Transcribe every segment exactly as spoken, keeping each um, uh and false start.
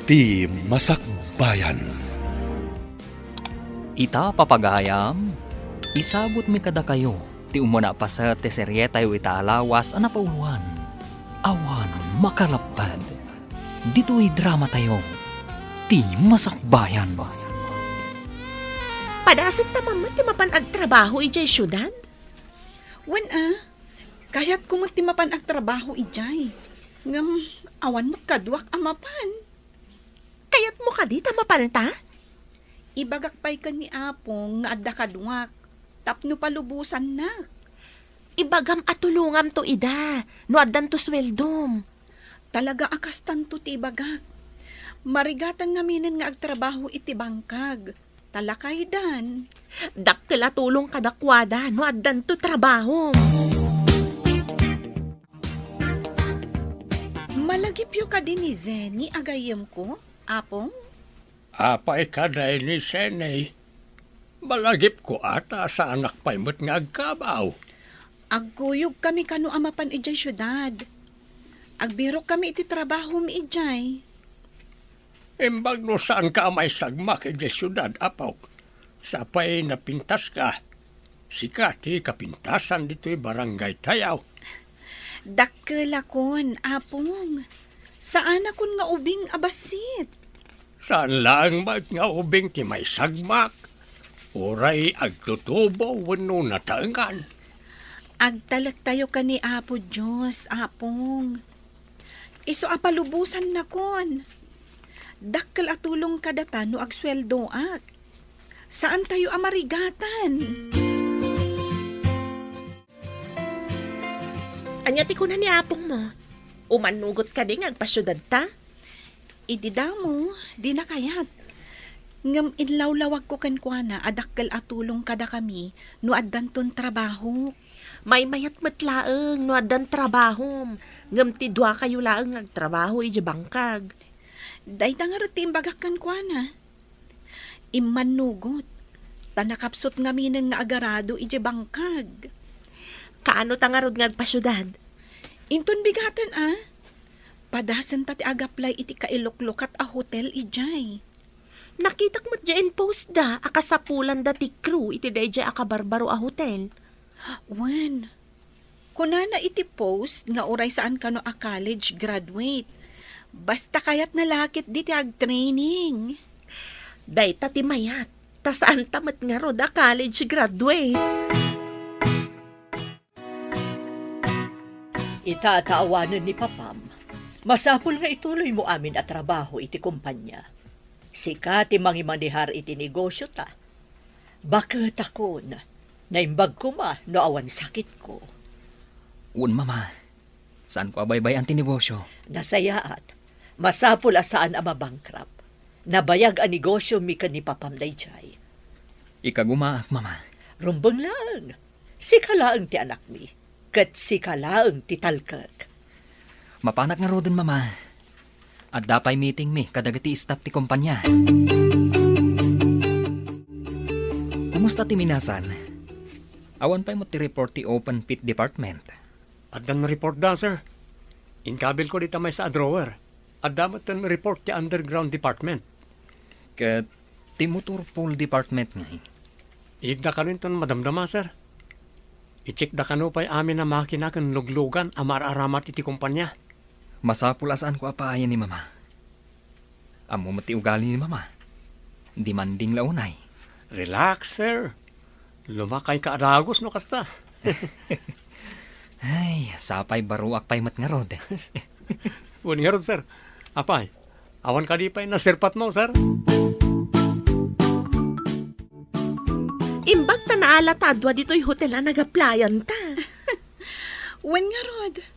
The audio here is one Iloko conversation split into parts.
Ti Masakbayan. Ita, papagayam, isabutmi kadakayo ti umuna a paset ti serietayo ita a lawas a napauloan, Awan Makalapped. Ditoy dramatayo, Ti Masakbayan. Padasenta man met ti mapan agtrabaho idiay siudad? Wen a, kayatko met ti mapan agtrabaho idiay. Ngem awan met kaduak a mapan. Kayatmo kadi ta mapanta? Ibagak pay ken ni Apong nga adda kaduak tapno palubosannak. Ibagam a tulongamto ida no addanto sueldom. Talaga a kastanto ti ibagak. Marigatan ngaminen nga agtrabaho iti bangkag. Ta lakaydan. Dakkel a tulong kadakuada no addanto trabahom. Malagipyo kadi ni Zenny a gayyemko, Apong? Apay kadi ni Zenny? Malagipko a ta saanak pay met nga agkabaw. Agkuyogkami kano a mapan idiay siudad. Agbirokkami iti trabahom idiay. Imbag no saanka a maisagmak idiay siudad, apok. Sapay napintaska. Sika ti kapintasan ditoy barangaytayo. Dakkelakon, Apong. Saanakon nga ubing a bassit. Saan laeng met nga ubing ti maisagmak, uray agtutubo wenno nataengan. Agtalektayo ken ni Apo Dios, Apong. Isu a palubosannakon. Dakkel a tulong kadata no agsueldoak. Saantayo a marigatan. Ania ti kuna ni apongmo? Umannugot kadi nga agpasiudadta? Idi damo, dina kayat. Ngem inlawlawagko kenkuana a dakkel a tulong kadakami no addanton trabaho. Maymayat met laeng no addan trabahom, ngem ti duakayo laeng nga agtrabaho idiay bangkag. Dayta ngarud ti imbagak kenkuana. Immannugot, ta nakapsut ngaminen nga agarado idiay bangkag. Kaano ta ngarud nga agpasiudad? Inton bigaten a, padasenta ti agaplay iti kailuklukat a hotel idiay. Nakitak met diay in-post da a kasapulanda ti crew iti daydiay a kabarbaro a hotel. Wen, kunana iti post nga uray saan kano a college graduate. Basta kayatna la ketdi ti agtraining. Dayta ti mayat, ta saanta met ngarud a college graduate. Ita ta awanen ni papam, masapul nga ituloymo amin a trabaho iti kompania. Sika ti mangimanehar iti negosiota. Baketakon, naimbag koma no awan sakitko. Wen, Mama. Saanko a baybay-an ti negosio. Nasayaat. Masapul a saan a mabankrupt. Nabayag a negosio mi ken ni papam daydiay. Ikagumaak, Mama. Rumbeng laeng. Sika laeng ti anakmi, ket sika laeng ti talkek. Mapanak ngaruden, Mama. Adda pay meetingmi kadagiti staff ti kompania. Kumusta ti minasan? Awan pay met ti report ti open pit department? Addan report da, sir. Inkabilko dita maysa a drawer. Adda met ten report ti underground department. Ket ti motor pool department ngay? Iyegda kano inton madamdama, sir. I-check da kano pay amin a makina ken luglugan a mar-aramat iti kompania. Masapul a saanko a paayen ni Mama. Ammo met ti ugali ni Mama. Demanding la unay. Relax, sir. Lumakayka a dagus no kasta. Ay, sapay baruak pay met ngarud. Wen ngarud, sir. Apay, awan kadi pay naserpatmo, sir? Imbag ta naala ta adua ditoy hotel a nagaplayanta. Wen ngarud.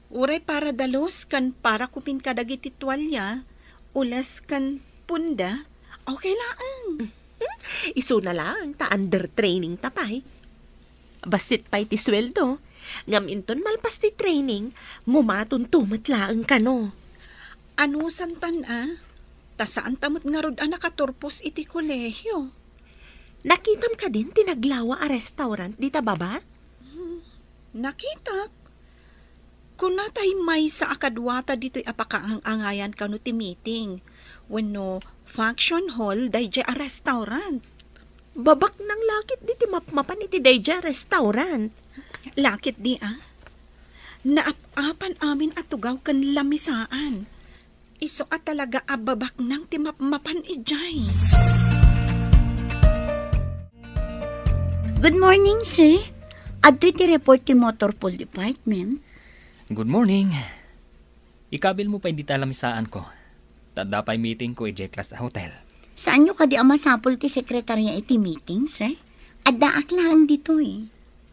Uray para dalus ken para kupin kadagiti tualia, ules ken punda, okay laeng. Isuna laeng ta under training ta pay. Bassit pay ti sueldo, ngem inton malpas ti training, ngumatonto met laeng kano. Anusantan a, ta saanta met ngarud a nakaturpos iti kolehio. Nakitam kadin ti naglawa a restaurant dita baba? Hmm, nakitak. Kuna tay maysa a kaduata ditoy a pakaang-angayan kano ti meeting wenno function hall daydiay a restaurant. Babaknang la ketdi ti mapmapan iti daydiay a restaurant. La ketdi a. Naap-apan amin a tugaw ken lamisaan. Isu a talaga a babaknang ti mapmapan idiay. Good morning, sir. Adtoy ti report ti Motor Pool Department. Good morning. Ikabilmo pay dita lamisaanko. Ta adda pay meetingko idiay Class A Hotel. Saanyo kadi a masapul ti sekretaria iti meeting, sir? Addaak laeng ditoy.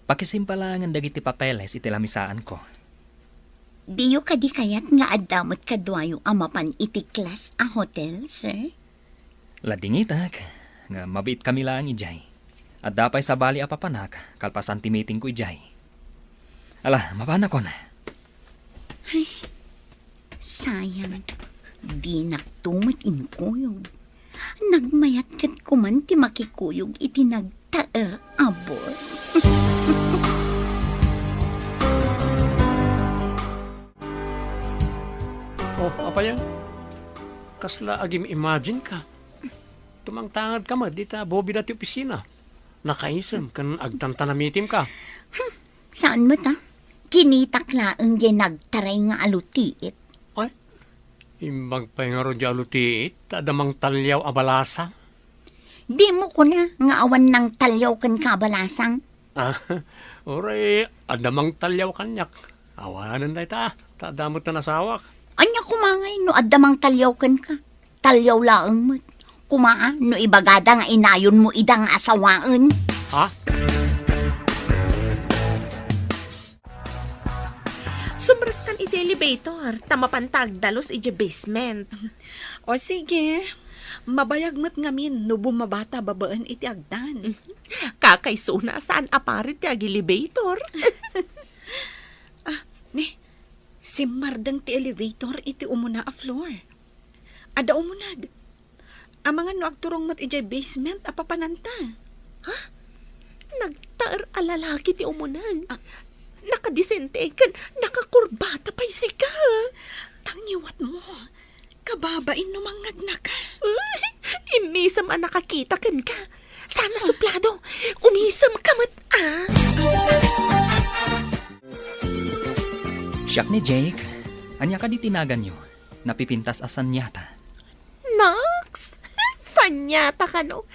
Pakisimpalangen dagiti papeles iti lamisaanko. Diyo kadi kayat nga adda met kaduayo a mapan iti Class A Hotel, sir? Ladingitak, nga mabiitkami laeng idiay. Adda pay sabali a papanak kalpasan ti meetingko idiay. Ala, mapanakon. Ay, sayang. Dinakto met inkuyog. Nagmayat ket kuman ti makikuyog iti nagtaer a boss. Oh, apay a? Kasla agim-imagine ka. Tumangtangad ka met dita bobida ti opisina. Nakaisem ken agtantanamitim ka. Hmm, saan met a? Kinitak laeng diay nagtaray nga alutiit. Ay, imbag pay ngarud diay alutiit, ta adda mangtaliaw a balasang. Dimo kuna nga awan nangtaliaw kenka a balasang? Ah, uray, adda mangtaliaw kaniak. Awanen dayta, ta adda met ti nasawak. Ania koma ngay no adda mangtaliaw kenka? Taliaw laeng met. Koma a, no ibagada nga inayonmo ida nga asawaen. Ha? Sumrektan iti elevator, ta mapanta agdalus iti basement. O sige, mabayag met ngamin no bumabata babaen iti agdan. Kakaisuna, saan a parit ti ag-elevator. Ah, ni, simmardeng ti elevator iti umuna a floor. Adda umuneg. Amangan no agturong met idiay basement a papananta. Ha? Nagtaer a lalaki ti umuneg. Ah. Nakadisente ken nakakurbata pay sika. Tangiwatmo. Kababain no mangngegnaka. Ay, immisem a nakakita kenka. Sana suplado. Umisem ka met, ah. Siak ni Jake. Ania kadi ti naganyo? Napipintas a sanyata. Naks! Sanyata kano?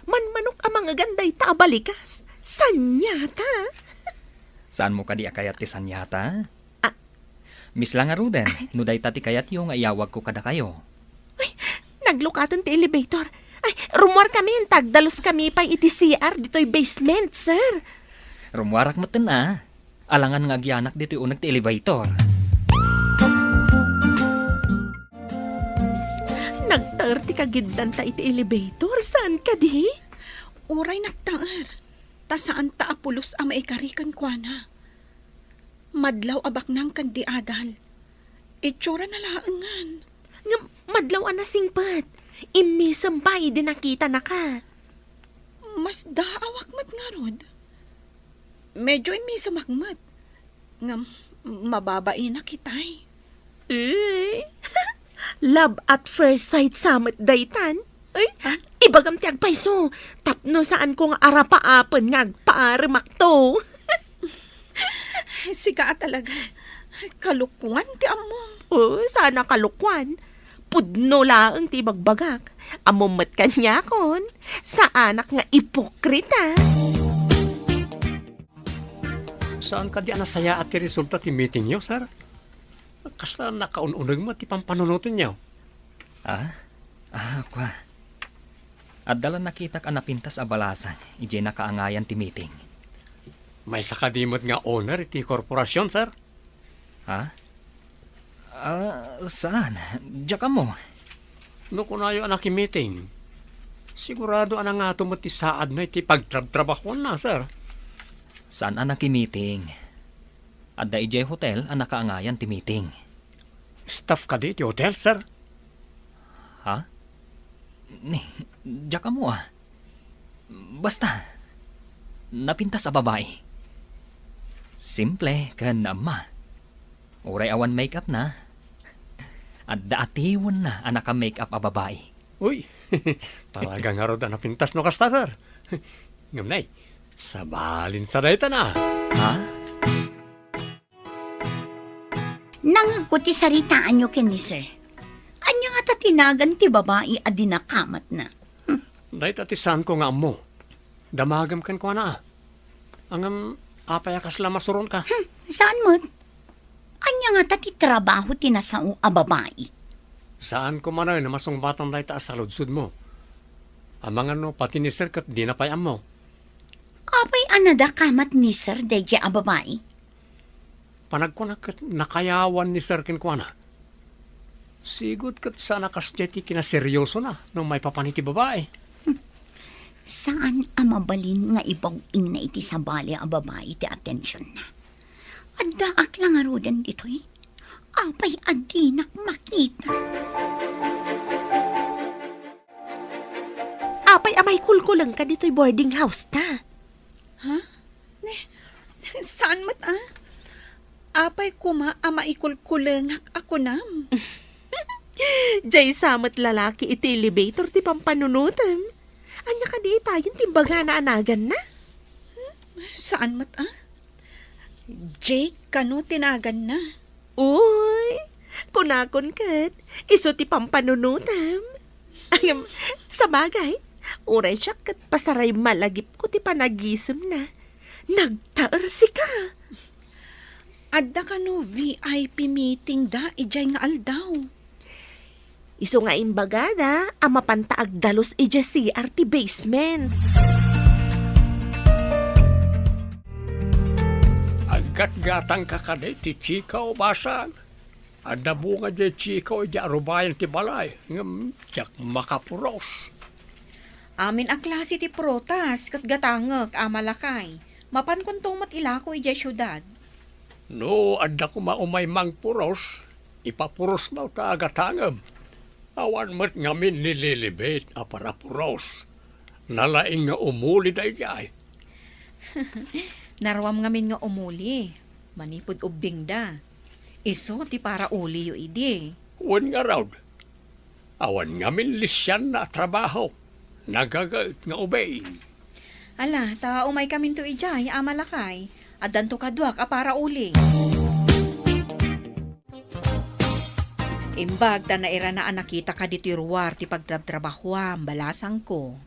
Manmanok a mangegan dayta a balikas. Sanyata? Saanmo kadi a kayat ti sanyata? Ah. Miss la ngaruden, no dayta ti kayatyo nga iyawagko kadakayo. Ay, naglukaten ti elevator. Ay, rummuarkami, ta agdaluskami pay iti C R ditoy basement, sir. Rummuarak metten a. Alangan nga agyanak ditoy uneg ti elevator. Nagtaer ti kagiddanta iti elevator, saan kadi? Uray nagtaer, ta saanta a pulos a maikari kenkuana. Madlaw a baknang ken di adal. Itsurana laengen. Ngem madlaw a nasingpet. Immisem pay idi nakitanaka. Masdaawak met ngarud. Medyo immisemak met. Ngem mababainak itay. Eh, love at first sight sa met daytan. Ay, ah? Ibagam ti agpayso. Tapno saanko nga arapaapen nga agpaaremakto. Sika a talaga. Kalokoan ti ammom. Oh, saan a kalokoan. Pudno laeng ti ibagbagak. Ammom met kaniakon. Saanak nga ipokrita. Saan kadi a nasayaat ti resulta ti meetingyo, sir? Kasla nakaun-uneg met ti pampanunotenyo. Ah? Ah, kua. Adda la nakitak a napintas a balasang idiay nakaangayan ti meeting. Maysa kadi met nga owner iti korporasion, sir? Ha? Ah, saan? Diak ammo. No kunayo a nakimiting, sigurado a nangato met ti saadna iti pagtrabtrabahuanna, sir. Saan a nakimiting? Adda idiay hotel a nakaangayan ti meeting. Staff kadi ti hotel, sir? Ha? Ni, diak ammo a. Basta, napintas a babai. Simple ken naamma. Uray awan make-up na, adda atiwenna a naka-make-up a babai. Uy, talaga ngarud a napintas no kasta, sir. Ngem nay, sabalin sa dayta na. Ha? Nangegko ti saritaanyo ken ni sir. Ania ngata ti nagan ti babai a di nakamatna? Hmm. Dayta ti saanko nga ammo. Damagem kenkuana. Ngem, apay a kasla masuronka? Hmm, saan met? Ania ngata ti trabaho ti nasao a babai? Saanko manen a masungbatan dayta a saludsodmo. Amangan no pati ni sir ket dina pay ammo. Apay a nadakamat ni sir daydiay a babai? Panagkunak ket nakayawan ni sir kenkuana. Sigud ket saan a kasdiay ti kinaseryosona no maipapan iti babai. Saan a mabalin nga ibag-ingna iti sabali a babai ti atensionna. Addaak la ngaruden ditoy. Apay a dinak makita? Apay a maikulkulengka ditoy boarding house ta? Ha? Ne, saan met a? Apay koma a maikulkulengak a kunam? Diay sa met lalaki iti elevator ti pampanunotem. Ania kadi itayen ti imbagana a naganna? Hmm? Saan met a? Jake kano ti naganna? Uy, kunakon ket, isu ti pampanunotem. Ngem, sabagay, uray siak ket pasaray malagipko ti panagisemna. Nagtaersika. Adda kano V I P meeting da idiay nga aldaw? Isu nga imbagada a mapanta agdalus idiay C R ti basement. Aggatgatangka kadi ti chika, basang? Adda bunga diay chika idiay arubayan ti balay, ngem diak makapuros. Amin a klase ti prutas ket gatangek, Ama Lakay. Mapankonto met ilako idiay siudad. No adda koma umay mangpuros, ipapurosmo ta agatangem. Awan met ngamin ni Lilibet a parapuros. Nalaing nga umuli daydiay. Naruam ngamin nga umuli, manipud ubbingda. Isu ti parauliyo idi. Wen ngarud, awan ngamin lisianna a trabaho. Nagagaet nga ubing. Ala, ta umaykaminto idiay, Ama Lakay. Addanto kaduak a parauli. Imbag ta nairana a nakitaka ditoy ruar ti pagtrabtrabahoam, balasangko.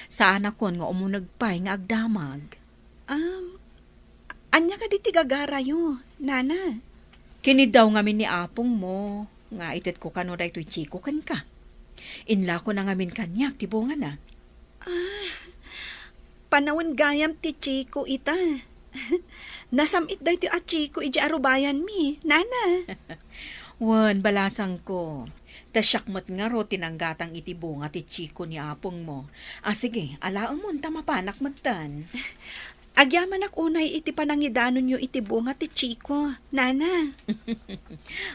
Saanakon nga umuneg pay nga agdamag. Um, ania kadi ti gagarayo, Nana? Kiniddaw ngamin ni apongmo nga itedko kano daytoy chiko kenka. Inlakona ngamin kaniak ti bungana. Ah, panawen gayam ti chiko ita. Nasam-it daytoy a chiko idiay arubayanmi, Nana. Wen, balasangko. Ta siak met ngarud ti nanggatang iti bunga ti chiko ni apongmo. A, sige, alaemon ta mapanak metten. Agyamanak unay iti panangidanonyo iti bunga ti chiko, Nana.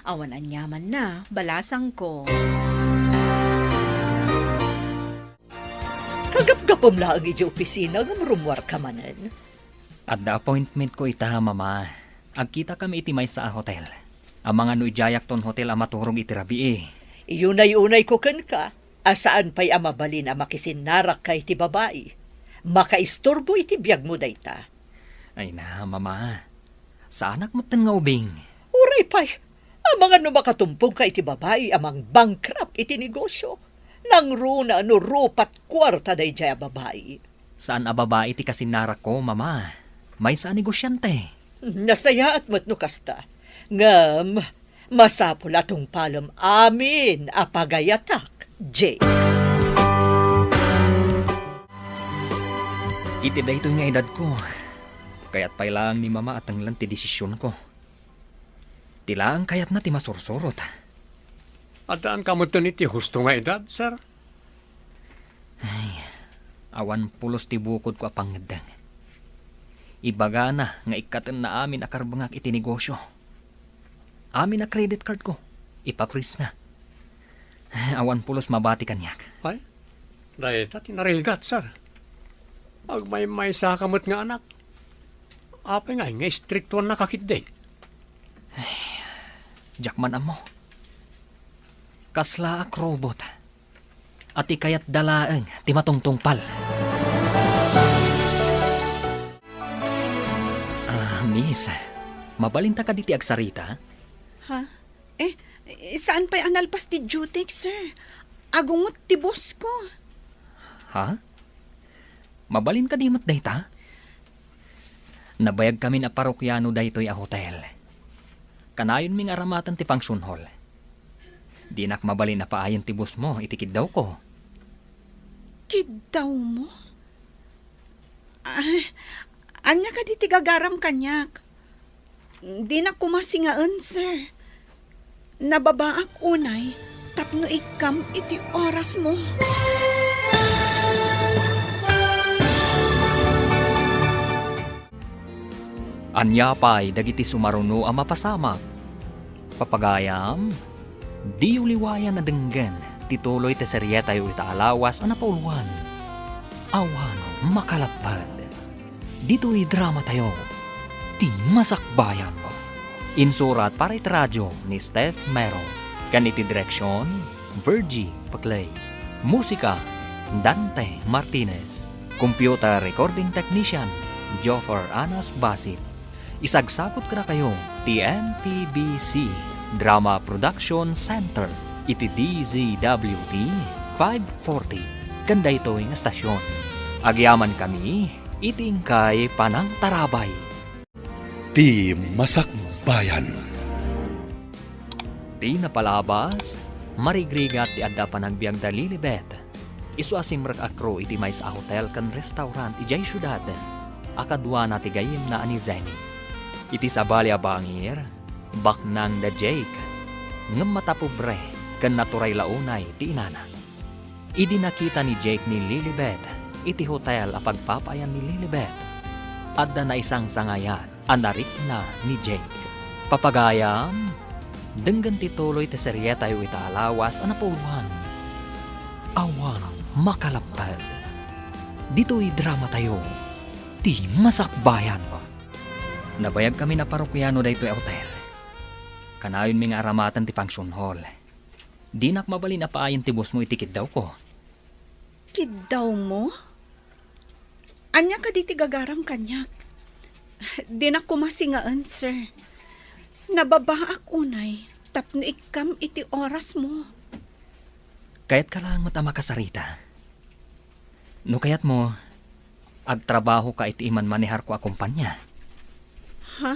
Awan aniamanna, balasangko. Kagapgapem laeng idiay opisina ngem rummuarka manen. Adda appointmentko ita, Mama. Agkitakami iti maysa a hotel. Amangan no idiayakton hotel a maturog iti rabii. Iyunay-unayko kenka a saan pay a mabalin a makisinnarakka iti babai. Makaisturbo iti biagmo dayta. Ay na, Mama. Saanak metten nga ubing. Uray pay, amangan no makatumpongka iti babai a mangbankrupt iti negosio. Nangruna no rupat kuarta daydiay a babai. Saan a babai ti kasinnarakko, Mama. Maysa a negosiante. Nasayaat met no kasta. Ngem, masapul a tungpalem amin a pagayatak, Jay. Iti daytoy nga edadko, kayat pay laeng ni Mama a tenglen ti desisionko. Ti laeng kayatna ti masursurot. Addaanka metten iti husto nga edad, sir? Ay, awan pulos ti bukodko a pangngeddeng. Ibagana nga ikkatenna amin a karbengak iti negosio. Amin a credit cardko, ipa-freeze na. Awan pulos mabati kaniak. Ay, dayta ti narigat, sir. Agmaymaysaka met nga anak. Apay ngay nga istriktuannaka ketdi? Ay, Diak man ammo. Kaslaak robot. A ti kayatda laeng ti matungtungpal. Ah, miss, mabalinta kadi ti agsarita? Ha? Eh, saan pay a nalpas ti duty, sir? Agungot ti boss ko. Ha? Mabalin kadi met dayta? Nabayagkamin a parokiano daytoy a hotel. Kanayonmi nga aramaten ti function hall. Dinak mabalin a paayen ti boss mo iti kiddawko. Kiddawmo? Ah, ania kadi ti gagaram kaniak? Dinak koma singaen, sir. Nababaak unay tapno ikkam iti orasmo. Ania pay dagiti sumaruno a mapasamak? Papagayam, diyo liwayan a denggen ti tuloy ti serietayo ita a lawas a napauluan. Awan makalapped. Ditoy dramatayo, Ti Masakbayan. Insurat para iti radio ni Steph Mero, ken iti direksion, Virgie Paclay. Musika, Dante Martinez. Computer recording technician, Joffer Anas Basit. Isagsagod kadakayo ti M P B C Drama Production Center iti D Z W T five forty, ken daytoy nga stasyon. Agyamankami iti inkay panangtarabay. Ti Masakbayan. Ti napalabas, marigrigat ti adda panagbiagda Lilibet. Isu a simrek a crew iti maysa a hotel ken restaurant idiay siudad a kaduana ti gayyemna a ni Zenny. Iti sabali a bangir, baknang da Jake, ngem matapobre ken naturay la unay ti inana. Idi nakita ni Jake ni Lilibet iti hotel a pagpapaayan ni Lilibet, adda naisangsangayan a narikna ni Jake. Papagayam, denggen ti tuloy ti serietayo ita a lawas a napauluan. Awan makalapped. Ditoy dramatayo, Ti Masakbayan. Nabayagkamin a parokiano daytoy a hotel. Kanayonmi nga aramaten ti function hall. Dinak mabalin a paayen ti boss mo iti kiddawko. Kiddawmo? Ania kadi ti gagaram kaniak? Dinak koma singaen, sir. Nababaak unay tapno ikkam iti orasmo. Kayatka laeng met a makasarita. No kayatmo, agtrabahoka iti imanmaneharko a kompania. Ha?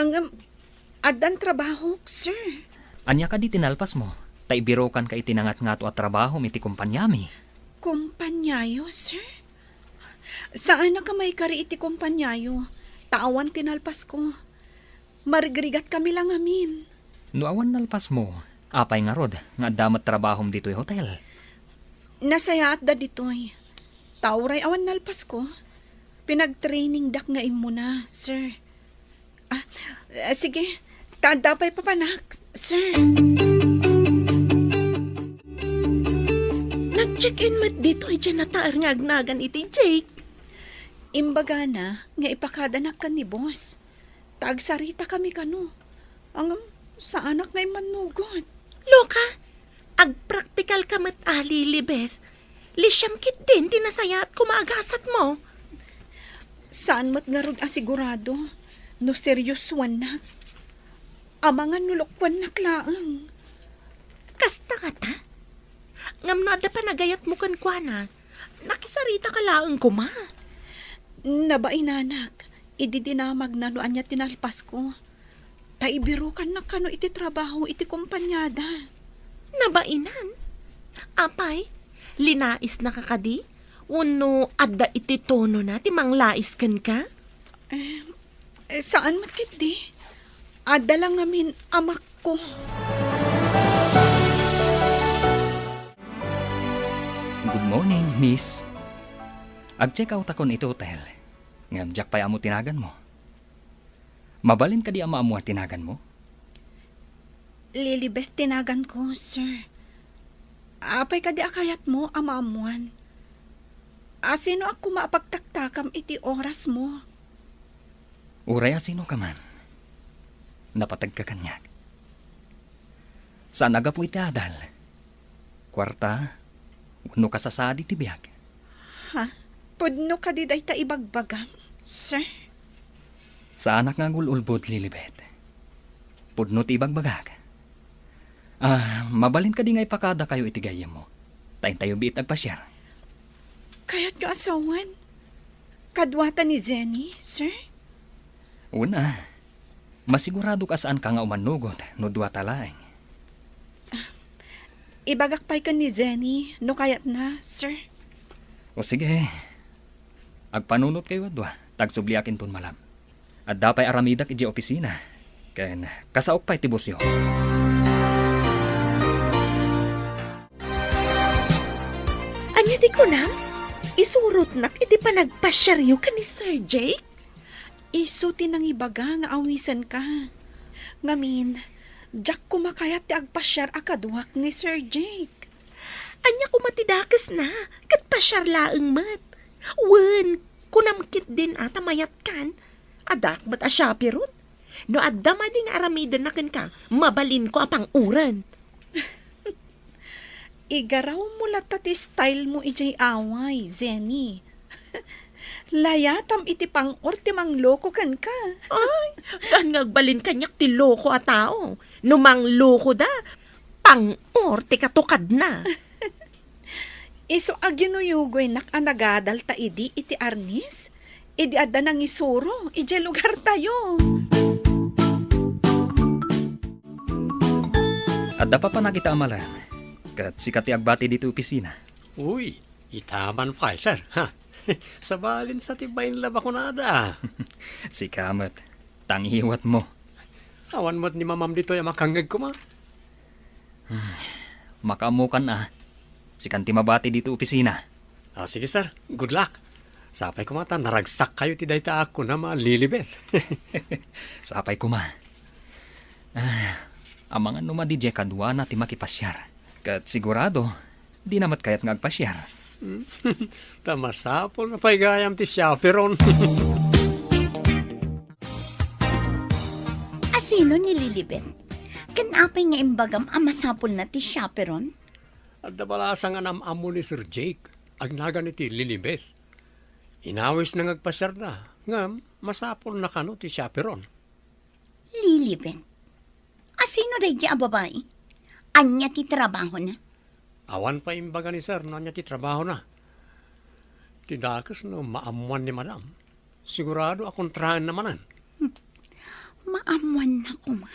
Ngem, addan trabahok, sir. Ania kadi ti nalpasmo? Ta ibirokanka iti nangatngato a trabahom iti kompaniami. Kompaniayo, sir? Saanak a maikari iti kompaniayo, ta awan ti nalpasko. Marigrigatkami la ngamin. No awan nalpasmo, apay ngarud nga adda met trabahom ditoy hotel? Nasayaatda ditoy. Ta uray awan nalpasko, pinagtrainingdak nga immuna, sir. Ah, ah, sige. Ta adda pay papanak, sir. Nag-check-in met ditoy diay nataer nga agnagan iti Jake. Imbagana nga ipakadanak ken ni boss. Ta agsaritakami kano. Ngem, saanak nga immannugot. Loka, agpraktikalka met a, Lilibet. Lisiam ketdin ti nasayaat koma a gasatmo. Saan met ngarud a sigurado no seriosoannak. Amangan no lokoannak laeng. Kasta ngata? Ngem no adda panagayatmo kenkuana, nakisaritaka laeng koma. Nabainanak, idi dinamagna no ania ti nalpasko. Ta ibirokannak kano iti trabaho iti kompaniada. Nabainan? Apay, linaisnaka kadi? Wenno adda iti tonona ti manglais kenka? Eh, eh, saan met ketdi? Adda la ngamin amakko. Good morning, miss. Ag-check outakon iti hotel. Ngem diak pay ammo ti naganmo. Mabalin kadi a maammuan ti naganmo? Lilibet ti naganko, sir. Apay kadi a kayatmo a maammuan? Asinoak koma a pagtaktakam iti orasmo? Uray asinoka man, napategka kaniak. Saan a gapu iti adal, kuarta, wenno kasasadi ti biag. Ha? Pudno kadi dayta ibagbagam, sir? Saanak nga agul-ulbod, Lilibet. Pudno ti ibagbagak. Ah, mabalin kadi nga ipakadakayo iti gayyemmo? Ta intayo biit agpasiar. Kayatyo a sawen? Kaduata ni Jenny, sir? Una, masiguradok a saanka nga umanugot no duata laeng. Ibagak pay ken ni Jenny no kayatna, sir. O sige, agpanunotkayo a dua, ta agsubliak inton malam. Adda pay aramidak idiay opisina, ken kasaok pay ti busyo. Ania ti kunam? Isurotnak iti panagpasiaryo ken ni Sir Jake? Isu ti nangibaga nga awisenka. Ngamin, diak koma kayat ti agpasiar a kaduak ni Sir Jake. Ania koma ti dakesna? Ket pasiar laeng met. Wen, kunam ketdin a ta mayatkan. Addaak met a chaperon. No adda madi nga aramidenna kenka, mabalinko a pang-uren. Igarawmo latta ti style mo idiay away, Jenny. Layatam iti pang-or ti mangloko kenka. Ay, saan nga agbalin kaniak ti loko a tao? No manglokoda, pang-or ti katukadna. Isu a ginuyugoynak a nagadalta idi iti arnis, idi adda nangisuro idiay lugartayo. Adda papanak ita a malam, ket sika ti agbati ditoy opisina. Uy, ita man pay, sir, ha? Sabalin sa ti bain la bakunada. Sika met, tangiwat mo. Awan met ni mamam ditoy a makangngeg koma. Hmm, makaammokan a. Sikan ti mabati ditoy opisina. Ah, sige, sir. Good luck. Sapay koma ta naragsakkayo ti dayta a kunam a Lilibet. Sapay koma. Ah, amangan no madi diay kaduana ti makipasiar. Ket sigurado, dina met kayat nga agpasiar. Hmm. Ta masapul na pay gayam ti chaperon. Asino ni Lilibet? Ken apay nga imbagam a masapulna ti chaperon? Adda balasang a nam-ammo ni Sir Jake, agnagan iti Lilibet. Inawisna nga agpasiarda, ngem masapulna kano ti chaperon. Lilibet? Asino daydi a babai? Ania ti trabahona? Awan pay imbaga ni Sir no ania ti trabahona. Ti dakes no maammoan ni Madam, sigurado a kontraenna manen. Hmm. Maammoanna koma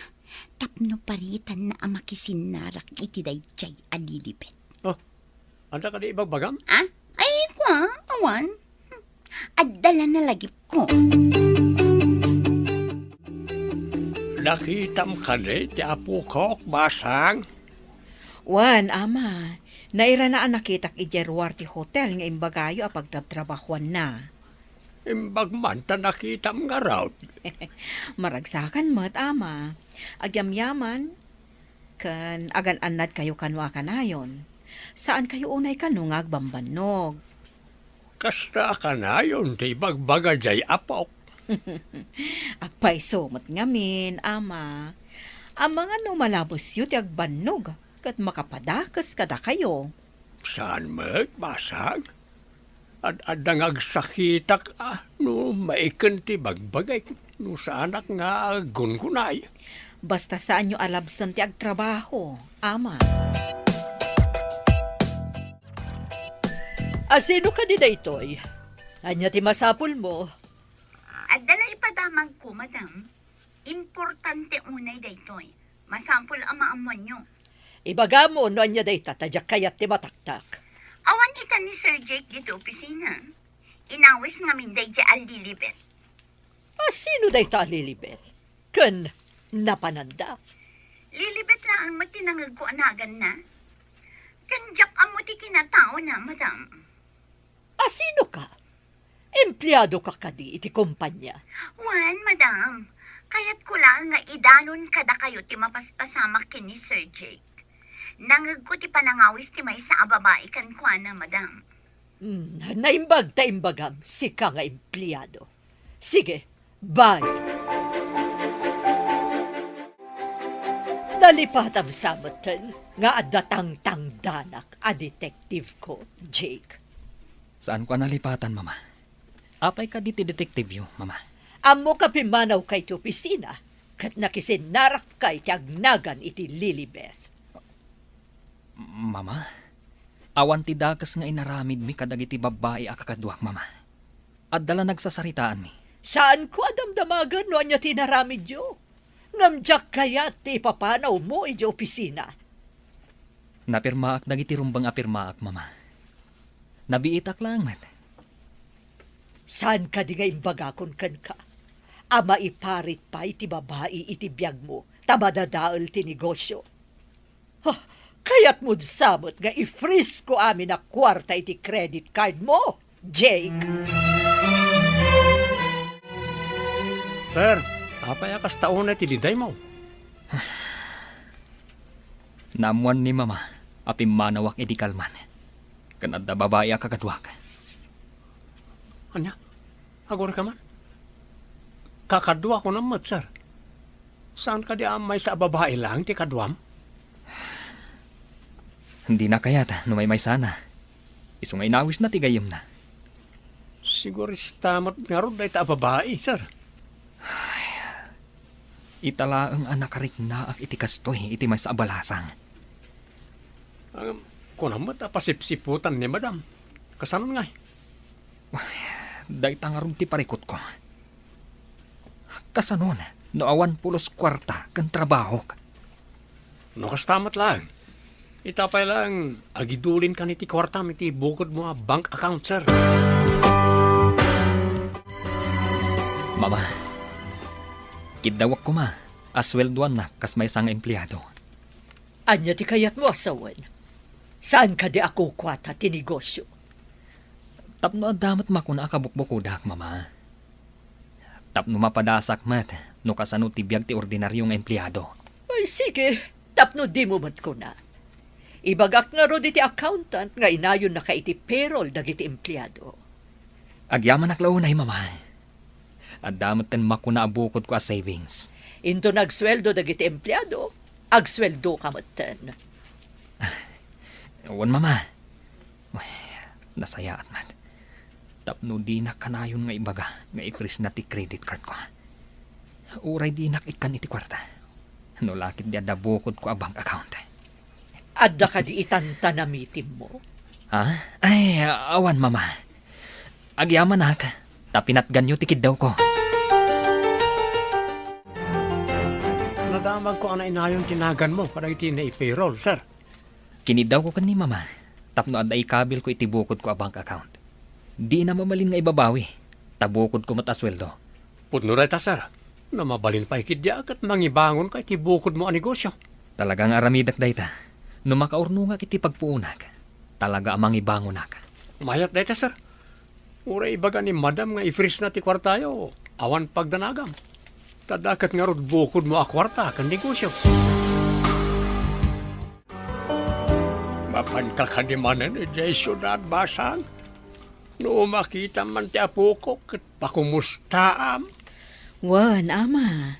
tapno paritanna a makisinnarak iti daydiay a Lilibet. Oh, adda kadi ibagbagam? Ah? Ay, kua, awan. Hmm. Adda la nalagipko. Nakitam kadi ti apokok, Basang? Wen, Ama. Nairana a nakitak idiay ruar ti hotel nga imbagayo a pagtrabtrabahuanna. Imbag man ta nakitam ngarud. Maragsakan met, Ama. Agyamyaman, ken agan-annadkayo kano a kanayon. Saankayo unay kano nga agbambannog. Kasta a kanayon ti ibagbaga diay apok. Agpayso met ngamin, Ama. Amangan no malabesyo ti agbannog ket makapadakes kadakayo. Saan met, Basang? Ad-adda nga agsakitak a no maiken ti bagbagik, no saanak nga aggungunay. Basta saanyo a labsen ti agtrabaho, Ama. Asino kadi daytoy? Ania ti masapulmo? Adda la ipadamagko, Madam. Importante unay daytoy. Masapul a maammoanyo. Ibagamo no ania dayta ta diak kayat ti mataktak. Awan ita ni Sir Jake ditoy opisina. Inawis ngamin daydiay a Lilibet. Asino dayta a Lilibet? Ken napananda? Lilibet laeng met ti nangegko a naganna. Ken diak ammo ti kinataona, Madam. Asino ka? Empleado ka kadi iti kompanya? Wen, Madam. Kayatko laeng nga idanon kadakayo ti mapaspasamak ken ni Sir Jake. Nangegko ti panangawis ti maysa a babai kenkuana, Madam. Hmm, naimbag ta imbagam, sika nga empleado. Sige, bye. Nalipatam sa metten nga adda tangtangdanak a detective ko, Jake. Saanko a nalipatan, Mama. Apay kadi ti detectiveyo, Mama? Ammok a pimmanawka iti opisina ket nakisinnarakka iti agnagan iti Lilibeth. Mama, awan ti dakes nga inaramidmi kadagiti babbai a kakaduak, Mama. Adda la nagsasaritaanmi. Saanko a damdamagan no ania ti inaramidyo. Ngem diak kayat ti ipapanawmo idiay opisina. Napirmaak dagiti rumbeng a pirmaak, Mama. Nabiitak laeng met. Saan kadi nga imbagakon kenka a maiparit pay ti babai iti biagmo ta madadael ti negosio? Ha, kayatmod sa met nga i-freeze ko amin a kuarta iti credit card mo, Jake? Sir, apay a kasta unay ti lidaymo? Naammoan ni Mama a pimmanawak idi kalman. Ken adda babai a kakaduak. Ania? Agurayka man? Kakaduak unay met, sir. Saan kadi a maysa a babai laeng ti kaduam? Dina kayat no maymaysana. Isu nga inawisna ti gayyemna. Sigurista met ngarud dayta a babai, sir. Ita laeng a nakariknaak iti kastoy iti maysa a balasang. Ngem, kunam met a pasipsiputan ni Madam. Kasano ngay? Dayta ngarud ti parikutko. Kasanon no awan pulos kuarta ken trabahok? No kasta met laeng, ita pay laeng agidulinkan iti kuartam iti bukodmo a bank account, sir. Mama, kiddawek koma a sueldoannak kas maysa nga empleado. Ania ti kayatmo a sawen? Saan kadi a kukuata ti negosio? Tapno adda met makuna a kabukbukodak, Mama. Tapno mapadasak met no kasano ti biag ti ordinario nga empleado. Ay, sige, tapno dimo met kuna. Ibagak ngarud iti accountant nga inayonnaka iti payroll dagiti empleado. Agyamanak la unay, Mama. Adda metten makuna a bukodko a savings. Inton agsueldo dagiti empleado, agsueldoka metten. Wen, Mama. Ay, nasayaat met. Tapno dinak kanayon nga ibaga nga i-freeze-na ti credit card ko. Uray dinak ikkan iti kuarta. No la ket di adda bukodko a bank account. Adda kadi itan ta namitimmo? Ha? Ay, awan, Mama. Agyamanak, ta pinatganyo ti kiddawko. Nadamagko a nainayon ti naganmo kadagiti nai-payroll, sir. Kiniddawko ken ni Mama tapno adda ikabilko iti bukodko a bank account. Dina mabalin nga ibabawi, ta bukodko met a sueldo. Pudno dayta, sir. No mabalin pay ketdi a ket mangibangonka iti bukodmo a negosio. Talaga nga aramidek dayta. No makaurnongak iti pagpuonak, talaga a mangibangonak. Mayat dayta, sir. Uray ibaga ni Madam nga i-freeze-na ti kuartayo, awan pagdanagam. Ta adda ket ngarud bukodmo a kuarta ken negosio. Mapanka kadi manen idiay siudad, Basang? No makitam man ti apoko ket pakumustaam. Wen, Ama.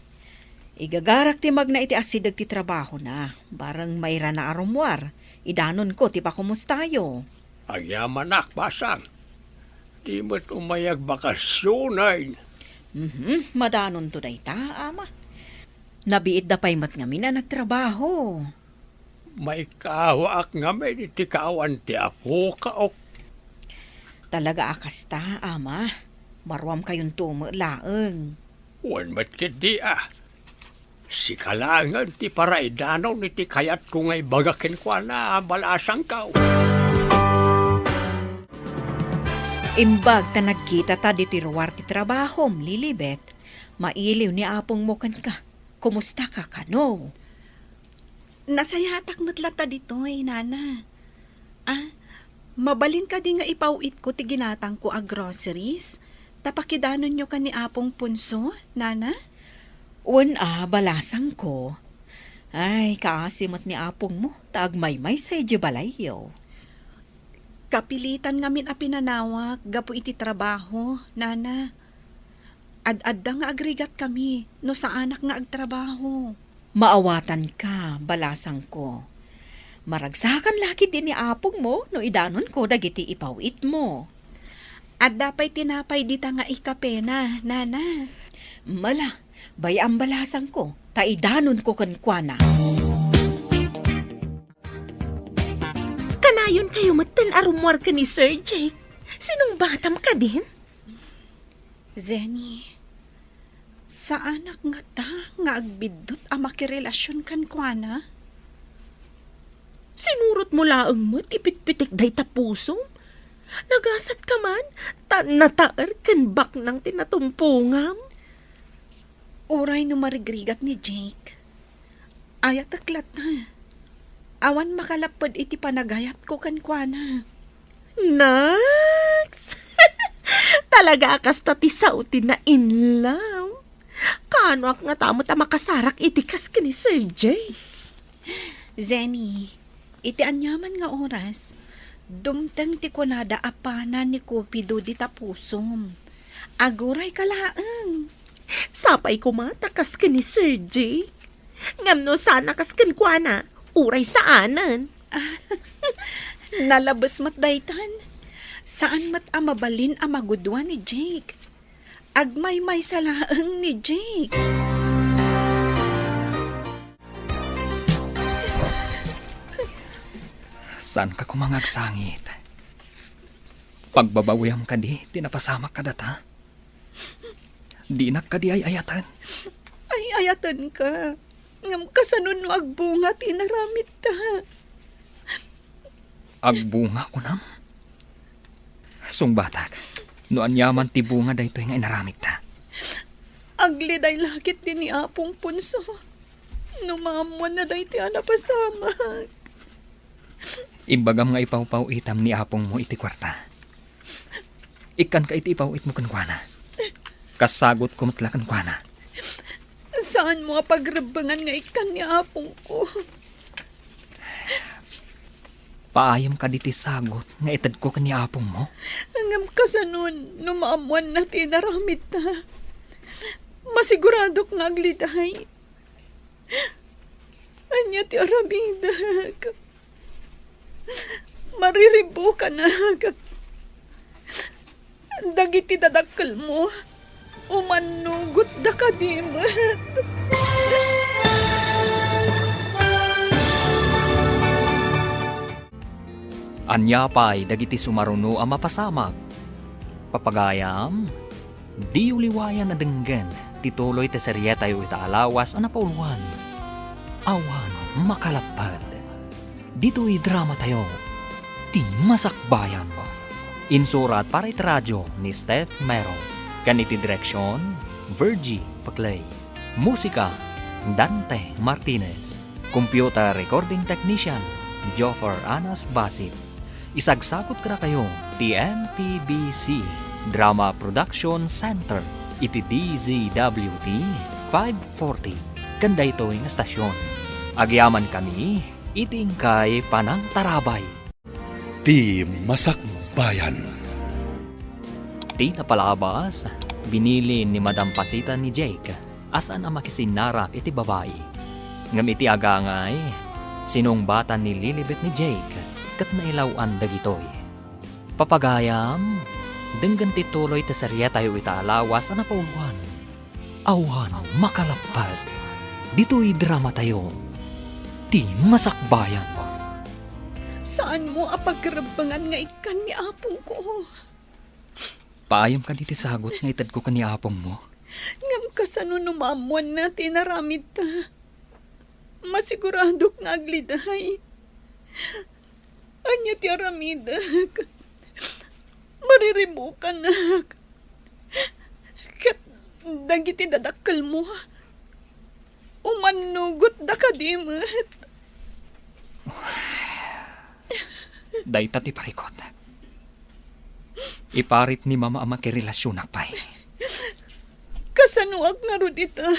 Igagarak ti magna iti asideg ti trabahona, bareng mairana a rummuar, idanonko ti pakumustayo. Agyamanak, Basang. Di met umay agbakasionen. Mhm, madanonto dayta, Ama. Nabiitda pay met ngamin a nagtrabaho. Maikawaak ngamin iti kaawan ti apoka, ok. Talaga a kasta, Ama. Baruamkayonto met laeng. Wen met ketdi a. Sika laengen ti paraidanon iti kayatko nga ibaga kenkuana a balasangko. Imbag ta nagkitata ditoy ruar ti trabahom, Lilibet, mailiw ni apongmo kenka. Kumustaka kano? Nasayaatak met latta ditoy, Nana. Ah, mabalin kadi nga ipaw-itko ti ginatangko a groceries? Ta pakidanonyo ken ni Apong Ponso, Nana? Wen a, balasangko. Ay, kaasi met ni apongmo, ta agmaymaysa idiay balayyo. Kapilitan ngamin a pinanawak gapu iti trabaho, Nana. Ad-adda nga agrigatkami no saanak nga agtrabaho. Maawatanka, balasangko. Maragsakan la ketdi ni apongmo no idanonko dagiti ipaw-itmo. Adda pay tinapay dita nga ikapena, nana. Ala, bay-am, balasangko, ta idanonko kenkuana. Kanayonkayo metten a rummuar ken ni Sir Jake. Sinungbatam kadin? Zenny, saanak ngata nga agbiddut a makirelasion kenkuana? Sinurotmo laeng met ti pitpitik dayta pusom. Nagasatka man, ta nataer ken baknang ti natumpongam. Uray no marigrigat ni Jake, ayatek latta. Awan makalapped iti panagayatko kenkuana. Naks! Talaga a kasta ti sao ti na-in-love. Kaanoak ngata met a makasarak iti kas ken ni Sir Jake? Zenny, iti aniaman nga oras, dumteng ti kunada a pana ni Cupido dita pusom. Agurayka laeng. Sapay koma ta kas ken ni Sir Jake. Ngem no saan a kas kenkuana, uray saanen. Nalabes met daytan. Saan met a mabalin a magudua ni Jake. Agmaymaysa laeng ni Jake. Saanka koma nga agsangit? Pagbabawiam kadi ti napasamak kadata? Dinak kadi ay-ayaten? Ay-ayatenka. Ngem kasano no agbunga ti inaramidta? Agbunga, kunam? Sungbatak, no aniaman ti bunga daytoy nga inaramidta. Agliday la ketdi ni Apong Ponso no maammoanna daytoy a napasamak. Imbagam nga ipawpaw-itam ni apongmo iti kuarta. Ikkanka iti ipaw-itmo kenkuana. Kasagutko met la kenkuana. Saanmo a pagrebbengan nga ikkan ni apongko. Paayem kadi ti sagut nga itedko ken ni apongmo? Ngem kasano no maammoanna ti inaramidta? Masiguradok nga agliday. Ania ti aramidek? Mariribukanak. Dagiti dadakkelmo, umannugotda kadi met. Ania pay dagiti sumaruno a mapasamak? Papagayam, diyo liwayan a denggen ti tuloy ti serietayo ita a lawas a napauluan, Awan Makalapped. Ditoy dramatayo, Ti Masakbayan. Insurat para iti radio ni Steph Mero, ken iti direksion, Virgie Paclay. Musika, Dante Martinez. Computer recording technician, Joffer Anas Basit. Isagsagut kadakayo ti M P B C Drama Production Center iti D Z W T five forty ken daytoy nga stasyon. Agyamankami iti inkay panangtarabay. Ti Masakbayan. Ti napalabas, binili ni Madam Pasita ni Jake a saan a makisinnarak iti babai. Ngem iti agangay, sinungbatan ni Lilibet ni Jake ket nailaw-an dagitoy. Papagayam, denggen ti tuloy ti serietayo ita a lawas a napauluan. Awan Makalapped. Ditoy dramatayo, Ti Masakbayan. Saanmo a pagrebbengan nga ikkan ni apongko? Paayem kadi ti sagut nga itedko ken ni apongmo? Ngem kasano no maammoanna ti inaramidta? Masiguradok nga agliday. Ania ti aramidek? Mariribukanak. Ket dagiti dadakkelmo, umannugotda kadi met. Dayta ti parikut. Iparit ni Mama a makirelasionak pay. Kasanoak ngarud ita?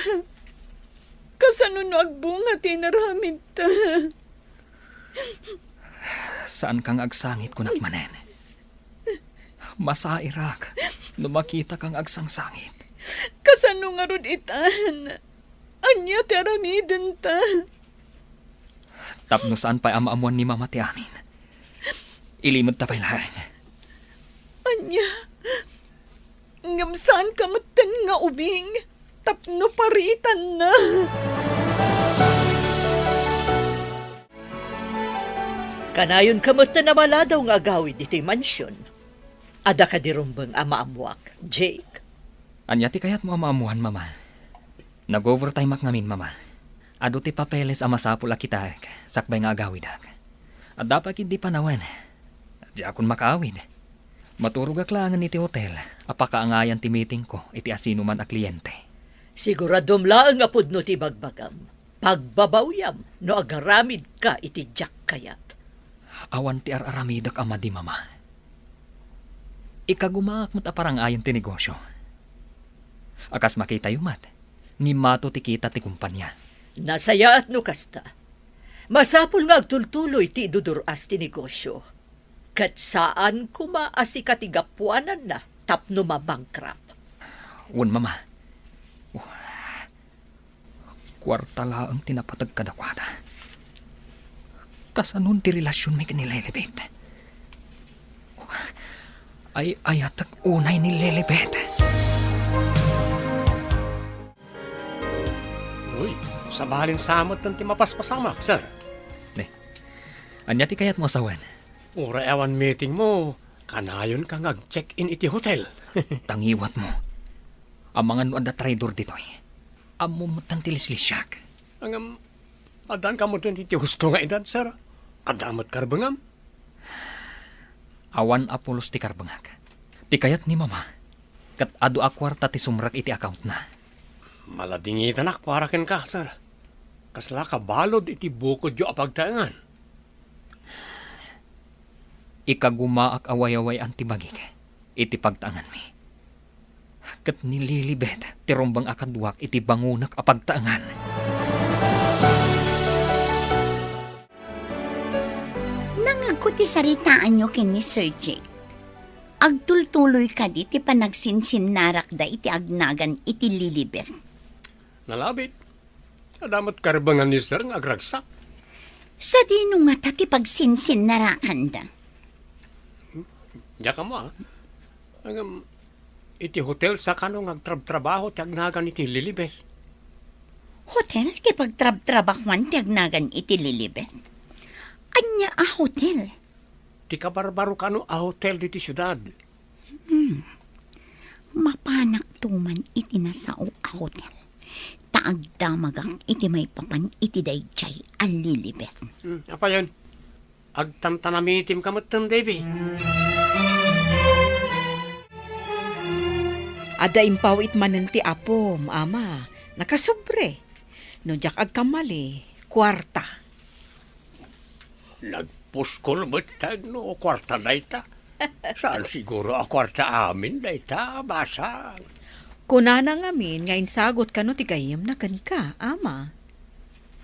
Kasano no agbunga ti inaramidta? Saanka nga agsangit, kunak manen. Masairak no makitaka nga agsangsangit. Kasano ngarud itan? Ania ti aramidenta? Tapno saan pay a maammuan ni Mama ti amin, ilimed ta pay laeng. Ania? Ngem saanka metten nga ubing tapno paritanna. Kanayonka metten a maladaw nga agawid iti mansion. Adda kadi rumbeng a maammuak, Jake? Ania ti kayatmo a maammuan, Mama? Nag-overtime-ak ngamin, Mama. Adu ti papeles a masapul a kitaek sakbay nga agawidek. Adda pay ketdi panawen. Diakon makaawid. Maturogak laengen iti hotel a pakaangayan ti meetingko iti asinoman a kliente. Siguradom laeng a pudno ti ibagbagam. Pagbabawiam no agaramidka iti diak kayat. Awan ti ar-aramidek a madi, Mama. Ikagumaak met a parangayen ti negosio. A kas makitayo met, ngimmato ti kita ti kumpania. Nasayaat no kasta. Masapul nga agtultuloy ti idudur-as ti negosio. Ket saan koma a sika ti gapuananna tapno mabankrupt. Wen, Mama. Kuarta laeng ti napateg kadakuada. Kasanon ti relasionmi ken ni Lilibet? Ay-ayatek unay ni Lilibet. Uy, sabalin sa metten ti mapaspasamak, sir. Ne, ania ti kayatmo a sawen? Uray awan meetingmo, kanayonka nga ag-check-in iti hotel. Tangiwatmo. Amangan no adda traidor ditoy. Ammom metten ti lislisiak. Ngem, addanka metten iti husto nga edad, sir. Adda met karbengam. Awan a pulos ti karbengak. Ti kayat ni Mama, ket adu a kuarta ti sumrek iti accountna. Maladingitanak para kenka, sir. Kasla kabalud iti bukodyo a pagtaengan. Ikagumaak a wayaway-an ti bagik iti pagtaenganmi. Ket ni Lilibet ti rumbeng a kaduak iti bangonek a pagtaengan. Nangegko ti saritaanyo ken ni Sir Jake. Agtultuloy kadi ti panagsinsinnarakda iti agnagan iti Lilibet? Nalabit. Adda met karbengan ni Sir nga agragsak. Sadino ngata ti pagsinsinnarakanda? Diak ammo, a. Ngem, iti hotel sa kano nga agtrabtrabaho ti agnagan iti Lilibet. Hotel ti pagtrabtrabahoan ti agnagan iti Lilibet? Ania a hotel? Ti kabarbaro kano a hotel ditoy siudad. Hmm. Mapanakto man iti nasao a hotel, ta agdamagak iti maipapan iti daydiay a Lilibet. Hmm, apayen? Agtantanamitimka metten, Davy. Adda impaw-it manen ti apom, Ama. Nakasobre. No diak agkamali, kuarta. Nagpuskol met no kuarta dayta. Saan siguro a kuarta amin dayta, basang. Kunana ngamin nga insagot kano ti gayyemna kenka, Ama.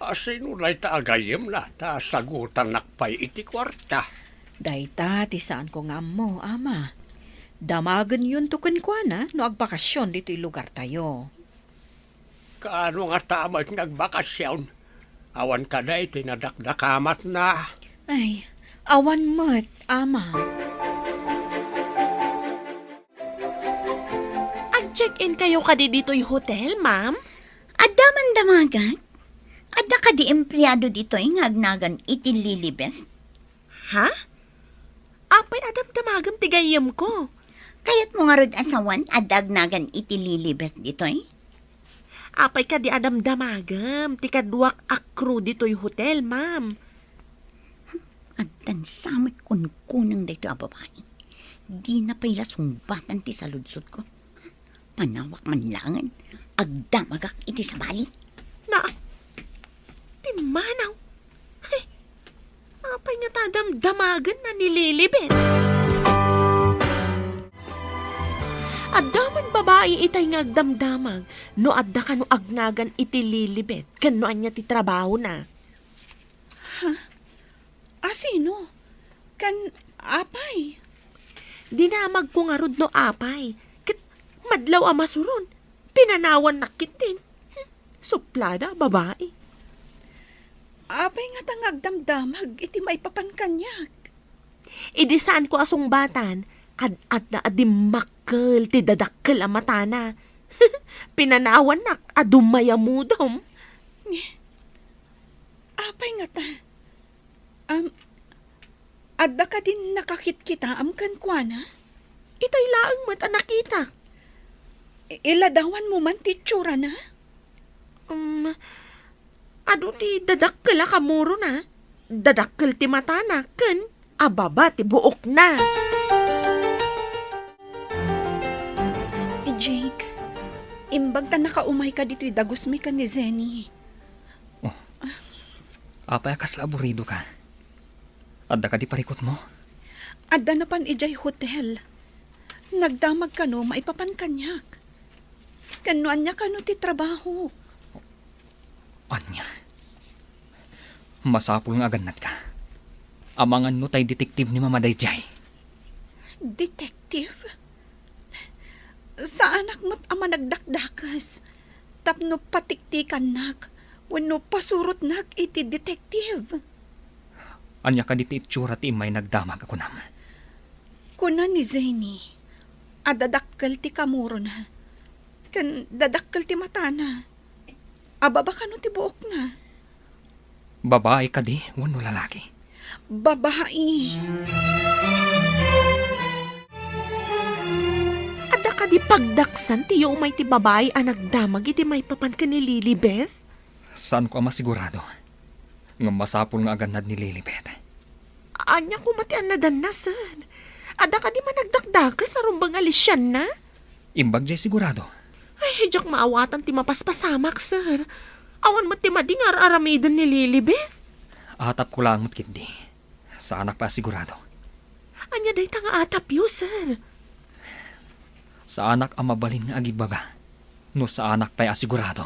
A, sino dayta a gayyemna ta sagutannak pay iti kuarta? Dayta ti saanko nga ammo, Ama. Damagenyon to kenkuana no agbakasion ditoy lugartayo. Kaano ngata met nga agbakasion? Awan kadi ti nadakdakamatna? Ay, awan met, Ama. Ag-check-in kayo kadi ditoy hotel, ma'am? Adda man damagak? Adda kadi empleado ditoy nga agnagan iti Lilibet? Ha? Apay a damdamagem ti gayyemko? Kayatmo ngarud a sawen adda agnagan iti Lilibet ditoy? Apay kadi a damdamagem ti kaduak a crew ditoy hotel, ma'am? Agdansa met kunkuneng daytoy a babai. Dina pay la sungbatan ti saludsodko. Panawak man laengen, agdamagak iti sabali. Na, pimmanaw. Hay, apay ngata damdamagenna ni Lilibet? Adda man babai itay nga agdamdamag no adda kano agnagan iti Lilibet ken no ania ti trabahona. Ha? A sino? Ken apay? Dinamagko ngarud no apay. Ket madlaw a masuron, pinanawannak ketdin. Hmm. Suplada a babai. Apay ngata nga agdamdamag iti maipapan kaniak? Idi saanko a sungbatan, kad-adda a dimmakkel ti dadakkel a matana. Pinanawannak a dumayamudom. Apay ngata? Am, adda kadin nakakitkitaam kenkuana? Itay laeng met a nakitak. I-, iladawanmo man ti itsurana? Um, adu ti dadakkel a kamurona, dadakkel ti matana, ken ababa ti buokna. Jake, imbag ta nakaumayka ditoy dagusmi ken ni Zenny. Oh. Apay a kasla aburidoka? Adda kadi parikutmo? Adda napan idiay hotel. Nagdamag kano maipapan kaniak. Ken no ania kano ti trabahok? Ania? Masapul nga agannadka. Amangan no tay detective ni Mama daydiay. Detective? Saanak met a managdakdakes tapno patiktikannak wenno pasurotnak iti detective. Ania kadi ti itsura ti immay nagdamag a kunam? Kuna ni Zany a dadakkel ti kamurona ken dadakkel ti matana. Ababa kano ti buokna? Babae kadi wenno lalaki? Babae. Adda kadi pagdaksan ti umay ti babae a nagdamag iti maipapan ken ni Lilibeth? Saanko a masigurado. Ngem masapul nga agannad ni Lilibeth. Ania koma ti annadanna, sir? Adda kadi managdakdakes a rumbeng a lisianna? Imbag diay sigurado. Ay, diak maawatan ti mapaspasamak, sir. Awan met ti madi nga ar-aramiden ni Lilibeth. Atapko laeng met ketdi. Saanak pay a sigurado. Ania dayta nga atapyo, sir? Saanak a mabalin nga agibaga no saanak pay a sigurado.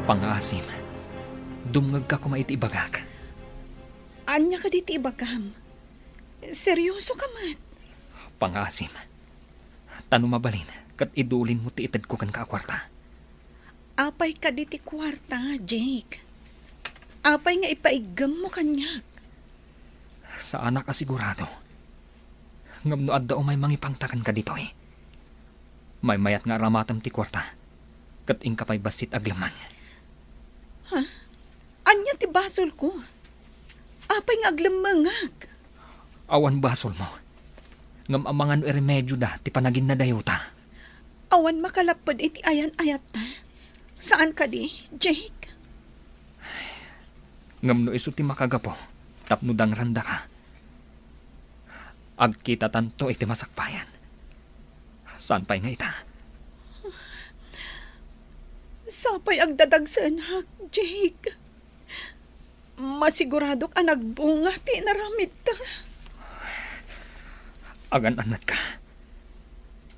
Pangaasim, dumngegka koma iti ibagak. Ania kadi ti ibagam? Serioso ka met? Pangaasim, ta no mabalin, ket idulinmo ti itedko kenka a kuarta. Apay kadi ti kuarta, Jake? Apay nga ipaiggemmo kaniak? Saanak a sigurado. Ngem no adda umay mangipangta kenka ditoy, maymayat nga aramatem ti kuarta, ket inka pay bassit aglemmeng. Ha? Ania ti basolko? Apay nga aglemmengak? Awan basolmo. Ngem amangan no iremedioda ti panaginnadayota. Awan makalapped iti ayan-ayatta. Saan kadi, Jake? Ngem no isu ti makagapu tapno dangrandaka, agkitatanto iti masakbayan. Saan pay nga ita? Sapay agdadagsenak, Jake. Masiguradok a nagbunga ti inaramidta. Agan-annadka.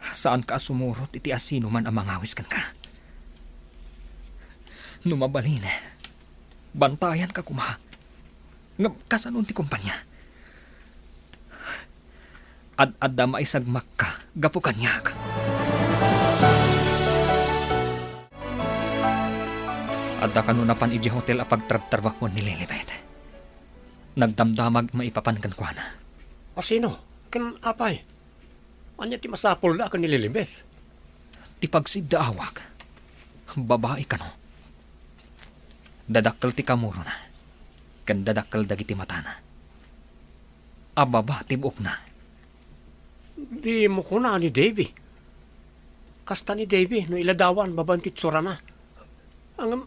Saanka a sumurot iti asinoman a mangawis kenka. No mabalin, bantayanka koma. Ngem kasano ti kompania? Ad-adda maisagmakka gapu kaniak. Adda kano napan idiay hotel a pagtrabtrabahoan ni Lilibeth. Nagdamdamag maipapan kenkuana. A sino? Ken apay? Ania ti masapulda ken ni Lilibeth? Ti pagsiddaawak, babai kano. Dadakkel ti kamurona, ken dadakkel dagiti matana. Ababa ti buokna. Dimo kuna ni Davy. Kasta ni Davy no iladawan babaen ti itsurana. Ngem,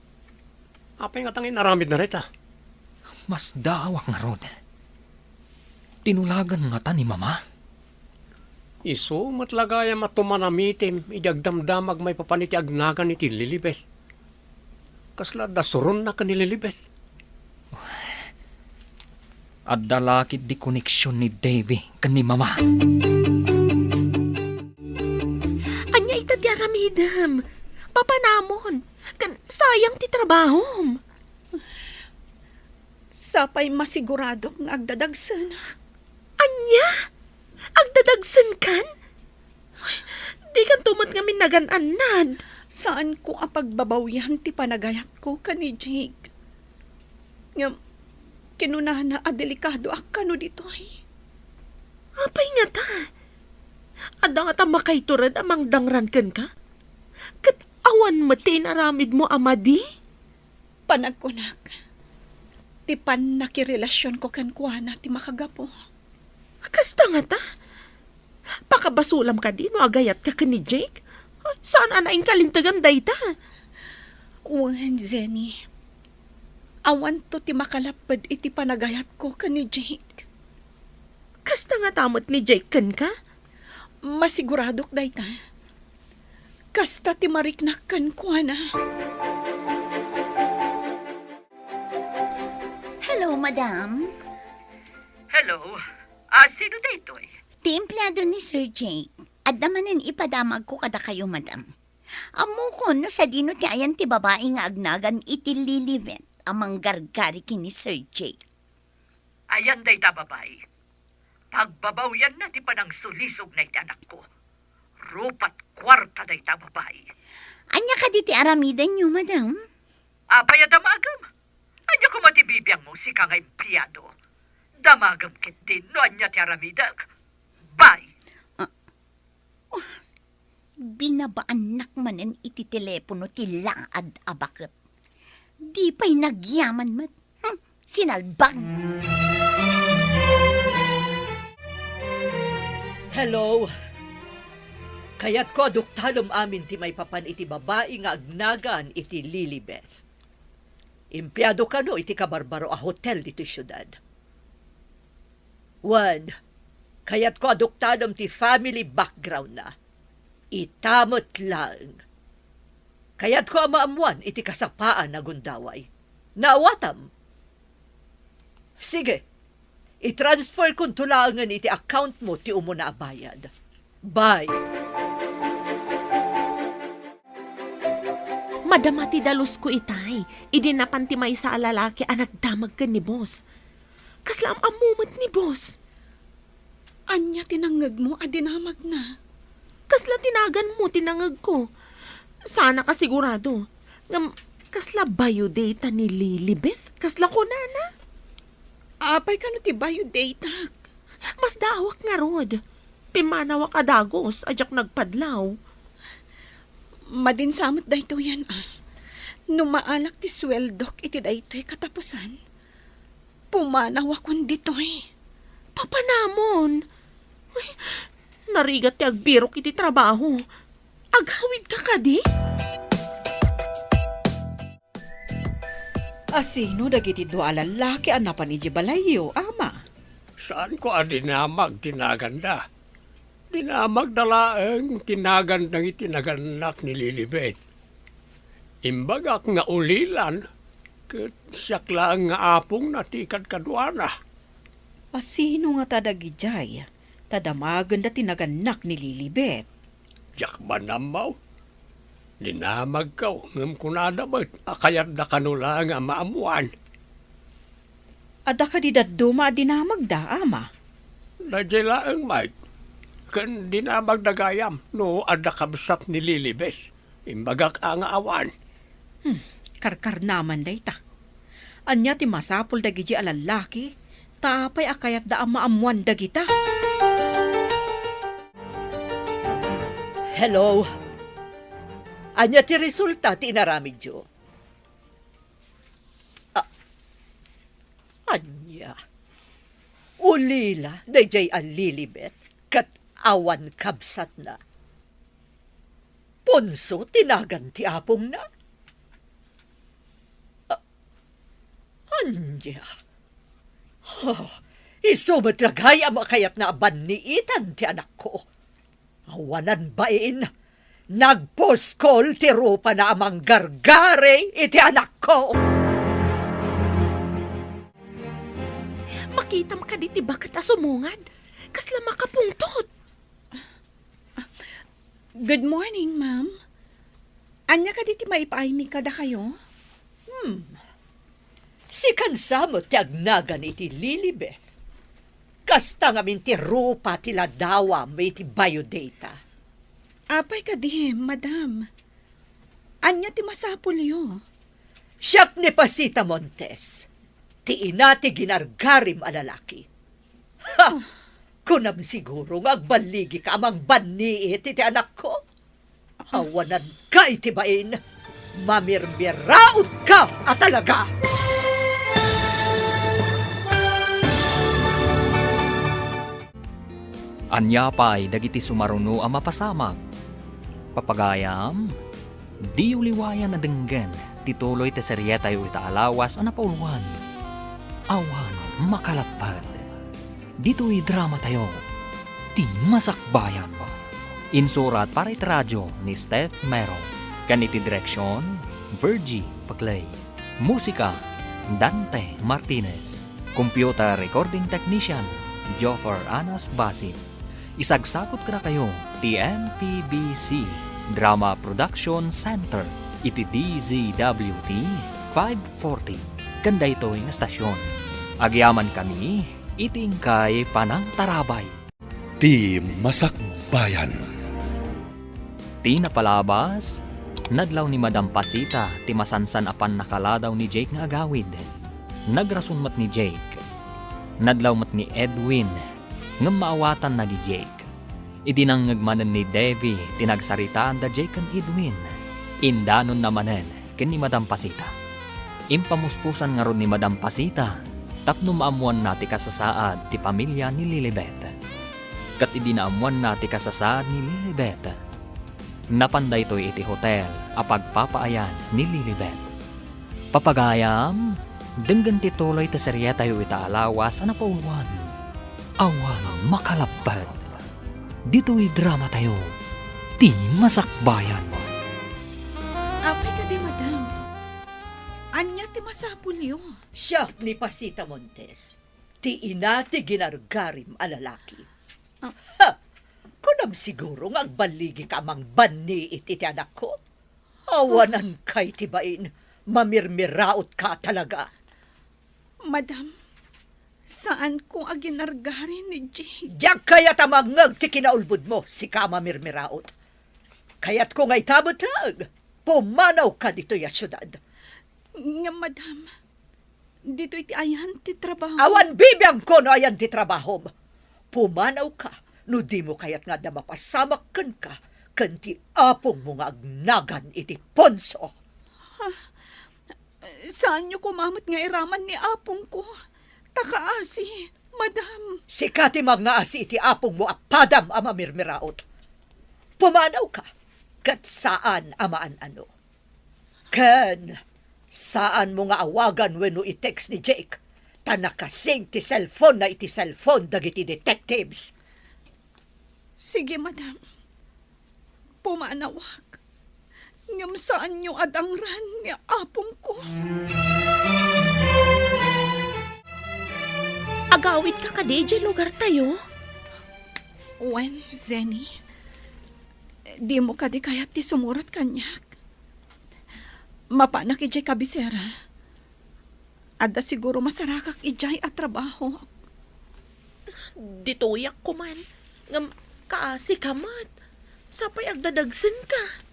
apay ngata nga inaramidna dayta? Masdaawak ngarud. Tinulagan ngata ni Mama? Isu met la gayam a tumanamitem idi agdamdamag maipapan iti agnagan iti Lilibeth. Kasla adda suronna ken ni Lilibeth? Adda la ketdi koneksion ni Davy ken ni Mama. Ania ita ti aramidem? Papanamon, ken sayang ti trabahom. Sapay masiguradok nga agdadagsenak. Ania? Agdadagsenkan? Dikanto met ngamin nagan-annad. Saanko a pagbabawyan ti panagayatko ken ni Jake. Ngem, kinunana a delikadoak kano ditoy. Apay ngata? Adda ngata makaiturod a mangdangran kenka? Ket awan met ti inaramidmo a madi? Panagkunak, ti pannakirelasionko kenkuana ti makagapu. Kasta ngata? Pakabasolam kadi no agayatka ken ni Jake? Saan a naingkalintegan dayta? Wen, Jenny. Awanto ti makalapped iti panagayatko ken ni Jake. Kasta ngata met ni Jake kenka? Masiguradok dayta. Kasta ti mariknak kenkuana. Hello, madam. Hello. Ah, sino daytoy? Ti empleado ni Sir Jake. Adda manen ipadamagko kadakayo, madam. Ammokon no sadino ti ayan ti babai nga agnagan iti Lilibet a manggargari ken ni Sir Jake. Ayan dayta babai. Pagbabawyanna ti panangsulisogna iti anakko. Rupa't kuarta dayta babai. Ania kadi ti aramidenyo, madam? Apay a damagem? Ania koma ti bibiangmo, sika nga empleado? Damagem ketdin no ania ti aramidek. Bye! Ah, oh, binabaannak manen iti telepono ti laad a baket. Di pay nagyaman met. Hmm, sinalbag! Hello. Kayatko a duktalem amin ti maipapan iti babai nga agnagan iti Lilibeth. Empleado kano iti kabarbaro a hotel ditoy siudad. Wen, kayatko a duktalem ti family background-na. Ita met laeng. Kayatko a maammoan iti kasapaan a gundaway. Naawatam? Sige, i-transfer konto laengen iti account mo ti umuna a bayad. Bye. Madama ti dalusko itay, idi napan ti maysa a lalaki a nagdamag ken ni boss. Kasla am-ammo met ni boss. Ania ti nangngegmo a dinamagna? Kasla ti naganmo ti nangngegko. Saan a kasigurado. Ngem, kasla biodata ni Lilibeth? Kasla kunana? Apay kano ti biodatak? Masdaawak ngarud. Pimmanawak a dagus a diak nagpadlaw. Madin sa met daytoyen, a. No maalak ti sueldok iti daytoy katapusan, pumanawakon ditoy. Papanamon? Ay, narigat ti agbirok iti trabaho. Aghawidka kadi? Asino dagiti dua a lallaki a napan idiay balayyo, ama? Saanko a dinamag ti naganda. Dinamagda laeng ti nagan dagiti nagannak ni Lilibet. Imbagak nga ulilan, ket siak laeng nga apongna ti kadkaduana. Asino ngata dagidiay ta damagenda ti nagannak ni Lilibet? Diak man ammo. Dinamagko, ngem kunada met a kayatda kano laeng a maammoan. Adda kadi dadduma a dinamagda, ama? Daydiay laeng, Mike. Ken dinamagda gayam no adda kabsat ni Lilibet. Imbagak a nga awan. Hmm, karkarnaman dayta. Ania ti masapul dagidi a lallaki? Ta apay a kayatda a maammoan dagita? Hello. Ania ti resulta ti inaramidyo? A-, ania? Ulila daydiay a Lilibet ket awan kabsatna? Ponso ti nagan ti apongna? A-, ania? Ha, isu met la gayam a kayatna a banniitan ti anakko. Awanan bain, nagpuskol ti rupana a manggargari iti anakko. Makitam kadi ti baket a sumungad? Kasla makapungtot. Good morning, ma'am. Ania kadi ti maipaaymi kadakayo? Hmm. Sikan sa met ti agnagan iti Lilibeth. Kasta ngamin ti rupa ti ladawam iti biodata. Apay kadi, madam? Ania ti masapulyo? Siak ni Pasita Montes, ti ina ti ginargarim a lalaki. Ha! Kunam siguro nga agballigika a mangbannit iti anakko? Awananka iti bain. Mamirmiraotka a talaga! Ania pay dagiti sumaruno a mapasamak? Papagayam, diyo liwayan a denggen ti tuloy ti serietayo ita a lawas a napauluan. Awan makalapped. Ditoy dramatayo, Ti Masakbayan. Insurat para iti radio ni Steph Mero, ken iti direksion, Virgie Paclay. Musika, Dante Martinez. Computer recording technician, Joffer Anas Basit. Isagsakot kadakayo ti M P B C Drama Production Center iti D Z W T five forty, ken daytoy nga stasyon. Agyamankami iti inkay panangtarabay. Ti Masakbayan. Ti napalabas, nadlaw ni Madam Pasita ti masansan a pannakaladaw ni Jake nga agawid. Nagrason met ni Jake. Nadlaw met ni Edwin, ngem maawatanna ni Jake. Idi nangngeg manen ni Debbie ti nagsaritaan da Jake ken Edwin, indanonna manen ken ni Madam Pasita. Impamuspusan ngarud ni Madam Pasita tapno maammoanna ti kasasaad ti pamilia ni Lilibet. Ket idi naammoanna ti kasasaad ni Lilibet, napan daytoy iti hotel a pagpapaayan ni Lilibet. Papagayam, denggen ti tuloy ti serietayo ita a lawas a napauluan. Awan makalapped. Ditoy dramatayo, Ti Masakbayan. Apay kadi, madam? Ania ti masapulyo? Siak ni Pasita Montes, ti ina ti ginargarim a lalaki. Ah. Ha! Kunam siguro nga agballigika a mangbannit iti anakko? Awananka iti bain, mamirmiraotka a talaga. Madam, saanko a ginargari ni Jake. Diak kayat a mangngeg ti kinaulbodmo, sika a mamirmiraot. Kayatko nga ita met laeng, pumanawka ditoy a siudad. Ngem, madam, ditoy ti ayan ti trabaho. Awan bibiangko no ayan ti trabahom. Pumanawka no dimo kayat nga adda mapasamak kenka ken ti apongmo nga agnagan iti punso. Ha? Saanyo koma met nga iraman ni apongko. Ta kaasi, madam. Sika ti mangngaasi iti apongmo a padam a mamirmiraot. Pumanawka, ket saan a maan-ano. Ken, saanmo nga awagan wenno i-text ni Jake, ta nakasing ti cellphone-na iti cellphone dagiti detectives. Sige, madam. Pumanawak. Ngem saanyo a dangran ni apongko. Agawidka kadi idiay lugartayo? Wen, Zenny, dimo kadi kayat ti sumurot kaniak? Mapanak idiay kabisera. Adda siguro masarakak idiay a trabaho. Ditoyak koman, ngem kaasika met. Sapay agdadagsenka.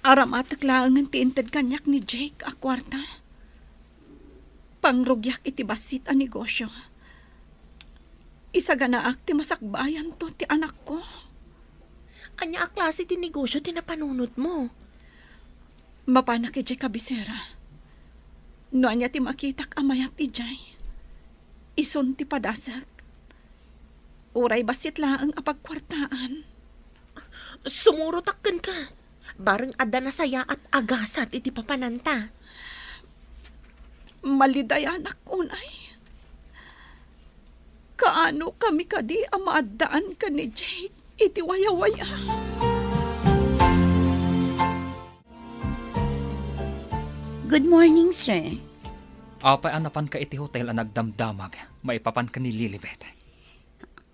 Aramatek laengen ti inted kaniak ni Jake a kuarta. Pangrugiak iti bassit a negosio. Isaganaak ti masakbayanto ti anakko. Ania a klase ti negosio ti napanunotmo? Mapanak idiay kabisera. No ania ti makitak a mayat idiay, isun ti padasek. Uray bassit laeng a pagkuartaan. Sumurotak kenka. Bareng adda nasayaat a gasat iti papananta. Malidayanak unay. Kaano kami kadi a maaddaan ken ni Jake iti wayawaya? Good morning, sir. Apay a napanka iti hotel a nagdamdamag maipapan ken ni Lilibet?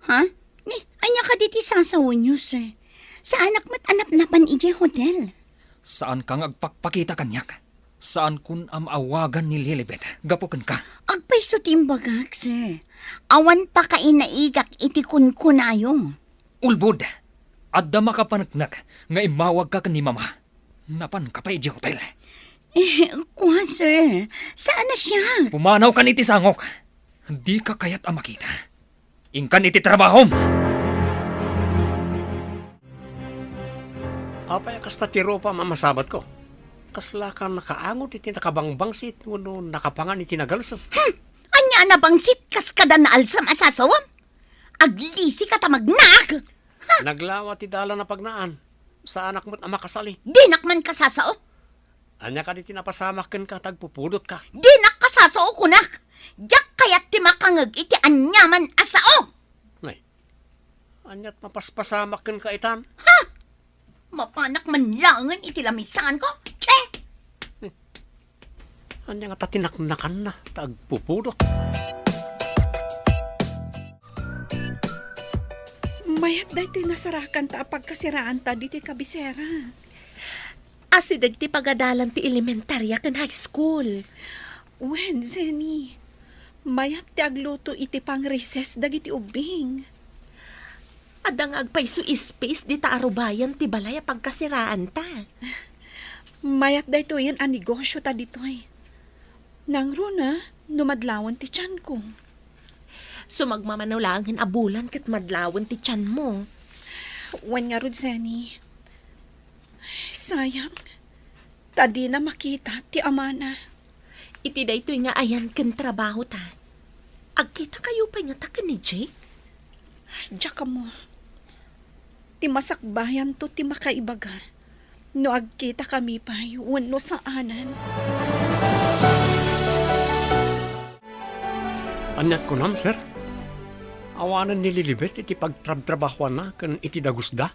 Ha? Ni, ania kadi ti sasawenyo, sir? Saanak met a napnapan idiay hotel. Saanka nga agpakpakita kaniak? Saankon a maawagan ni Lilibet gapu kenka. Agpayso ti imbagak, sir. Awan pakainaigak iti kunkunayo. Ulbod! Adda makapaneknek nga immawagka ken ni Mama. Napanka pay idiay hotel. Eh, kua, sir. Saan a siak? Pumanawkan iti sangok. Dika kayat a makita. Inkan iti trabahom! Apay a kasta ti rupam a masabatko? Kaslaka nakaangot iti nakabangbangsit wenno nakapangan iti nagalsem? Hmm! Ania a nabangsit kas kada naalsem a sasawem? Aglisika ta magnaak! Naglawa ti dalan a pagnaan. Saanak met a makasali. Dinak man kasasao. Ania kadi ti napasamak kenka ta agpupudotka? Dinak kasasao, kunak! Diak kayat ti makangeg iti aniaman a sao! Nay, aniat mapaspasamak kenka itan? Ha! Mapanak man laengen iti lamisaanko? Che! Ania ngata ti naknakanna ta agpupudot? Mayat daytoy nasarakanta a pagkasiraanta ditoy kabisera. Asideg ti pagadalan ti elementaria ken high school. Wen, Jenny, mayat ti agluto iti pang-recess dagiti ubbing. Adda nga agpayso ispis dita a rubayan ti balay a pagkasiraanta. Mayat daytoyen a negosio ta ditoy. Nangruna no madlawen ti tianko. Sumagmamano laengen a bulan ket madlawen ti tianmo. Wen ngarud, Jenny. Sayang, ta dina makita ti amana. Iti daytoy nga ayan ken trabahota, agkitakayo pay ngata ken ni Jake? Diak ammo. Ti masakbayanto ti makaibaga no agkitakami pay wenno saanen. Aniat kunam, sir? Awanen ni Lilibet iti pagtrabtrabahuanna ken iti dagusda?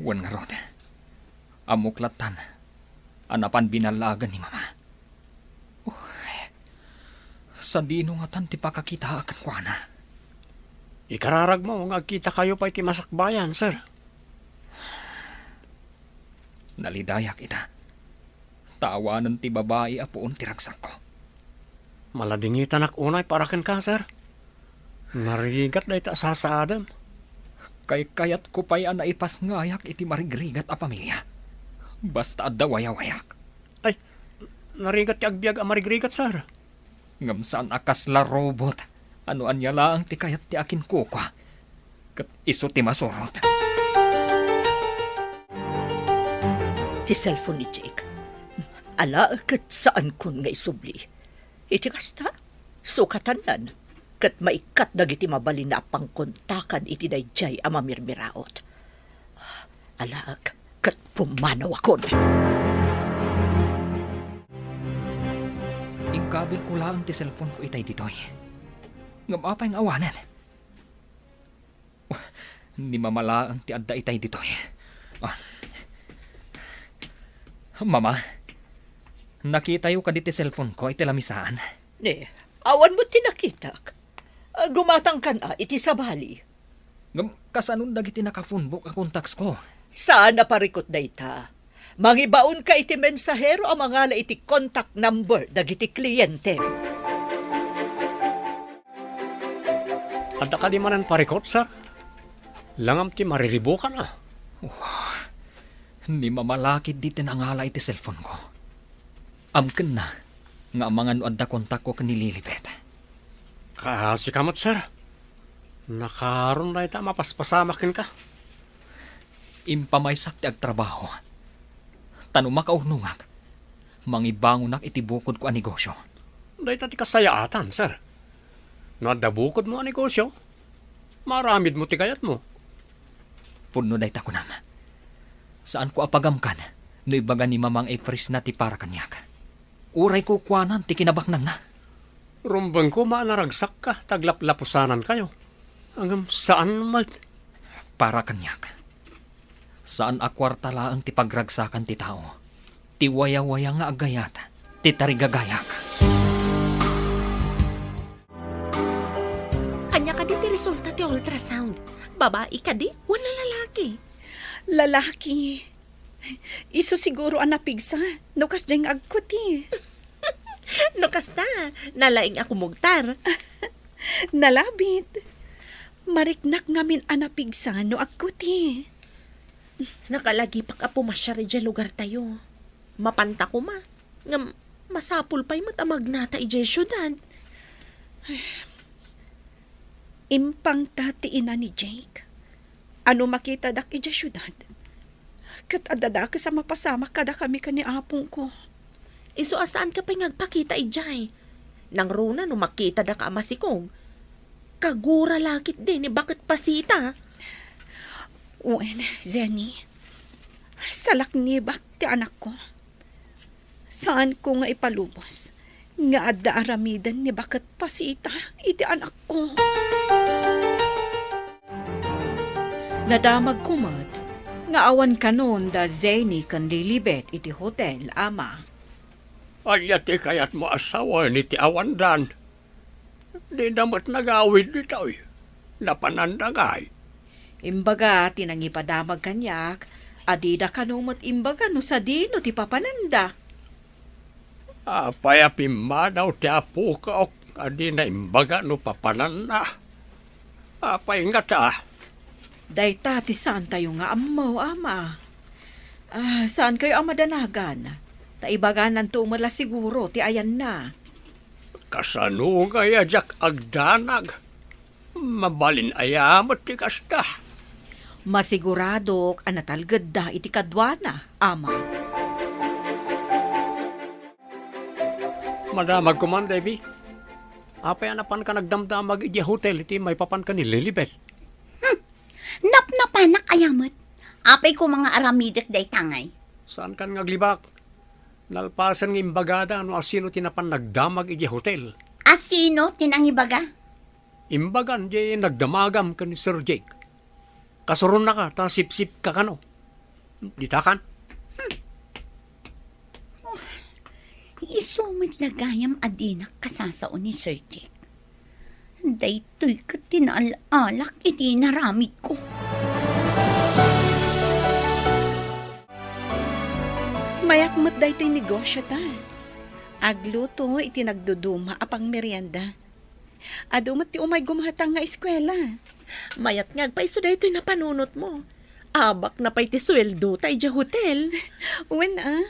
Wen ngarud, ammok lattan a napan binallaagan ni Mama. Uy, sadino ngatan ti pakakitaak kenkuana? Ikararagmo nga agkitakayo pay ti masakbayan, sir. Nalidayak ita. Ta awanen ti babai a puon ti ragsakko. Maladingitanak unay para kenka, sir. Narigat dayta a sasaadem. Kaykayatko pay a naipasngayak iti marigrigat a pamilia. Basta adda wayawayak. Ay, narigat ti agbiag a marigrigat, sir. Ngem saan a kasla robot a no ania laeng ti kayat ti akinkukua, ket isu ti masurot. Ti cellphone ni Jake. Ala, ket saankon nga isubli. Iti kasta, sukatannan, ket maikkat dagiti mabalin a pangkontakan iti daydiay a mamirmiraot. Alaek ket pumanawakon. Inkabilko laeng ti cellphone-ko itay ditoy. Ngem apay nga awanen? Ni Mama laeng ti adda itay ditoy. Ah. Mama, nakitayo kadi ti cellphone-ko iti lamisaan? Ne, awan met ti nakitak. Ah, gumatangkan a iti sabali. Ngem kasanon dagiti nakapunbok a contacts-ko? Saan a parikut dayta. Mangibaonka iti mensahero a mangala iti contact number dagiti kliente. Adda kadi manen parikut, sir? Langam ti mariribukan, a. Wah, ni Mama la ketdi ti nangala iti cellphone-ko. Amkenna nga amangan no adda kontakko ken ni Lilibet. Kaasika met, sir. Nakaron dayta a mapaspasamak kenka. Impamaysak ti agtrabaho. Ta no makaurnongak, mangibangonak iti bukodko a negosyo. Dayta ti kasayaatan, sir. No adda bukodmo a negosyo, maaramidmo ti kayatmo. Pudno dayta kunam. Saanko a pagamkan no ibaga ni Mamang Efrisna ti para kaniak. Uray kukuanan ti kinabaknangna. Rumbeng koma a naragsakka ta aglaplapusanankayo. Ngem saan met. Para kaniak, saan a kuarta laeng ti pagragsakan ti tao. Ti wayawaya nga agayat ti tarigagayak. Ania kadi ti resulta ti ultrasound? Babai kadi wenno lalaki? Lalaki. Isu siguro a napigsa no kasdiay nga agkuti. No kasta, nalaing a kumugtar. Nalabit. Mariknak ngamin a napigsa no agkuti. Nakalagipak a pumasiar idiay lugartayo. Mapanta koma, ngem masapul pay met a magnata idiay siudad. Impangta ti ina ni Jake. A no makitadak idiay siudad, ket adda dakes a mapasamak kadakami ken ni apongko. Isu a saanka pay nga agpakita idiay. Nangruna no makitada ka a masikog, kagura la ketdi ni baket pasita. Wen, Jenny, salaknibak ti anakko. Saanko nga ipalubos nga adda aramiden ni baket pasita iti anakko. Nadamagko met nga awan kanon da Jenny ken Lilibet iti hotel, Ama. Ania ti kayatmo a sawen iti awandan? Dida met nagawid ditoy. Napananda ngay? Imbaga ti nangipadamag kaniak a dida kano met imbaga no sadino ti papananda. Apay a pimmanaw ti apokok a dina imbaga no papananna? Apay ngata? Dayta ti saantayo nga ammo, Ama. Ah, saankayo a madanagan? Ta ibagananto met la siguro ti ayanna. Kasano ngay a diak agdanag? Mabalin aya met ti kasta? Masiguradok a natalgedda iti kaduana, Ama. Madamag koman, Debbie. Apay a napanka nagdamdamag idiay hotel iti maipapan ken ni Lilibet? Hmm. Napnapanak aya met? Apay koma nga aramidek dayta ngay? Saankan nga aglibak? Nalpasen nga imbagada no asino ti napan nagdamag idiay hotel. Asino ti nangibaga? Imbagan diay nagdamagam ken ni Sir Jake. Kasuronnaka ta sipsipka kano. Ditakan? Hmm. Oh, isu met la gayam a dinak kasasao ni Sir Jake. Daytoy ket ti naal-alak iti inaramidko. Mayat met daytoy negosio ta. Agluto iti nagduduma a pangmerienda. Adu met ti umay gumatang nga eskuela. Mayat nga agpayso daytoy napanunotmo. Abakna pay ti sueldo ta idiay hotel. Wen a.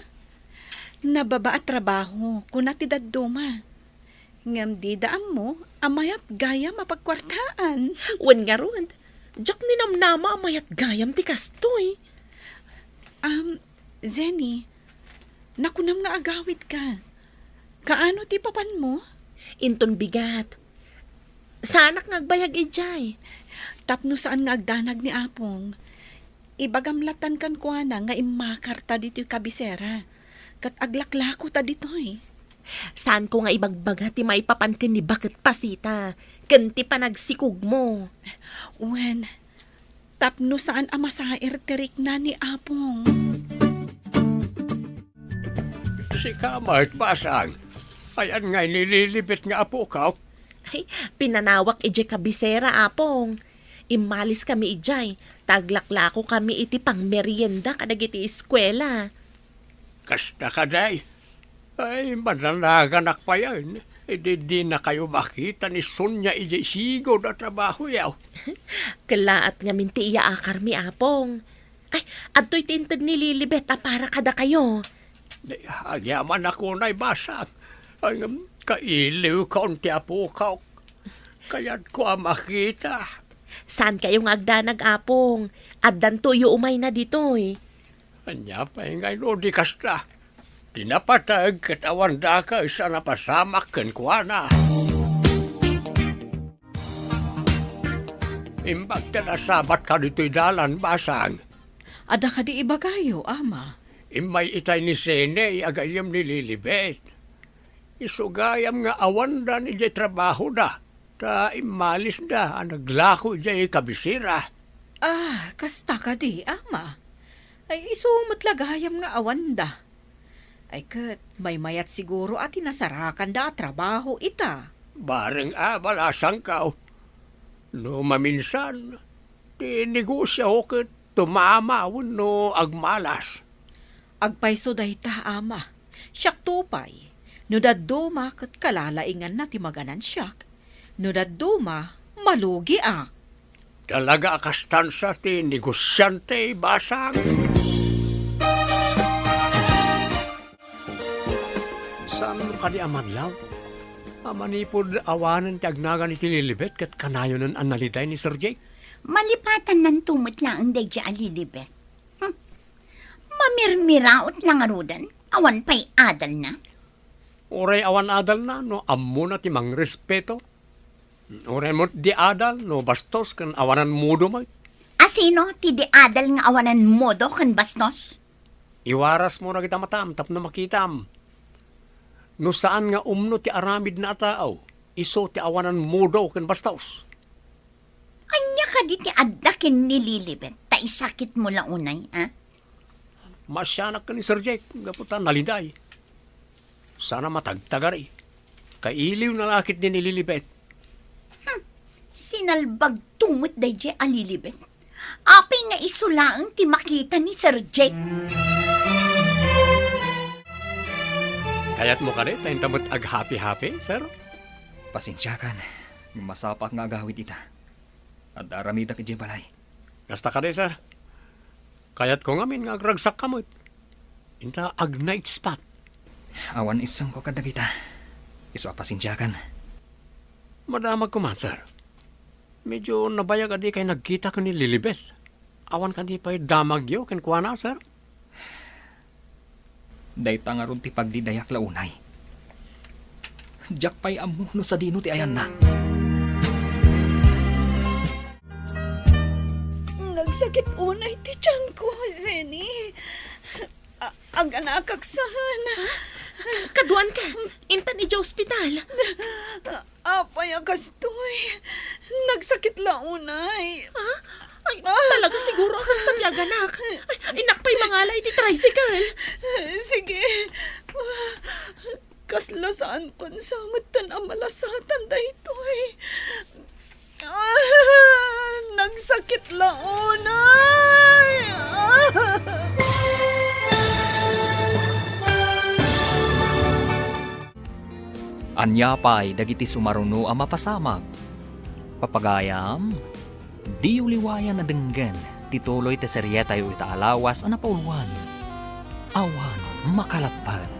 Nababa a trabaho, kuna ti dadduma. Ngem dida ammo a mayat gayam a pagkuartaan. Wen ngarud, diak ninamnama a mayat gayam ti kastoy. Am, Jenny, nakunam nga agawidka. Kaano ti papanmo? Inton bigat. Saanak nga agbayag idiay. Tapno saan nga agdanag ni Apong, ibagam latan kenkuana nga immakarta ditoy kabisera, ket aglaklakota ditoy. Saanko nga ibagbaga ti maipapan ken ni baket pasita, ken ti panagsikogmo. Wen, tapno saan a masair ti rikna ni Apong. Sika met, Basang. Ayan ngay ni Lilibet nga apokak? Ay, pinanawak idiay kabisera, Apong. Immaliskami idiay, ta aglaklakokami iti pangmerienda kadagiti eskuela. Kasta kadi? Ay, mananaganak payen. Idi dinakayo makita ni Sonia idiay sigud a trabahoyo. Kellaat ngamin ti iyaakarmi, Apong. Ay, adtoy ti inted ni Lilibet a para kadakayo. Di, agyamanak unay, Basang. Ay, ngem, kailiwkon ti apokak. Kayatko a makita. Saankayo nga agdanag, Apong. Addantoyo umayna ditoy. Ania pay ngay no di kasta? Ti napateg ket awan dakes a napasamak kenkuana. Imbag ta nasabatka ditoy dalan, Basang. Adda kadi ibagayo, Ama? Immay itay ni Sene, agayyem ni Lilibet. Isu gayam nga awandan idiay trabahoda, ta immalisda a naglako idiay kabisera. Ah, kasta kadi, Ama? Ay, isu met la gayam nga awanda. Ay ket, maymayat siguro a ti nasarakanda a trabaho ita. Bareng a balasangkaw. No maminsan, ti negosio ket tumama wenno agmalas. Agpayso dayta, Ama. Siakto pay. No dadduma ket kalalainganna ti maganansiak. No dadduma, malugiak. Talaga a kastansa ti negosiante, basang. Saan kadi a madlaw? A manipud awanen ti agnagan iti Lilibet ket kanayonen a naliday ni Sir Jake? Malipatananto met laeng daydiay a Lilibet. Hmm. Mamirmiraot la ngaruden, awan pay adalna. Uray awan adalna no ammona ti mangrespeto. Uray met di adal no bastos ken awanan modo met. Asino ti di adal nga awanan modo ken bastos? Iwarasmo dagita matam tapno makitam. No saan nga umno ti aramidna a tao, isu ti awanan modo ken bastos. Ania kadi ti adda ken ni Lilibet ta isakitmo la unay, a? Maasianak ken ni Sir Jake gapu ta naliday. Saan a matagtagari. Kailiwna la ketdi ni Lilibet. Hmm. Sinalbagto met daydiay a Lilibet. Apay nga isu laeng ti makita ni Sir Jake? Kayatmo kadi ta inta met aghappy-happy, sir? Pasensiakan, masapaak nga agawid ita. Adda aramidak idiay balay. Kasta kadi, sir. Kayatko ngamin nga agragsakka met. Inta ag-night spa. Awan isungko kadagita. Isu a pasensiakan. Madamagko man, sir. Medyo nabayag a dikay nagkita ken ni Lilibet. Awan kadi pay damagyo kenkuana, sir? Dayta ngarud ti pagdidayak la unay. Diak pay ammo no sadino ti ayanna. Nagsakit unay ti tianko, Zenny. A-, aganakak saan. Kaduan ka, intan idiay ospital. Apay a kastoy? Nagsakit la unay. Ha? Ay, ah, talaga siguro a kasta ti aganak. Ay, innak pay mangala iti tricycle. Sige. Kasla saan kon sa metten a malasatan daytoy. Ah, nagsakit la unay. Ah. Ania pay dagiti sumaruno a mapasamak? Papagayam, diyo liwayan a denggen ti tuloy ti serietayo ita a lawas a napauluan, Awan Makalapped.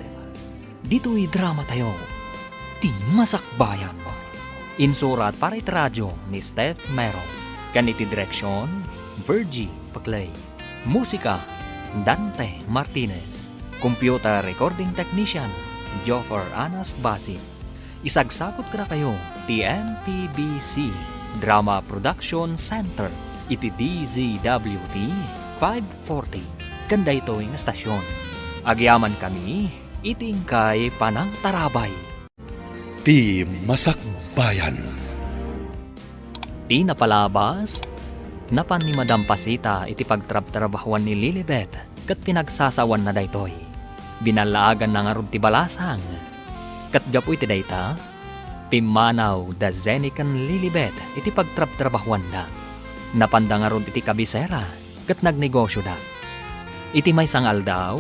Ditoy dramatayo, Ti Masakbayan. Insurat para iti radio ni Steph Mero, ken iti direksion, Virgie Paclay. Musika, Dante Martinez. Computer recording technician, Joffer Anas Basi. Isagsagutko kadakayo ti M P B C Drama Production Center iti D Z W T five forty ken daytoy nga estasion. Agyamankami iti inkay panangtarabay. Ti Masakbayan. Ti napalabas, napan ni Madam Pasita iti pagtrabtrabahuan ni Lilibet ket pinagsasawanna daytoy. Binallaaganna ngarud ti balasang. Ket gapu iti dayta, pimmanaw da Zenny ken Lilibet iti pagtrabtrabahuanda. Napanda ngarud iti kabisera ket nagnegosioda. Iti maysa nga aldaw,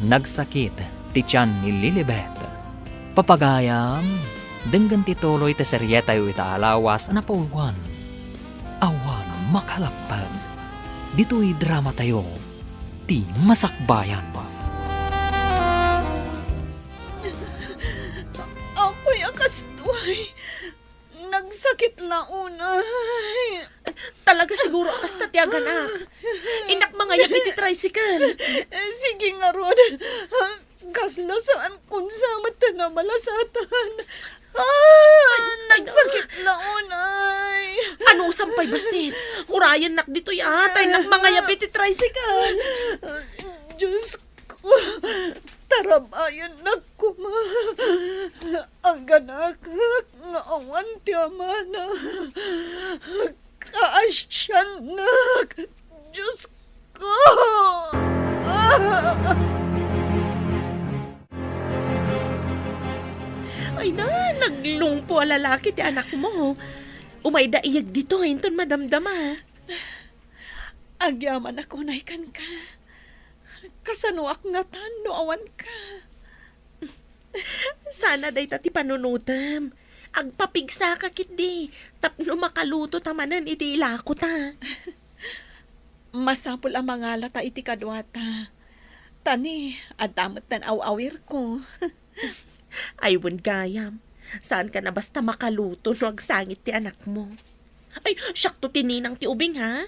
nagsakit ti tian ni Lilibet. Papagayam, denggen ti tuloy ti serietayo ita a lawas a napauluan, Awan Makalapped. Ditoy dramatayo, Ti Masakbayan. Apay a kastoy? Nagsakit la unay. Talaga siguro a kasta ti aganak. Innak mangayab iti tricycle. Sige ngarud. Kasla saan kon sa metten a malasatan. Ah, ay, ay, nagsakit la unay. Anusam pay bassit? Urayennak ditoy, a, ta innak mangayab iti tricycle. Diyos ko, tarabayannak koma. Aganakak nga awan ti amana. Kaasiannak, Diyos ko! Ay na, naglungpo a lalaki ti anakmo. Umayda iyeg ditoy inton madamdama. Agyamanak unay kenka. Kasanoak ngatan no awanka? Sana dayta ti panunotem. Agpapigsaka ketdi, tapno makaluto ta manen iti ilako ta. Masapul a mangala ta iti kaduata. Ta ni, adda met tan aw-awirko. Ay, wen gayam. Saan ka na basta makaluto no agsangit ti anakmo. Ay, siakto ti ninang ti ubing, ha?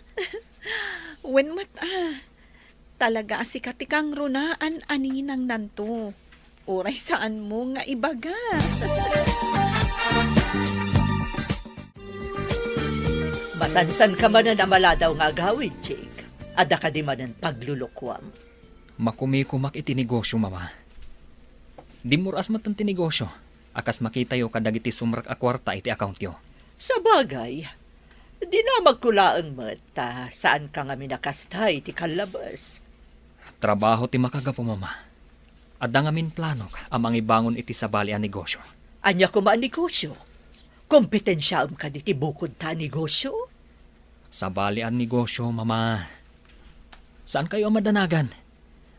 Wen met, ah. Talaga a sika ti kangrunaan a ninangnanto. Uray saanmo nga ibaga. Masansan ka manen a maladaw nga agawid, Jake. Adda kadi manen paglulukuam? Makumikumak iti negosyo, Mama. Dimmur-as met ti negosyo a kas makitayo kadagiti sumrek a kuarta iti accountyo. Sabagay, dinamagko laeng met ta saan ka ngamin a kasta iti kallabes. Trabaho ti makagapu, Mama. Adda ngamin planok a mangibangon iti sabali a negosyo. Ania koma a negosyo? Kompetensiaem kadi ti bukod ta a negosyo? Sabali a negosyo, Mama. Saankayo a madanagan.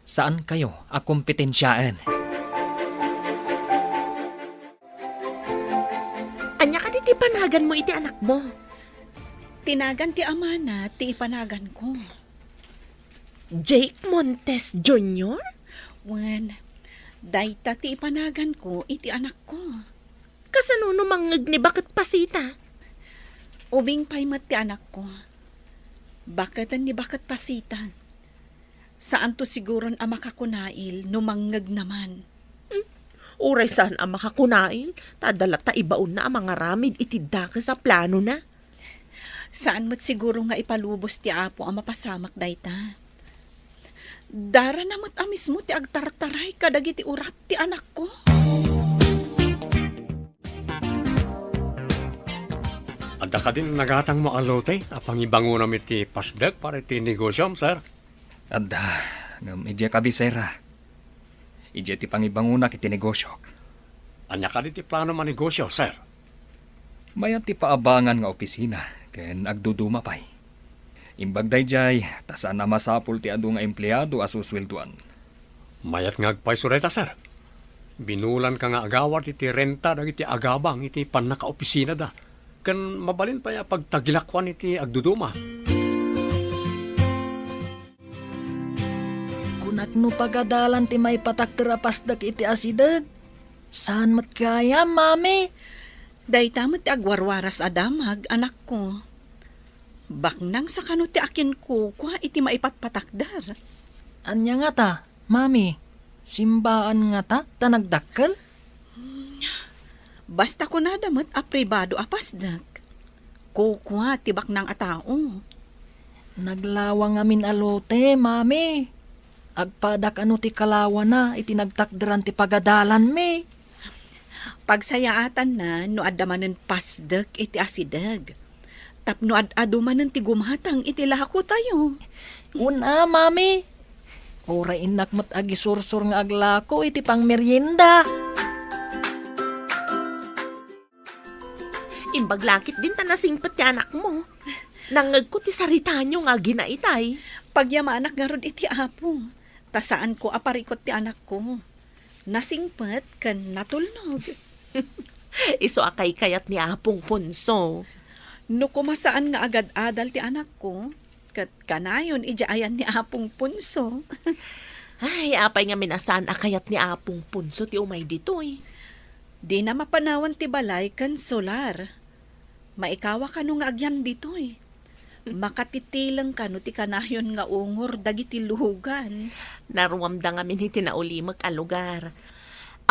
Saankayo a kompetensiaen. Ania kadi ti panaganmo iti anakmo? Ti nagan ti amana ti ipanaganko. Jake Montes Junior? Wen, dayta ti ipanaganko iti anakko. Kasano no mangngeg ni Baket Pasita? Ubing pay met ti anakko. Baketen ni Baket Pasita. Saanto siguron a makakunail no mangngegna man. Hmm, uray saan a makakunail, ta adda latta ibaonna a mangaramid iti dakes a planona. Saan met siguro nga ipalubos ti Apo a mapasamak dayta. Darana met a mismo ti agtartaray kadagiti urat ti anakko. Adda kadin nagatangmo a lote a pangibangonam iti pasdek para iti negosyom, sir? Adda, ngem idiay kabisera. Idiay ti pangibangonak iti negosyok. Ania kadi ti planom a negosyo, sir? Mayat ti paabangan nga opisina ken agduduma pay. Imbag daydiay, ta saan a masapul ti adu nga empleado a susueldoan. Mayat nga agpayso dayta, sir. Binulanka nga agawad iti renta dagiti agabang iti pannakaopisinada, ken mabalin pay a pagtagilakuan iti agduduma. Kunak no pagadalan ti maipatakder a pasdek iti asideg. Saan met gayam, Mami? Dayta met ti agwarwaras a damag, anakko. Baknang sa kano ti akinkukua iti maipatpatakder. Ania ngata, Mami? Simbaan ngata ta nagdakkel? Basta kunada met a pribado a pasdek. Kukua ti baknang a tao. Naglawa ngamin a lote, Mami. Agpadak ano ti kalawana iti nagtakderan ti pagadalanmi. Pagsayaatanna no adda manen pasdek iti asideg. Tapno ad-adu manen ti gumatang iti lakotayo. Una, Mami. Uray innak met agisursor nga aglako iti pangmerienda. Imbag lakit din ta nasingpet ti anakmo. Nangngegko ti saritayo nga aginaitay. Pagyamanak ngarud iti Apo, ta saanko a parikut ti anakko. Nasingpet ken natulnog. Isu a kaykayat ni Apong Ponso. No koma saan nga agad-adal ti anakko, ket kanayon idiay ayan ni Apong Ponso. Ay, apay ngamin a saan a kayat ni Apong Ponso ti umay ditoy? Dina mapanawan ti balay ken solar. Maikawa kano nga agyan ditoy. Makatitileng kano ti kanayon nga ungor dagiti lugan. Naruamda ngamin iti naulimek a lugar.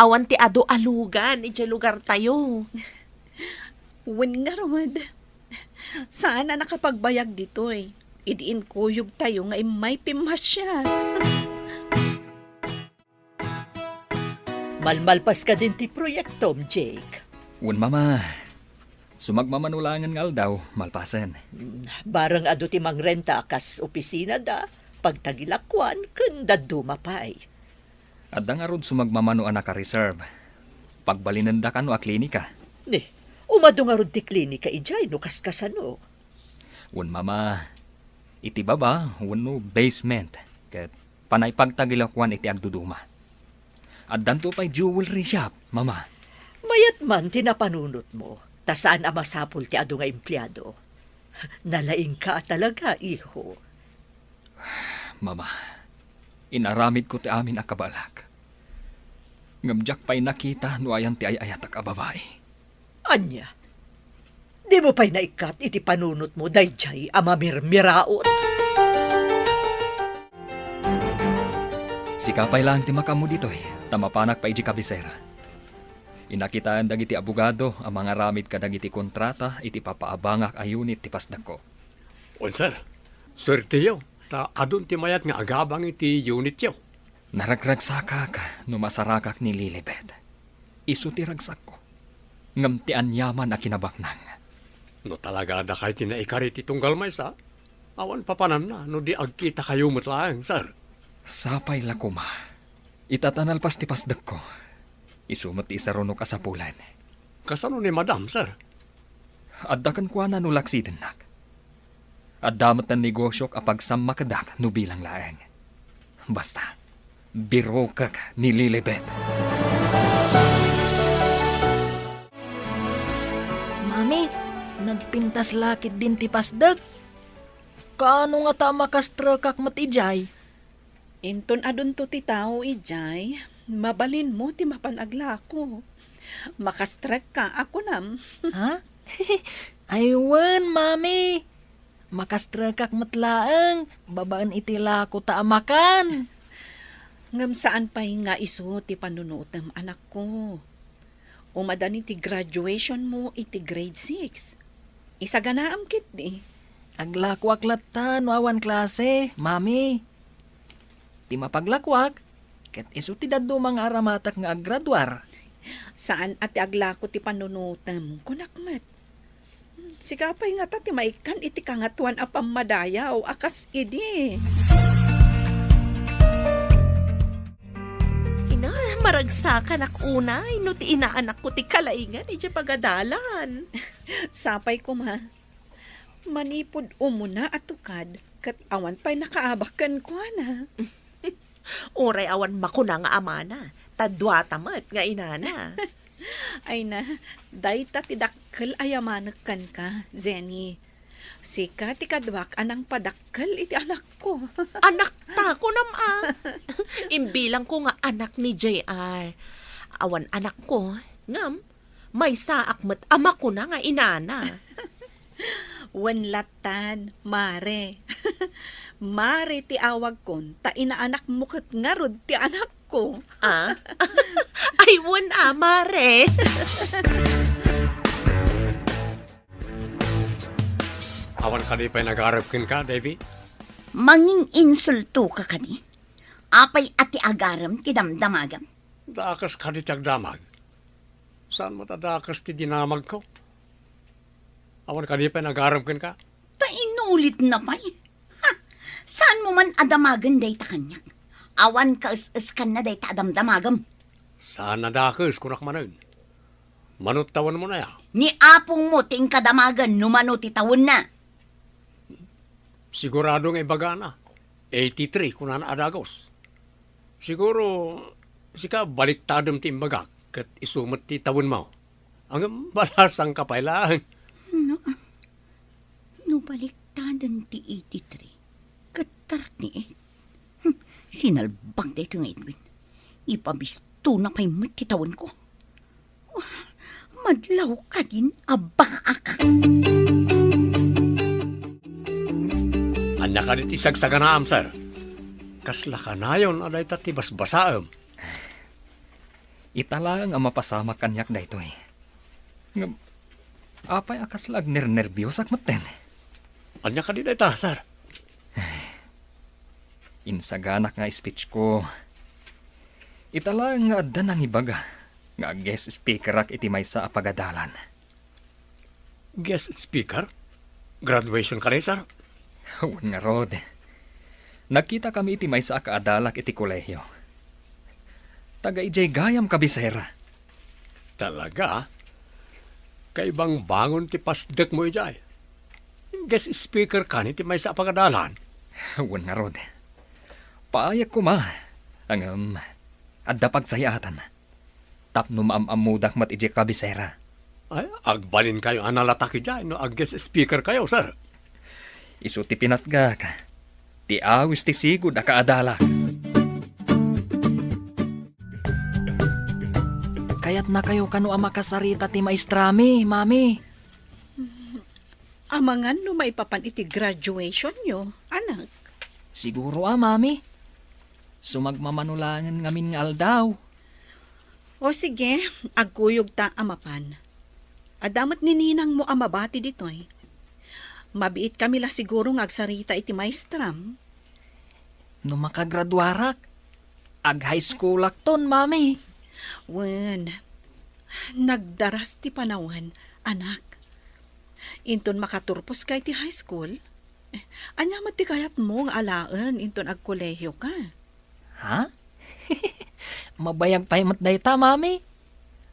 Awan ti adu a lugan idiay lugartayo. Wen ngarud, saan a nakapagbayag ditoy idi inkuyogtayo nga immay pimmasiar. Malmalpas kadin ti proyektom, Jake? Wen, Mama. Sumagmamano laengen nga aldaw, malpasen. Mm, bareng adu ti mangrenta a kas opisinada, pagtagilakuan, ken dadduma pay. Adda ngarud sumagmamano a naka-reserve. Pagbalinenda kano a klinika. Ni, umadu ngarud ti klinika idiay no kaskasano? Wen, Mama, iti baba wenno basement, ket panay pagtagilakuan iti agduduma. Addanto pay jewelry shop, Mama. Mayat man ti napanunotmo, ta saan a masapul ti adu nga empleado. Nalaingka a talaga, iho. Mama, inaramidko ti amin a kabaelak. Ngem diak pay nakita no ayan ti ay-ayatak a babai. Ania? Dimo pay naikkat iti panunotmo daydiay a mamirmiraot? Sika pay laeng ti makaammo ditoy, ta mapanak pay idiay kabisera. Inakitaen dagiti abogado a mangaramid kadagiti kontrata iti papaabangak a unit ti pasdekko. Wen, sir. Suerteyo, ta adun ti mayat nga agabang iti unityo. Naragragsakak no masarakak ni Lilibet. Isu ti ragsakko. Ngem ti aniaman a kinabaknang. No talaga dakay ti naikari ti tunggal maysa, awan papananna no di agkitakayo met laeng, sir. Sapay la koma. Ita ta nalpas ti pasdekko. Isu met ti isarunok a sapulen. Kasano ni Madam, sir? Adda kenkuana no laksidennak. Adda met ti negosiok a pagsammakedak no bilang laeng. Basta, birokek ni Lilibet. Mami, nagpintas la ketdin ti pasdek. Kaano ngata a makastrekak met idiay? Inton adunto ti tao idiay, mabalinmo ti mapan aglako. Makastrekka a kunam. Ha? Ay wen, Mami. Makastrekak met laeng, babaen iti lako ta a makan. Ngem saan pay nga isu ti panunutem, anakko. Umadani ti graduationmo iti grade six. Isaganaam ketdi. Aglakoak latta no awan klase, Mami. Ti mapaglakoak, ket isu ti dadduma nga aramatek nga aggraduar. Saan a ti aglako ti panunutem, kunak met. Sika pay ngata ti maikkan iti Kangatoan a Pammadayaw a kas idi. Ina, maragsakanak unay no ti inaanakko ti kalaingan idiay pagadalan. Sapay koma. Manipud umuna a tukad, ket awan pay nakaabak kenkuana. Uray awan makuna nga amana, ta duata met nga inana. Ay na, dayta ti dakkel a yamanek kenka, Zenny. Sika ti kaduak a nangpadakkel iti anakko. Anakta, kunam a. Imbilangko nga anak ni J R. Awan anakko, ngem maysaak met a makuna nga inana. Wen latta, Mare. Mare ti awagkon, ta inaanakmo ket ngarud ti anakko. Ah? Ay, wen a, Mare. Awan kadi pay nagarem kenka, Debbie? Mangin-insultoka kadi? Apay a ti agarem ti damdamagem? Dakes kadi ti agdamag. Saan met a dakes ti dinamagko? Awan kadi pay nagarem kenka? Ta inulitna pay. Ha! Saanmo man a damagen dayta kaniak. Awan kaes-eskanna dayta a damdamagem. Saan a dakes, kunak manen. Mano ti tawenmon aya? Ni apongmo ti inkadamagen no mano ti tawenna. Sigurado nga ibagana. Eighty-three, kunana a dagus. Siguro, sika baliktadem ti imbagak, ket isu met ti tawenmo. Ngem balasangka pay laeng. No, no baliktaden ti eighty-three, ket thirty-eight. Hmm, sinalbag daytoy nga Edwin. Ipabistona pay met ti tawenko. Wah, madlaw kadin a baak. Ania kadi ti sagsaganaam, sir? Kasla kanayon a dayta ti basbasaem. Ita laeng a mapasamak kaniak daytoy. Ngem, apay a kasla agnernerbiosak metten? Ania kadi dayta, sir? Insaganak nga speech ko. Ita laeng nga adda nangibaga nga guest speakerak iti maysa a pagadalan. Guest speaker? Graduation kadi, sir? Wen ngarud. Nagkitakami iti maysa a kaadalak iti kolehio. Taga idiay gayam kabisera. Talaga? Kaibangbangon ti pasdekmo idiay. Guest speaker kani ti maysa a pagadalan? Wen ngarud. Paayek koma. Ngem, adda pagsayaatanna. Tapno maam-ammodak met idiay kabisera. Ay, agbalinkayo a nalatak idiay no ag-guest speakerkayo, sir. Isu ti pinatgak. Ti awis ti sigud a kaadalak. Kayatnakayo kano a makasarita ti maestrami, Mami? Amangan no maipapan iti graduationyo, anak. Siguro a, Mami. Sumagmamano laengen ngamin nga aldaw. O sige, agkuyogta a mapan. Adda met ni ninangmo a mabati ditoy. Mabiitkami la siguro nga agsarita iti maestram. No makagraduarak, ag-high schoolakton, Mami. Wen, nagdaras ti panawen, anak. Inton makaturposka iti high school, ania met ti kayatmo nga alaen inton agkolehioka? Ha? Mabayag pay met dayta, Mami.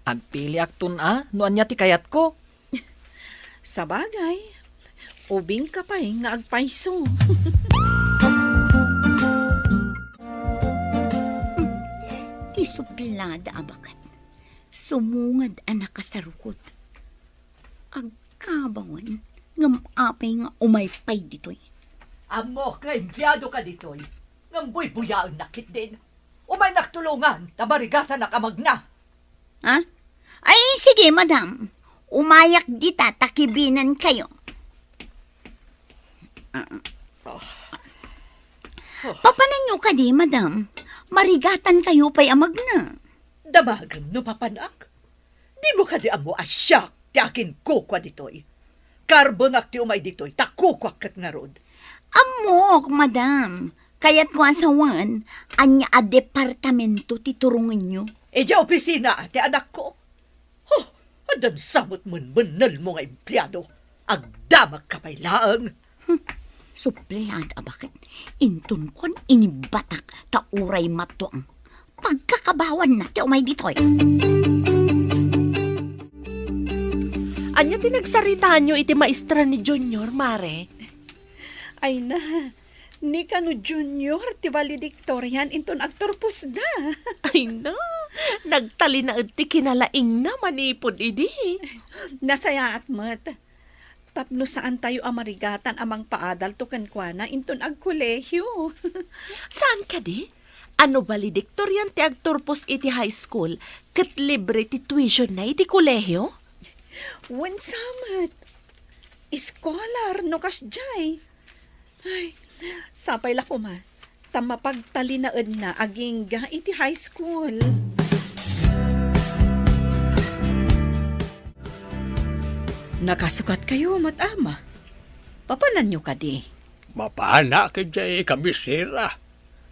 Agpiliakton a no ania ti kayatko. Sabagay, ubingka pay nga agpayso. Ti suplada a baket, sumungad a nakasarukot. Agkabawan, ngem apay nga umay pay ditoy? Ammok nga empleadoka ditoy, ngem buybuyaennak ketdin. Umaynak tulongan, ta marigatanak a magna. Ha? Ay, sige, madam. Umayak dita ta kibinenkayo. Ah. Papananyo kadi, madam? Marigatankayo pay a magna. Damagem no papanak? Dimo kadi ammo a siak ti akinkukua ditoy? Karbengak ti umay ditoy ta kukuak ket ngarud. Ammok, madam. Kayatko a sawen, ania a departamento ti turongenyo? Idiay opisina ti anakko. Huh, addan sa met menmennelmo nga empleado. Agdamagka pay laeng. Hmm, suplada a baket. Inton kuan inibatak ta uray mattuang. Pagkakabawanna ti umay ditoy. Ania ti nagsaritaanyo iti maestra ni Junior, Mare? Ay na, ni kano Junior ti valedictorian inton agturposda. Ay na, nagtalinaed ti kinalaingna manipud idi. Nasayaat met. Tapno saantayo a marigatan a mangpaadalto kenkuana inton agkolehio. Saan kadi? A no valedictorian ti agturpos iti high school, ket libre ti tuitionna iti kolehio? Wen sa met. Scholar no kasdiay. Ay, sapay la koma ta mapagtalinaedna agingga iti high school. Nakasukatkayo met, Ama. Papananyo kadi? Mapanak idiay kabisera.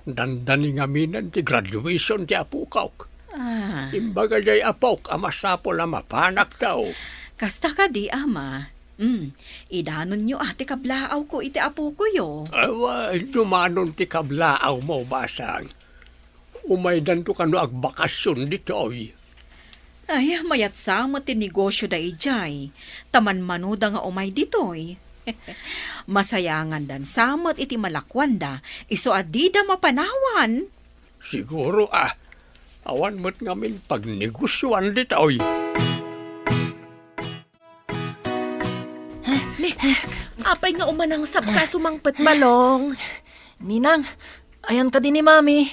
Dandani ngaminen ti graduation ti apokak. Ah. Imbaga diay apok a masapul a mapanak daw. Kasta kadi, Ama. Mm, idanonyo a ti kablaawko iti apokoyo. Awa, dumanon ti kablaawmo, basang. Umaydanto kano agbakasyon ditoy. Ay, mayat sa met ti negosyoda idiay, ta manmanoda nga umay ditoy. Masayangandan sa met iti malakuanda, isu a dida mapanawan. Siguro a, awan met ngamin pagnegosioan ditoy. Ni, apay nga umanangsabka sumangpet, Balong? Ninang, ayan kadi ni Mami?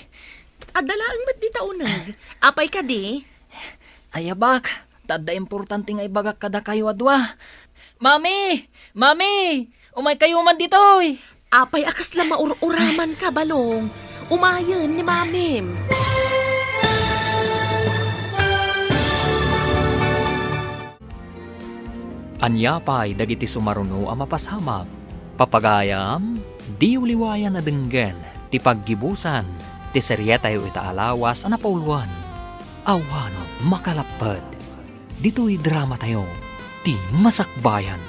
Adda laeng met dita uneg. Apay kadi? Ayabak, ta adda importante nga ibagak kadakayo a dua. Mami! Mami! Umaykayo man ditoy! Apay a kasla maur-uramanka, Balong? Umayen ni Mamim. Ania pay dagiti sumaruno a mapasamak? Papagayam, diyo liwayan a denggen ti paggibusan ti serietayo ita a lawas a napauluan, Awan Makalapped. Ditoy dramatayo, Ti Masakbayan.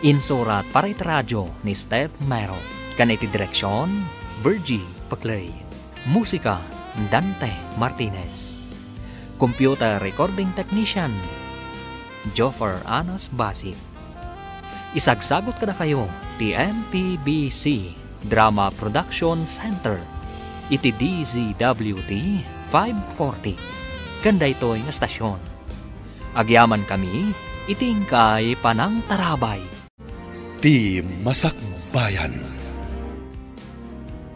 Insurat para iti radio ni Steph Mero, ken iti direksion, Virgie Paclay. Musika, Dante Martinez. Computer recording technician, Joffer Anas Basit. Isagsagut kadakayo ti M P B C Drama Production Center iti D Z W T five forty. ken daytoy nga estasion. Agyamankami iti inkay panangtarabay. Ti Masakbayan.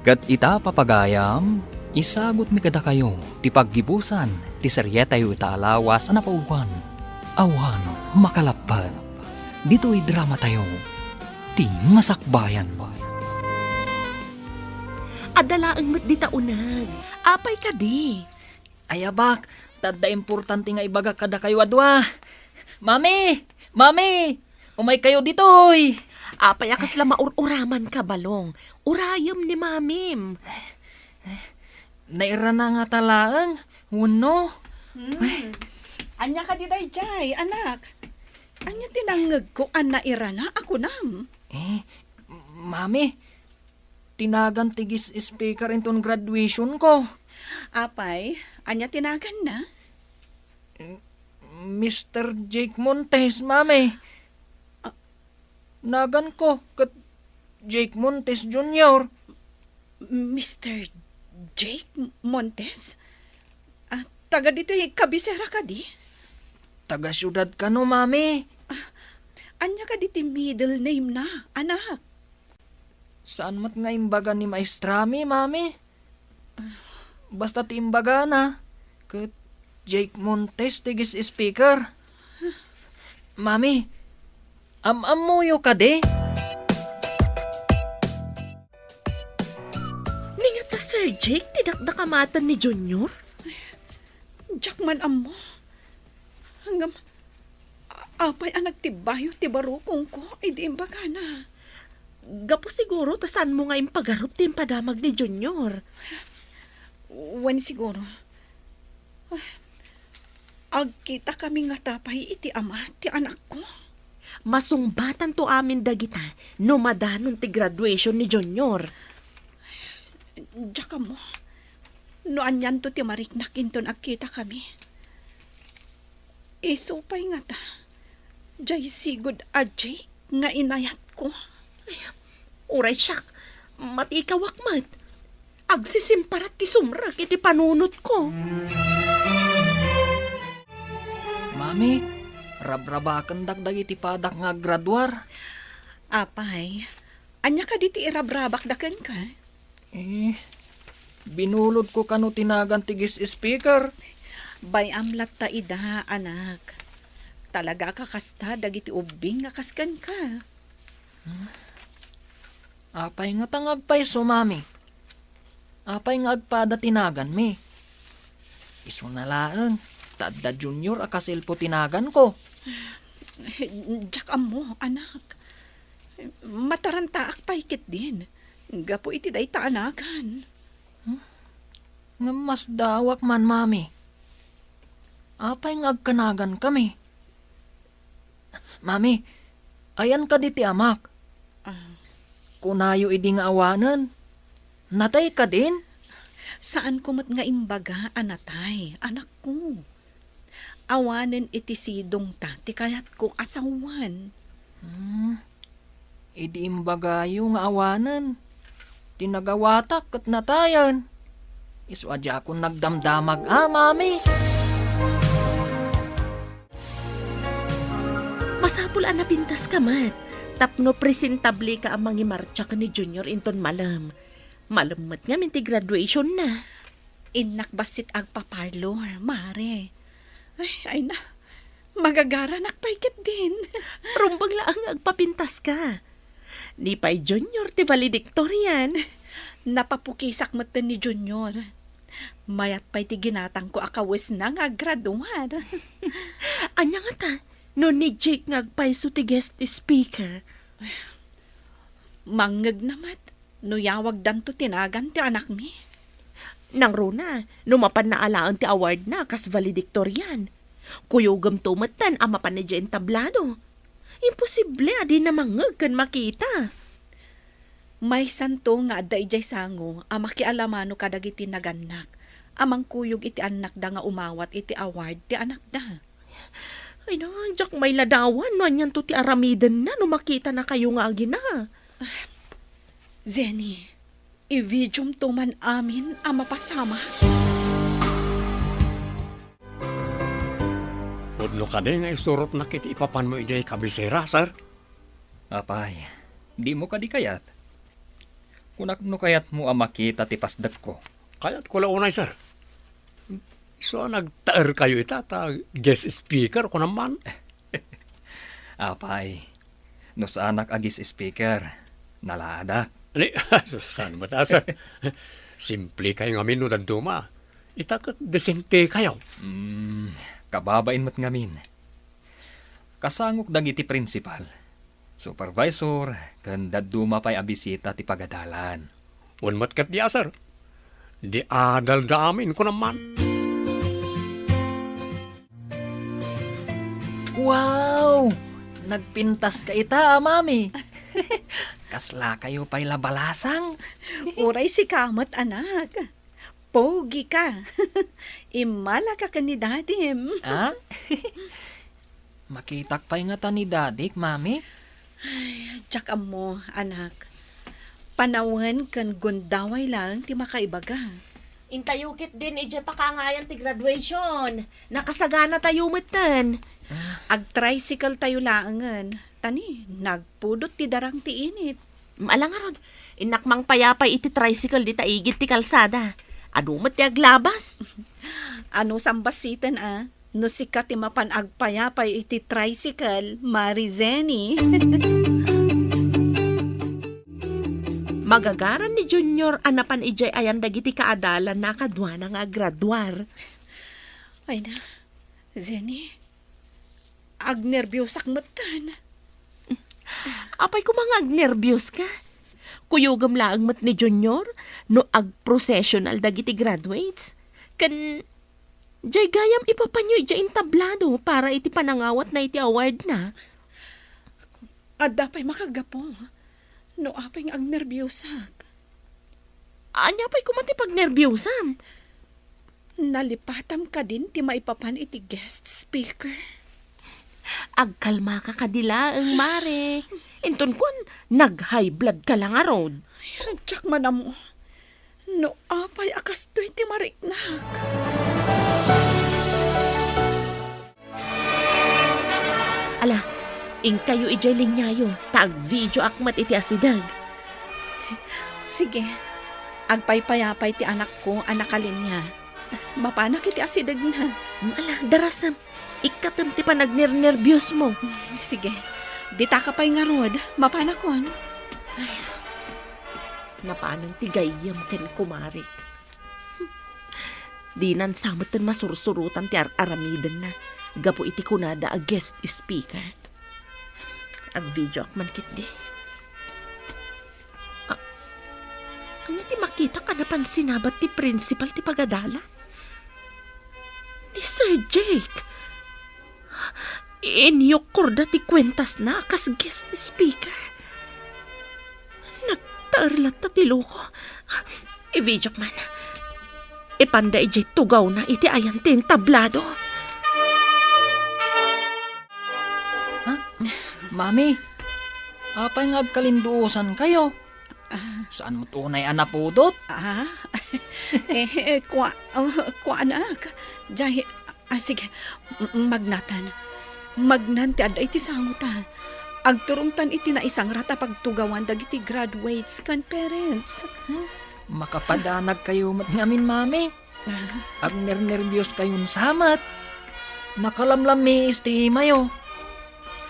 Ket ita, papagayam, isagutmi kadakayo ti paggibusan ti serietayo ita a lawas a napauluan, Awan Makalappet. Ditoy dramatayo, Ti Masakbayan. Adda laeng met dita uneg. Apay kadi? Ay, abak, ta adda importante nga ibagak kadakayo a dua. Mami! Mami! Umaykayo ditoy! Apay a kasla maur-uramanka, Balong? Urayem ni Mamim. Nairana ngata laeng, wenno? Hmm. Ania kadi daydiay, anak? Ania ti nangngegko a nairana a kunam? Eh, Mami, tinagan ti guest speaker inton graduationko. Apay, ania ti naganna? Mister Jake Montes, Mami. Ah. Naganko ket Jake Montes Junior. Mister Jake Montes? Ah, taga ditoy kabisera kadi? Taga siudad kano, Mami. Ah, ania kadi ti middle name na, anak? Saan met nga imbaga ni maestrami, Mami? Basta ti imbagana, ket Jake Montes ti guest speaker. Mami, am-ammoyo kadi? Ni ngata, Sir Jake, ti dakdakamaten ni Junior? Diak man ammo. Ngem, a-, apay a nagtibbayo ti barukongko idi imbagana? Gapu siguro ta saanmo nga impagarup ti impadamag ni Junior. Wen siguro. Agkitakami ngata pay iti ama ti anakko. Masungbatanto amin dagita no madanon ti graduation ni Junior. Diak ammo no anianto ti mariknak inton agkitakami. Isu pay ngata, diay sigud a Jake nga inayatko. Ay, uray siak, matikawak met. Agsisimparat ti sumrek iti panunotko. Mami, rabrabakendak dagiti padak nga aggraduar. Apay, ania kadi ti irabrabakda kenka? Eh, binulodko kano ti nagan ti guest speaker. Bay-am latta ida, anak. Talaga a kakasta dagiti ubbing nga kas kenka. Hmm? Apay ngata nga agpayso, Mami? Apay nga agpada ti naganmi? Isuna laeng, ta adda Junior a kasilpo ti naganko. Diak ammo, anak. Matarantaak pay ketdin, gapu iti dayta a nagan. Hmm? Ngem masdaawak man, Mami. Apay nga agkanagankami? Mami, ayan kadi ti amak? Ah. Kunayo idi nga awanen. Natay kadin? Saanko met nga imbaga a natay, anakko. Awanen iti sidongta ti kayatko a sawen. Hmm. Idi imbagayo nga awanen, ti nagawatak ket natayen. Isu a diakon nagdamdamag a, Mami. Masapul a napintaska met tapno presentableka a mangimartsa ken ni Junior inton malem. Malem met ngamin ti graduationna. Innak bassit agpa-parlor, Mare. Ay, ay na. Magagaranak pay ketdin. Rumbeng laeng nga agpapintaska. Ni pay Junior ti valedictorian. Napapukisak metten ni Junior. Mayat pay ti ginatangko a kawesna nga aggraduar. Ania ngata no ni Jake nga agpayso ti guest speaker? Mangngegna met no yawagdanto ti nagan ti anakmi. Nangruna, no mapanna alaen ti awardna kas valedictorian. Kuyogemto metten a mapan idiay entablado. Imposible a dina mangngeg ken makita. Maysanto nga adda idiay sango a makialamano kadagiti nagannak a mangkuyog iti annakda nga umawat iti award ti anakda. Ay na, diak mailadawan no anianto ti aramidenna no makitanakayo nga agina. Jenny, i-videomto man amin a mapasamak. No kadi nga isurotnak iti ipapanmo idiay kabisera, sir? Apay, dimo kadi kayat? Kunak no kayatmo a makita ti pasdekko. Kayatko la unay, sir. Isu a nagtaerkayo ita ta guest speaker, kunam man. Apay, no saanak a guest speaker, nalaadak. Ni, saan met a, sir? Simplekay ngamin no dadduma. Ita ket desentekayo. Mm, kababain met ngamin. Kasangok dagiti principal, supervisor, ken dadduma pay a bisita ti pagadalan. Wen met ketdi a, sir. Di adalda amin, kunam man. Wow! Nagpintaska ita, a mami. Kaslakayo pay la balasang. Uray sika met, anak. Pogi ka. Immalaka ken ni dadim. Ah? Makitak pay ngata ni dadik, mami? Ay, diak ammo, anak. Panawen ken gundaway laeng ti makaibaga. Intayo ketdin idiay pakangayan ti graduation. Nakasaganatayo metten. Ah. Ag-tricycle tayo laengen. Ta ni, nagpudot ti darang ti init. Ala ngarud, innak mangpayapay iti tricycle dita igid ti kalsada. Adu met ti aglabas. Ano sambassiten a? No sika ti mapan agpayapay iti tricycle, Mari Zenny. Magagaran ni Junior a napan idiay ayan dagiti kaadalanna a kaduana nga agraduar. Ay na, Zenny, agnerbiosak metten. Apay koma nga agnerbioska? Kuyogem laeng met ni Junior no agprocessional dagiti graduates. Ken diay gayam ipapanyo idiay entablado para iti panangawatna iti awardna. Adda pay makagapu no apay nga agnerbiosak. Ania pay koma ti pagnerbiosam? Nalipatam kadin ti maipapan iti guest speaker? Agkalmaka kadi laeng, Mare. Inton kuan, nag-high blood ka la ngarud. Ay, diak man ammo. No apay a kastoy ti mariknak. Ala, inkayo idiay liniayo, ta agvideoak met iti asideg. Sige, agpaypayapay ti anakko a nakalinia. Mapanak iti asidegna. Mm, ala, darasem. Ikkatem ti panagnernerbiosmo. Sige, ditaka pay ngarud. Mapanakon. Ay, napanen ti gayyem ken kumarik. Dinan sa metten masursurotan ti ar-aramidenna gapu iti kunada a guest speaker. Agvideoak man ketdi. A-, ania ti makitak a napan sinabat ti principal ti pagadalan? Ni Sir Jake! Inyokkorda ti kuentasna a kas guest speaker. Nagtaer latta ti loko. Ivideok man. Ipanda idiay tugawna iti ayan ti entablado. Ha? Mami, apay nga agkalinduosankayo? Ah. Saan met unay a napudot? Ah? Eh, eh, kua-, oh, kuanak. Jay, ah, sige, m-, magnatan. Magnan ti adda iti sango ta. Agturongtan iti naisangrat a pagtugawan dagiti graduates ken parents. Hmm? Makapadanagkayo met ngamin, Mami. Ah. Agnernerbios kayon sa met. Nakalamlammiis ti imayo.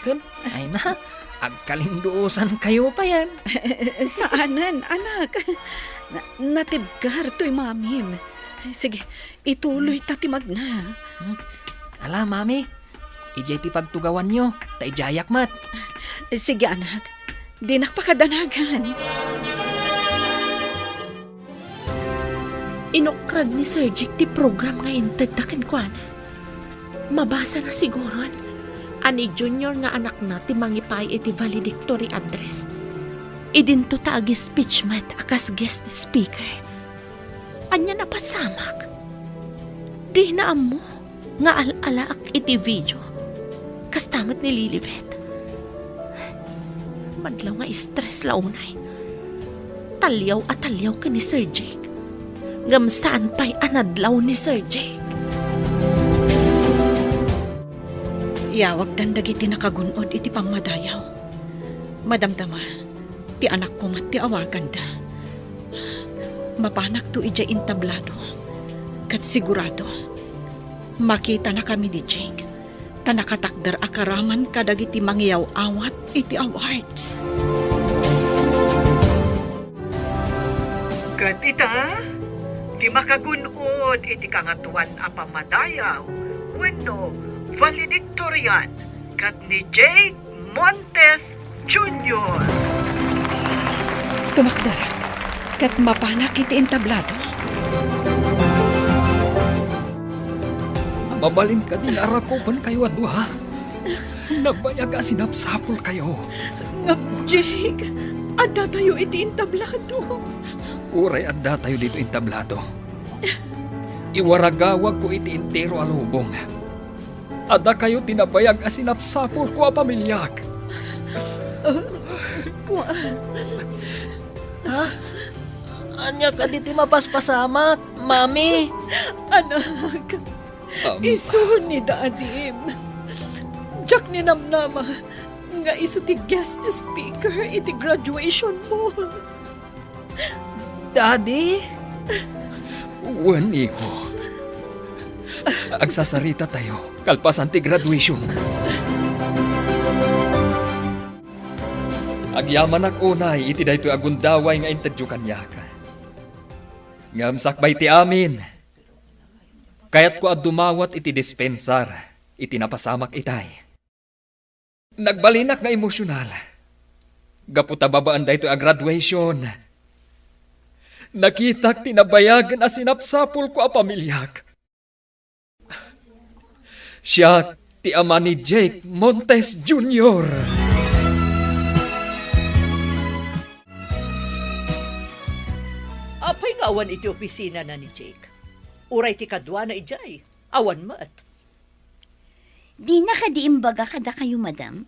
Ken, ay na, agkalinduosan kayo payen. Saanen, anak. Na-, natibker toy mamim. Sige, ituloy ta ti magna. Hmm. Ala, Mami, idiay ti pagtugawanyo, ta idiayak met. Sige, anak. Dinak pakadanagan. Inokrad ni Sir Jake ti program nga intedda kenkuana. Mabasana siguron a ni Junior nga anakna ti mangipaay iti valedictory address. Idinto ta agi-speech met a kas guest speaker. Ania napasamak? Dina ammo nga al-alaak iti video. Kasta met ni Lilibet. Madlaw nga stress la unay. Taliaw a taliaw ken ni Sir Jake. Ngem saan pay a nadlaw ni Sir Jake. Iawagdan dagiti nakagun-od iti pammadayaw. Madamdama, ti anakko met ti awaganda. Mapanakto idiay entablado, ket sigurado, makitanakami ni Jake, ta nakatakder a karaman kadagiti mangiyaw-awat iti awards. Ket ita, ti makagun-od iti Kangatoan a Pammadayaw wenno valedictorian ket ni Jake Montes Junior. Tumakderek ket mapanak iti entablado. Mabalin kadi nga arakupenkayo a dua? Nagbayag a sinapsapulkayo. Ngem, Jake, addatayo iti entablado. Uray addatayo ditoy entablado, iwaragawagko iti entero a lubong a dakayo ti nabayag a sinapsapulko a pamiliak. Kua- Ha? Ania kadi ti mapaspasamak, Mami? Anak, Ama. Isu ni Dadim. Diak ninamnama nga isu ti guest speaker iti graduation mo. Daddy? Wen, iho. Agsasarita tayo kalpasan ti graduation. Agyamanak unay iti daytoy a gundaway nga intedyo kaniak. Ngem sakbay ti amin, kayatko a dumawat iti dispensar iti napasamak itay. Nagbalinak nga emosyonal. Gapu ta babaen daytoy a graduation, nakitak ti nabayagen a sinapsapulko a pamiliak. Siak ti ama ni Jake Montes Junior. Apay nga awan iti opisinana ni Jake? Uray ti kaduana idiay, awan met. Dina kadi imbaga kadakayo, madam?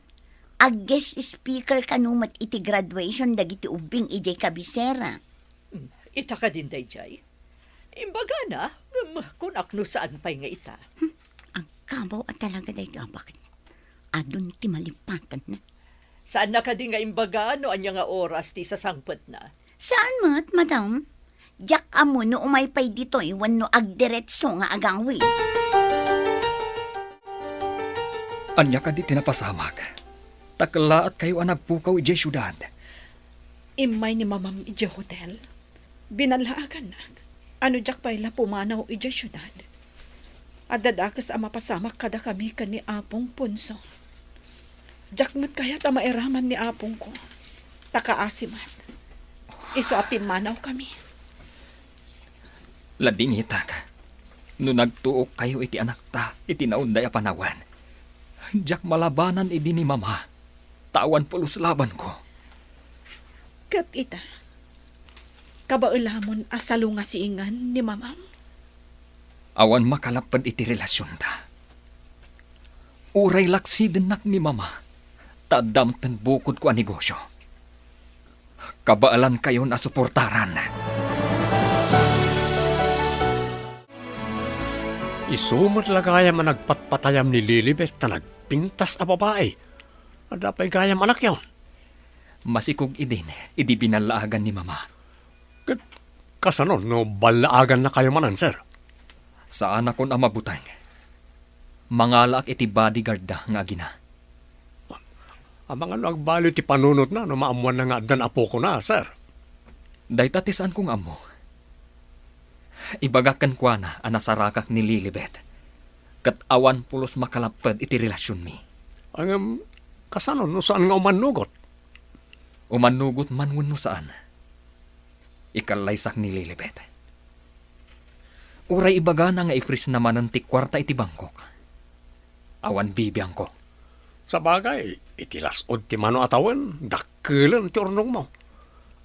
Ag-guest speaker kano met iti graduation dagiti ubbing idiay kabisera. Hmm, ita kadin daydiay? Imbagana, ngem kunak no saan pay nga ita. Hmm, agkabaw a talaga daytoy a baket. Adun ti malipatanna. Saanna kadi nga imbaga no ania nga oras ti isasangpetna? Saan met, madam? Diak ammo no umay pay ditoy wenno agdiretso nga agawid. Ania kadi ti napasamak? Ta kellaatkayo a nagpukaw idiay siudad. Immay ni mamam idiay hotel. Binallaagannak a no diak pay la pumanaw idiay siudad, adda dakes a mapasamak kadakami ken ni Apong Ponso. Diak met kayat a mairaman ni apongko, ta kaasi met. Isu a pimmanawkami. Ladingitak, no nagtuokkayo iti anakta iti naunday a panawen, diak malabanan idi ni Mama, ta awan pulos labanko. Ket ita, kabaelamon a salungasingen ni Mamam? Awan makalapped iti relasionta. Uray laksidennak ni Mama, ta adda metten bukodko a negosyo. Kabaelankayon a suportaran. Isu met la gayam a nagpatpatayam ni Lilibet ta nagpintas a babai. Adda pay gayam anakyon? Masikog idin idi binallaagan ni Mama. Ket kasano no ballaagannakayo manen, sir? Saanakon a mabuteng. Mangalaak iti bodyguardda nga agina. Amangan no agbaliw ti panunotna no maammoanna nga addan apokona, sir? Dayta ti saanko nga ammo. Ibagak kenkuana a nasarakak ni Lilibet, ket awan pulos makalapped iti relasionmi. Ngem, kasano no saan nga umannugot? Umannugot man wenno saan, ikallaysak ni Lilibet. Uray ibagana nga i-freeze na manen ti kuarta iti bangkok, awan bibiangko. Sabagay, iti las-ud ti mano a tawen, dakkelen ti urnongmo.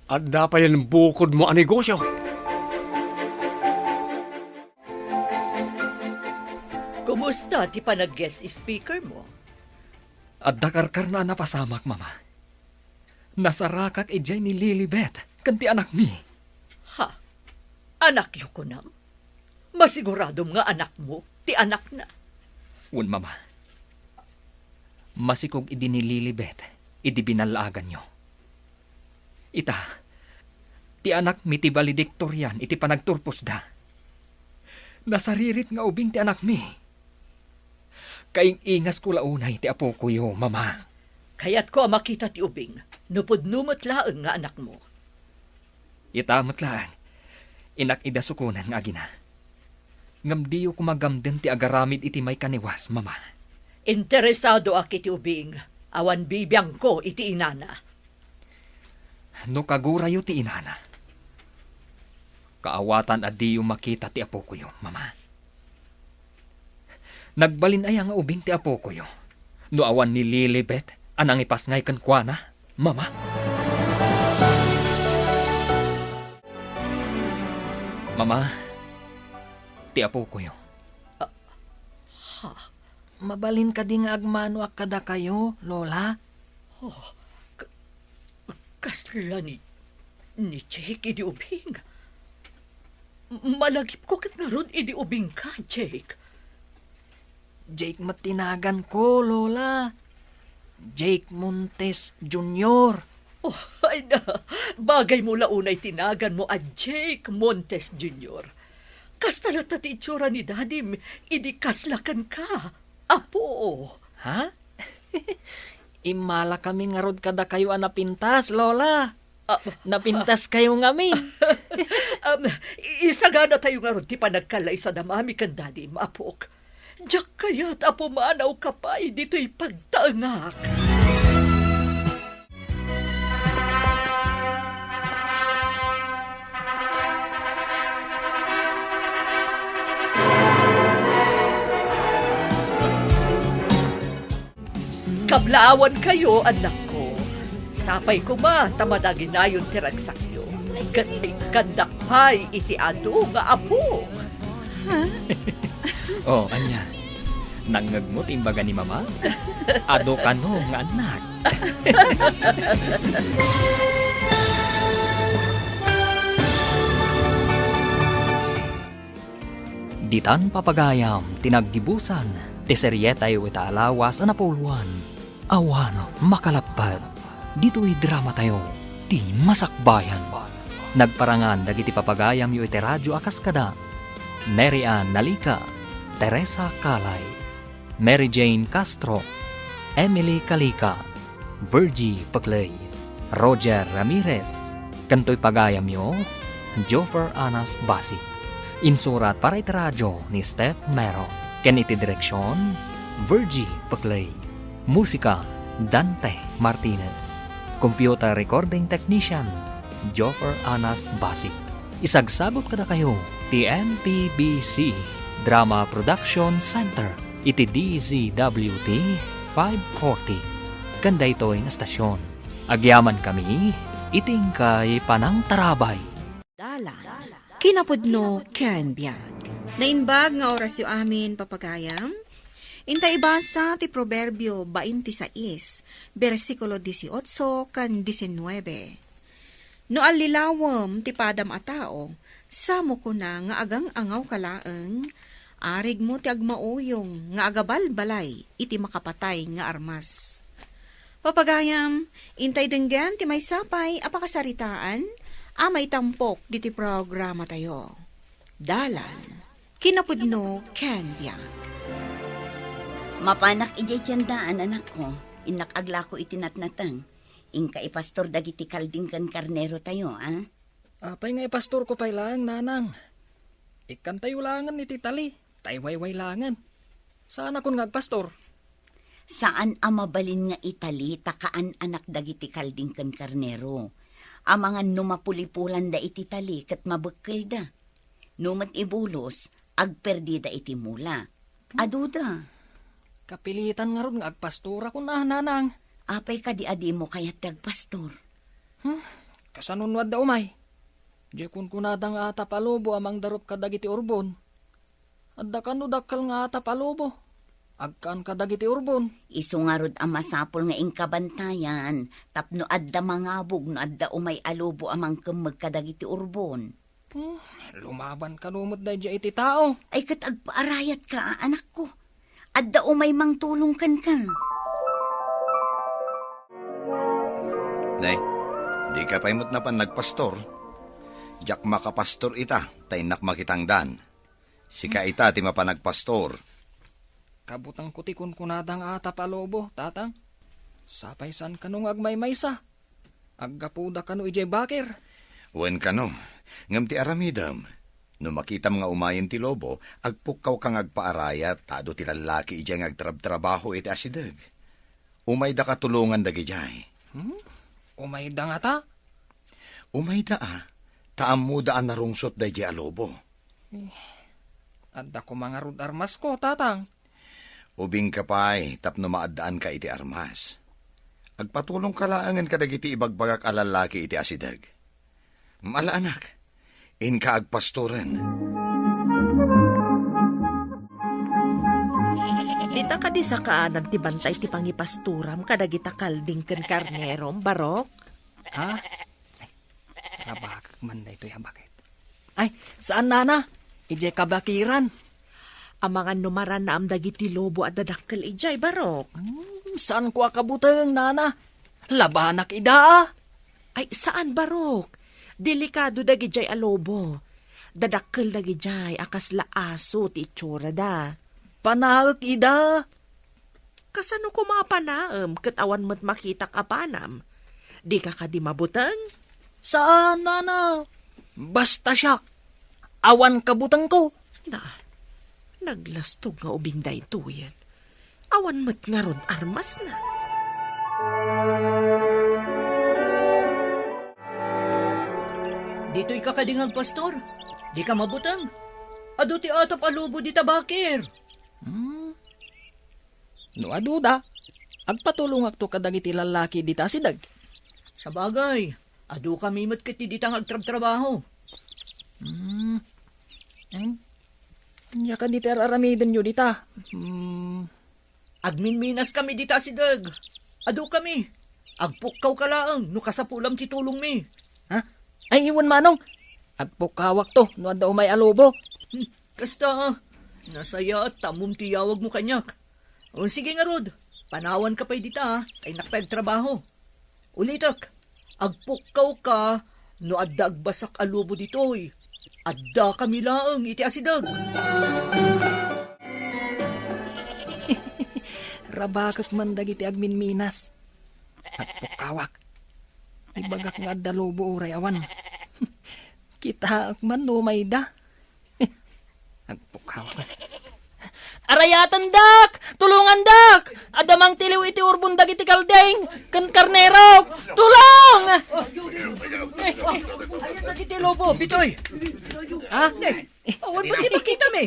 Adda payen bukodmo a negosyo. Kumusta ti panag-guest speaker mo? Adda karkarna a napasamak, Mama. Nasarakak idiay ni Lilibet ken ti anakmi. Ha? Anakyo kunam? Masiguradom nga anakmo ti anakna? Wen, Mama. Masikog idi ni Lilibet idi binallaaganyo. Ita, ti anakmi ti valedictorian iti panagturposda. Nasaririt nga ubing ti anakmi. Kaing-ingasko la unay ti apokoyo, Mama. Kayatko a makita ti ubing, no pudno met laeng nga anakmo. Ita met laeng, innak ida sukonen nga agina. Ngem diyo koma gamden ti agaramid iti maikaniwas, Mama. Interesadoak iti ubing, awan bibiangko iti inana. No kagurayo ti inana, kaawatan a diyo makita ti apokoyo, Mama. Nagbalin aya nga ubing ti apokoyo no awan ni Lilibet a nangipasngay kenkuana, Mama? Mama, ti apokoyo. Ah, ha? Mabalin kadi nga agmanoak kadakayo, Lola? Oh, k-, kasla ni, ni Jake idi ubing. Malagipko ket ngarud idi ubingka, Jake. Jake met ti naganko, Lola. Jake Montes Junior. Oh, ay na, bagay mo la unay ti naganmo a Jake Montes Junior. Kasta latta ti itsura ni Dadim idi kasla kenka, Apo. Ha? Immalakami ngarud kadakayo a napintas, Lola. Ah. Napintaskayo ngamin. Um, i-, isaganatayo ngarud ti panagkallaisad a mami ken Dadim, Apok. Diak kayat a pumanawka pay ditoy pagtaengak. Kablaawankayo, annakko. Sapay koma ta madaginayon ti ragsakyo. Ket ikkandak pay iti adu nga apo. Ha? Oh, ania? Nangngegmo ti imbaga ni Mama? Adu kano nga annak. Ditan, papagayam, ti naggibusan ti serietayo ita a lawas a napuloan. Awan makalappet ditoy dramatayo, ti Masakbayan. Nagparangan dagiti papagayamyo iti radyo a kas kada Mary Ann Nalica, Teresa Calay, Mary Jane Castro, Emily Calica, Virgie Pecley, Roger Ramirez, ken toy pagayamyo, Joffer Anas Basi. Insurat para iti radyo ni Steph Mero, ken iti direksion, Virgie Pecley. Musika, Dante Martinez. Computer recording technician, Joffer Anas Basi. Isagsagut kadakayo ti M P B C Drama Production Center iti D Z W T five forty. Ken daytoy nga estasyon, agyamankami iti inkay panangtarabay. Dalan, kinapudno ken biag. Naimbag nga orasyo amin, papagayam. Inta ibasa ti Proverbio baintisais, bersikulo dieciocho ken diecinuebe. No allilawem ti padam a tao, samo kuna nga agang-angawka laeng, arigmo ti agmauyong nga agabalbalay iti makapatay nga armas. Papagayam, intay denggen ti maysa pay a pakasaritaan a maitampok ditoy programatayo. Dalan, kinapudno ken biag. Mapanak idiay tiendaan, anakko. Innak aglako iti natnateng. Inka ipastor dagiti kalding ken karnerotayo, a? Apay nga ipastorko pay laeng, nanang? Ikkantayo laengen iti tali, ta iwayway laengen. Saanakon nga agpastor? Saan a mabalin nga itali ta kaan-anak dagiti kalding ken karnero. Amangan no mapulipulanda iti tali ket mabekkelda. No met ibulos, agperdida iti mula. Aduda. Kapilitan ngarud nga agpastorakon a, nanang. Apay kadi a dimo kayat ti agpastor? Hmm, kasano no adda umay? Diay kunkunada nga atap a lobo a mangdarup kadagiti urbon. Adda kano dakkel nga atap a lobo. Agkaan kadagiti urbon. Isu ngarud a masapul nga inkabantayan tapno adda mangabog no adda umay a lobo a mangkemmeg kadagiti urbon. Hmm, lumaban kano met daydiay iti tao. Ay, ket agpaarayatka a, anakko. Adda umay mangtulong kenka. Ne, dika pay met napan nagpastor? Diak makapastor ita, ta innak makitangdan. Sika ita ti mapan agpastor. Kabutengko ti kunkunada nga atap a lobo, Tatang. Sapay saan kano nga agmaymaysa. Aggapuda kano idiay bakir. Wen kano, ngem ti aramidem, no makitam nga umayen ti lobo, agpukkawka nga agpaarayat ta adu ti lallaki idiay nga agtrabtrabaho iti asideg. Umaydaka tulongan dagidiay. Hmm? Umayda ngata? Umayda a, ta ammoda a narungsot daydiay a lobo. Eh, adda koma ngarud armasko, Tatang. Ubingka pay tapno maaddaanka iti armas. Agpatulongka laengen kadagiti ibagbagak a lallaki iti asideg. Ala, anak, inka agpastoren. Dita kadi sakaanan ti bantay ti pangipastoram kadagita kalding ken karnerom, Barok? Ha? Rabakek man daytoy a baket. Ay, saan, nana? Idiay kabakiran. Amangan no marannaam dagiti lobo a dadakkel idiay, Barok. Hmm, saanko a kabuteng, nana. Labanak ida, a. Ay, saan, Barok. Delikado dagidiay a lobo. Dadakkel dagidiay a kasla aso ti itsurada. Panaek ida. Kasano koma a panaem ket awan met makitak a panam? Dika kadi mabuteng? Saan, nana. Basta siak, awan kabutengko. Na, naglastog nga ubing daytoyen. Awan met ngarud armasna. Ditoyka kadi nga agpastor? Dika mabuteng? Adu ti atap a lobo dita bakir. Hmm? No aduda, agpatulongakto kadagiti lallaki dita asideg. Sabagay, adukami met ket dita nga agtrabtrabaho. Hmm. Em, ania kadi ti ar-aramidenyo dita? Hmm. Agminminaskami dita asideg. Adukami. Agpukkawka laeng no kasapulam ti tulongmi. Ha? Ay, wen, Manong. Agpukkawakto no adda umay a lobo. Hmm. Kasta, a. Nasayaat ta ammom ti iyawagmo kaniak. O, sige ngarud, panawanka pay dita, a, ta innak pay agtrabaho. Ulitek, agpukkawka no adda agbasak a lobo ditoy. Addakami laeng iti asideg. Rabakek man dagiti agminminas. Agpukkawak. Ibagak nga adda lobo uray awan. Kitaek man no mayda. Agpukkawak. Arayatendak! Tulongandak! Adda mangtiliw iti urbon dagiti kalding ken karnerok! Tulong! Ay, dagiti lobo, Bitoy! Ha? Ne, awan met ti makitami.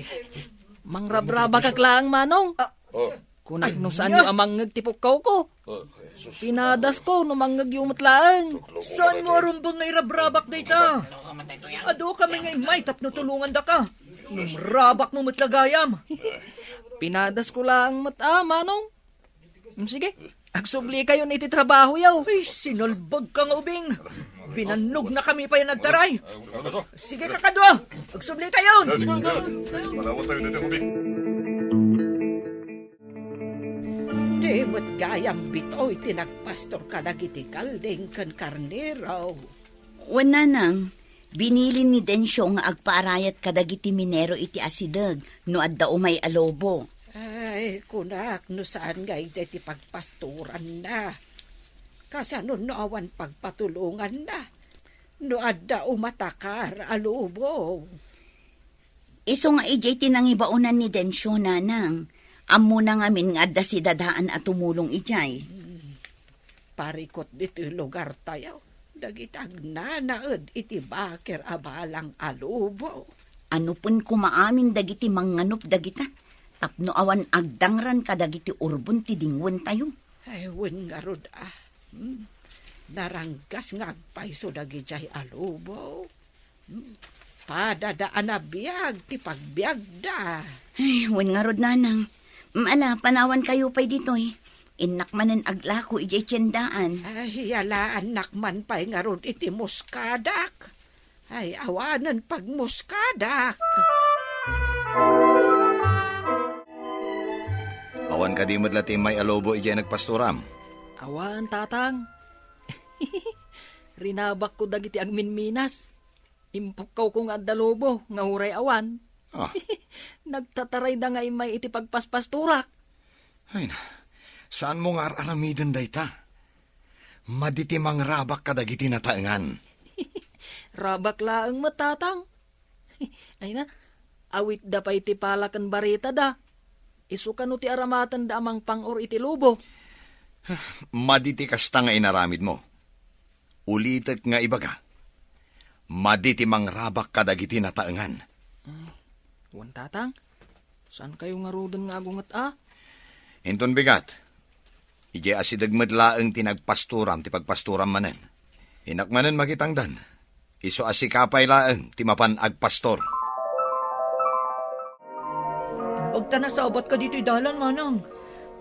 Mangrabrabakak laeng, Manong. Ah, Oh. Kunak no saanyo a mangngeg ti pukkawko. Oh, Jesus. Pinadasko no mangngegyo met laeng. Saanmo a rumbeng nga irabrabak dayta? Adukami nga immay tapno tulongandaka. Ngem rabakmo met la gayam. Pinadasko laeng met a, Manong. Mm, sige, agsubli kayon iti trabahoyo. Ay, sinalbagka nga ubing. Binannognakami pay a nagtaray. Sige, kakadua, agsubli kayon. Sige, sige. Manawat tayo dito, ubing. Di met gayam, Bitoy, ti nagpastor kadagiti kalding ken karnero. Wen, nanang, binilin ni Dencio nga agpaarayat kadagiti minero iti asideg no adda umay a lobo. Ay, kunak no saan nga idiay ti pagpastoranna. Kasano no awan pagpatulonganna? No adda umatakar a lobo. Isu nga idiay ti nangibaonan ni Dencio, nanang. Ammona ngamin nga adda sidadaan a tumulong idiay. Hmm. Parikut ditoy lugartayo dagiti agnanaed iti bakir a balang a lobo. Anupen koma amin dagiti mangnganup dagita tapno awan agdangran kadagiti urbon ti dingwentayo. Ay, wen ngarud, a. Hmm. Naranggas nga agpayso dagidiay a lobo. Hmm. Padada a nabiag ti pagbiagda. Ay, wen ngarud, nanang. Mm, ala, panawankayo pay ditoy. Innak manen aglako idiay tiendaan. Ay, yalaannak man pay ngarud iti muskadak. Ay, awanen pagmuskadak. Awan kadi met la ti immay a lobo idiay nagpastoram? Awan, Tatang. Rinabakko dagiti agminminas. Impukkawko nga adda lobo nga uray awan. Ah. Nagtatarayda nga immay iti pagpaspastorak. Ay na, saanmo nga ar-aramiden dayta? Madi ti mangrabak kadagiti nataengan. Rabak laeng met, Tatang. Ay na, awitda pay ti pala ken baretada. Isu kano ti aramatenda a mangpang-or iti lobo. Madi ti kasta nga inaramidmo. Ulitek nga ibaga, madi ti mangrabak kadagiti nataengan. Mm, wen, Tatang, saan kayo ngaruden nga agunget a? Inton bigat, idiay asideg met laeng ti nagpastoram ti pagpastoram manen. Innak manen makitangdan. Isu a sika pay laeng ti mapan agpastor. Agta nasabat ka ditoy dalan, Manang.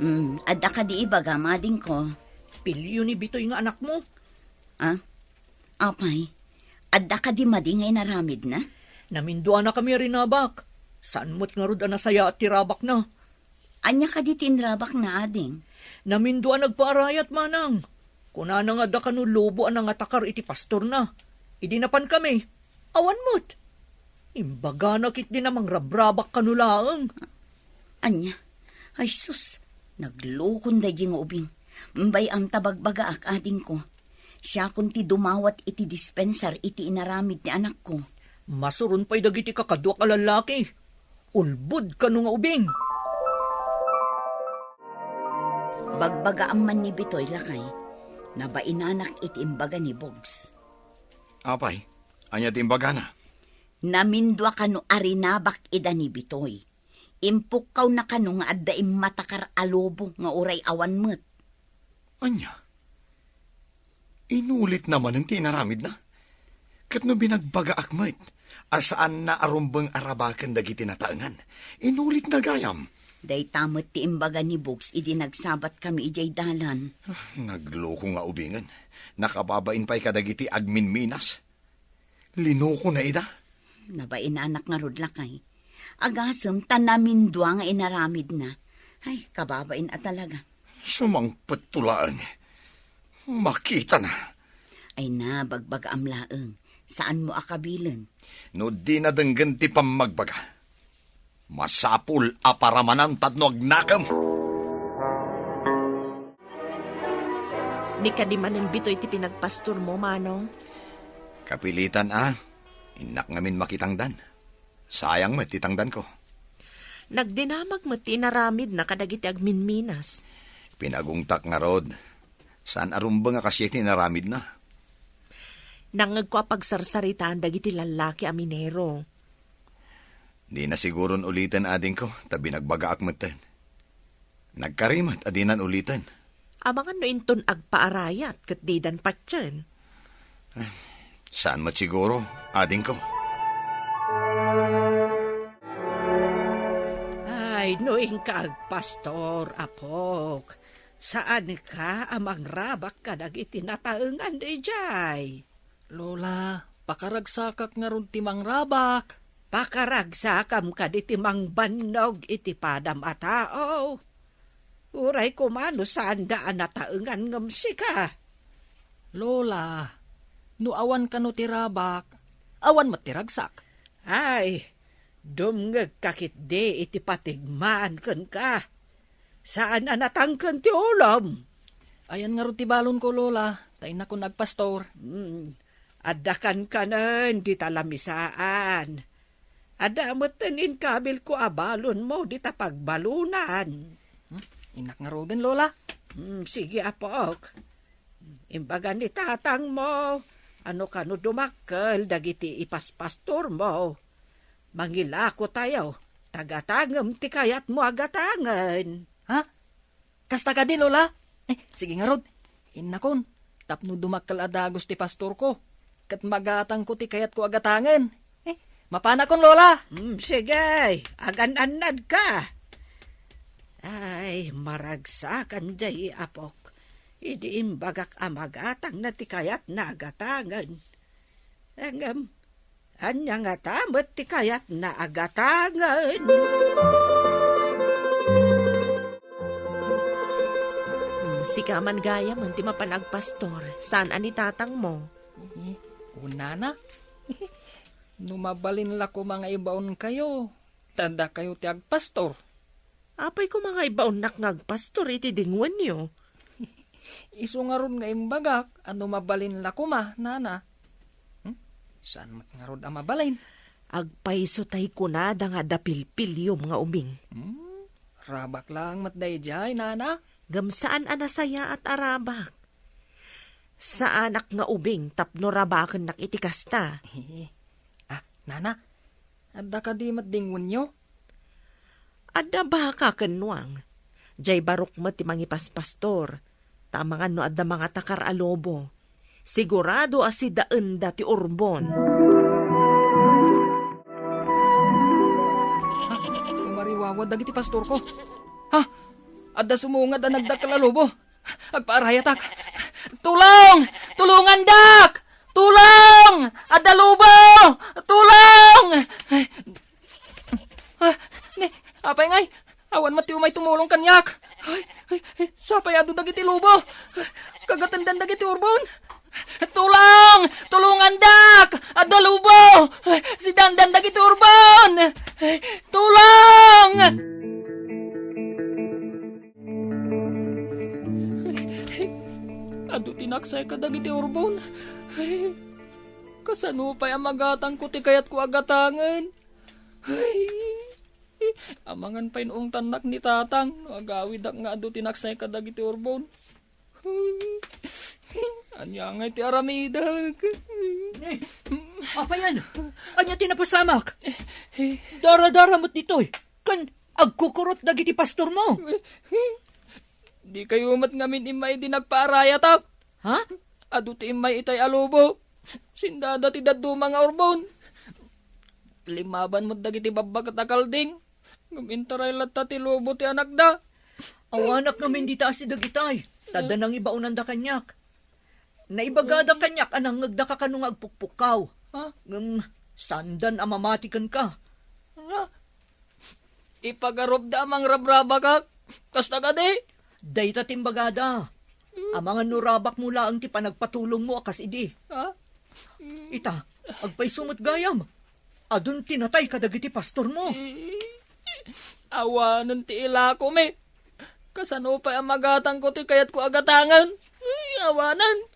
Mm, adda kadi ibagam, adingko? Pilio ni Bitoy nga anakmo. Ah? Apay, adda kadi madi nga inaramidna? Naminduanakami a rinabak. Saan met ngarud a nasayaat ti rabakna. Ania kadi ti inrabakna, ading? Namindua a nagpaarayat, Manang. Kunana nga adda kano lobo a nangatakar iti pastorna. Idi napankami, awan met. Imbagana ketdi a mangrabrabak kano laeng. Ania? Ay sus, naglokon daydi nga ubing. Bay-am ta bagbagaak, adingko. Siakon ti dumawat iti dispensar iti inaramid ti anakko. Masuron pay dagiti kakaduak a lallaki. Ulbod kano nga ubing. Bagbagaam man ni Bitoy, lakay. Nabainanak iti imbaga ni Bugs. Apay, ania ti imbagana? Namindua kano a rinabak ida ni Bitoy. Impukkawna kano nga adda immatakar a lobo nga uray awan met. Ania? Inulitna manen ti inaramidna? Ket no binagbagaak met a saanna a rumbeng a rabaken dagiti nataengan, inulitna gayam. Dayta met ti imbaga ni Bugs idi nagsabatkami idiay dalan. Ah, nagloko nga ubingen. Nakababain pay kadagiti agminminas. Linokona ida. Nabainanak ngarud, lakay. Agasem ta namindua nga inaramidna. Ay, kababain a talaga. Sumangpetto laeng. Makitana. Ay na, bagbagaam laeng. Saanmo a kabilen? No dina denggen ti pammagbaga, masapul a paramanan tapno agnakem. Ni kadi manen Bitoy ti pinagpastormo, Manong? Kapilitan a. Innak ngamin makitangdan. Sayang met ti tangdanko. Nagdinamag met ti inaramidna kadagiti agminminas. Pinagungtak ngarud. Saan a rumbeng a kasdiay ti inaramidna. Nangngegko a pagsarsaritaan dagiti lallaki a minero. Dina siguron uliten, adingko, ta binagbagaak metten. Nagkari met a dinan uliten. Amangan no inton agpaarayat ket didan patien. Saan met siguro, adingko. Ay, no inka agpastor, apok, saanka a mangrabak kadagiti nataengan idiay? Lola, pakaragsakak ngarud ti mangrabak. Pakaragsakam kadi ti mangbannog iti padam a tao? Uray koma no saanda a nataengan ngem sika. Lola, no awan kano ti rabak, awan met ti ragsak. Ay, dumngegka ketdi iti patigmaan kenka. Saan a natangken ti ulom. Ayan ngarud ti balonko, Lola, ta innakon agpastor. Hmm, adda kankanen dita lamisaan. Adda metten inkabilko a balonmo dita pagbalonan. Hmm, innak ngaruden, Lola. Hmm, sige, apok. Imbaga ni tatangmo, ano kano dumakkel dagiti ipaspastormo. Mangilakotayo, ta gatangem ti kayatmo a gatangen. Ha? Kasta kadi, Lola? Eh, sige ngarud. Innakon, tapno dumakkel a dagus ti pastorko, ket magatangko ti kayatko a gatangen. Eh, mapanakon, Lola. Hmm, sige, agan-annadka. Ay, maragsakan jay apok. Idi imbagak a magatangna ti kayatna a gatangen. Ngem, ania ngata met ti kayatna a gatangen? Hmm, Sika man gayam ti mapan agpastor, saan a ni tatangmo. Eh, unana? No mabalin la koma nga ibaonkayo, ta dakayo ti agpastor. Apay koma nga ibaonnak nga agpastor iti dingwenyo? Isu ngarud nga imbagak a no mabalin la koma, nana. Hmm? Saan met ngarud a mabalin? Agpayso tay kunada nga adda pilpiliom nga ubing. Hmm? Rabak laeng met daydiay, nana? Ngem saan a nasayaat a rabak. Saanak nga ubing tapno rabakennak iti kasta. Ah, nana, adda kadi met dingwenyo? Adda baka ken nuang. Jay barok met ti mangipaspastor, ta amangan no adda mangatakar a lobo. Sigurado a sidaenda ti urbon. Ha? Umariwawa dagiti pastorko. Ha? Adda sumungad a nagdakkel a lobo. Agpaarayatak. Tulong! Tulungandak! Tulong! Adda lobo! Tulong! Ah, ni, apay ngay? Awan met ti umay tumulong kaniak. Ay, ay, ay, sapay adu dagiti lobo. Kagatenden dagiti urbon. Tulong! Tulungandak! Adda lobo! Sidandan dagiti urbon! Tulong! Adu ti naksay kadagiti urbon. Kasano pay a magatangko ti kayatko a gatangen? Amangan pay no ungtannak ni Tatang no agawidak nga adu ti naksay kadagiti urbon. Ania ngay ti aramidek? Eh, apayan? Ania ti napasamak? Dara-dara met ditoy. Ken agkukurot dagiti pastormo. Dikayo met ngamin immay idi nagpaarayatak. Ha? Adu ti immay itay a lobo. Sindada ti dadduma nga urbon. Limmaban met dagiti babbaket a kalding. Ngem intaray latta ti lobo ti anakda. Awanak ngamin dita asideg itay. Ta adda nangibaonanda kaniak. Naibagada kaniak a nangngegdaka kano nga agpukpukkaw. Ha? Ngem saandan a mamati kenka. Ala, ipagarupda a mangrabrabakak. Kasta kadi? Dayta ti imbagada. Amangan no rabakmo laeng ti panagpatulongmo a kas idi. Ha? Ita, agpayso met gayam. Adun ti natay kadagiti pastormo. Eh, awanen ti ilakomi. Kasano pay a magatangko ti kayatko a gatangen? Ay, awanen.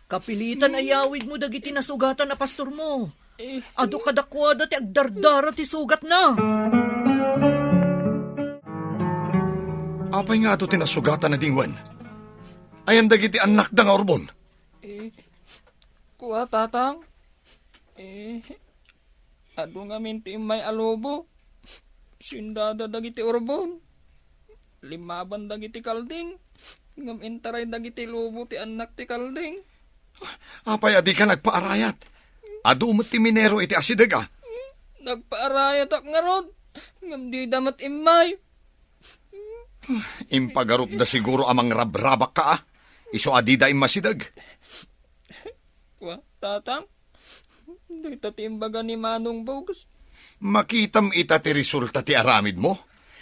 Kapilitan a yawidmo dagiti nasugatan a pastormo. Eh. Adu kadakuada ti agdardara ti sugatna. Apay nga adu ti nasugatan a dingwen? Ayan dagiti annakda nga urbon? Eh, kua, Tatang. Eh, adu ngamin ti immay a lobo. Sindada dagiti urbon. Limmaban dagiti kalding. Ngem intaray dagiti lobo ti annak ti kalding. Apay a dika nagpaarayat? Adu met ti minero iti asideg a. Nagpaarayatak ngarud. Ngem dida met immay. Impagarupda siguro a mangrabrabakka a. Isu a dida immasideg. Wa, Tatang, dayta ti imbaga ni Manong Bugs. Makitam ita ti resulta ti aramidmo.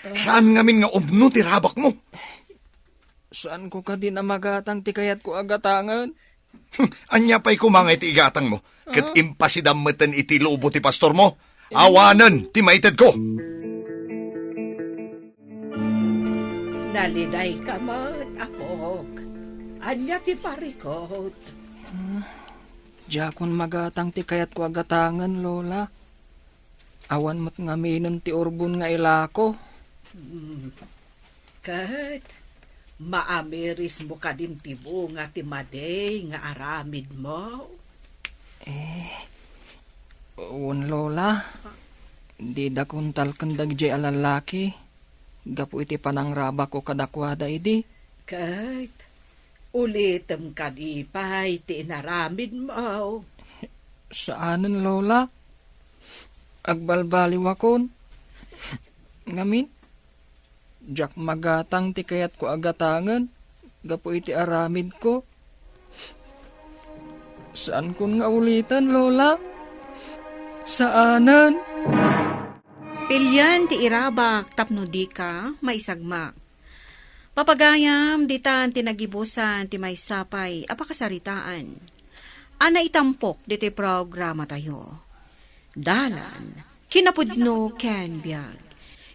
Ah. Saan ngamin nga umno ti rabakmo? Saanko kadi a magatang ti kayatko a gatangen? Hmm, ania pay koma nga iti igatangmo? Ket Ah? impasidam meten iti lobo ti pastormo? Eh? Awanen ti maitedko. Nalidayka met, apok. Ania ti parikut? Hmm, diakon magatang ti kayatko a gatangen, Lola. Awan met ngaminen ti urbon nga ilako. Hmm. Ket maamirismo kadin ti bunga ti madi nga aramidmo? Eh, wen, Lola. Didakon talken dagiti a lallaki gapu iti panangrabakko kadakuada idi. Ket ulitem kadi pay ti inaramidmo? Saanen, Lola. Agbalbaliwakon. Ngamin, diak magatang ti kayatko a gatangen gapu iti aramidko. Saankon nga uliten, Lola. Saanen. Pilien ti irabak tapno dika maisagmak. Papagayam, ditan ti nagibusan ti maysa pay a pakasaritaan a naitampok ditoy programatayo. Dalan, kinapudno ken biag.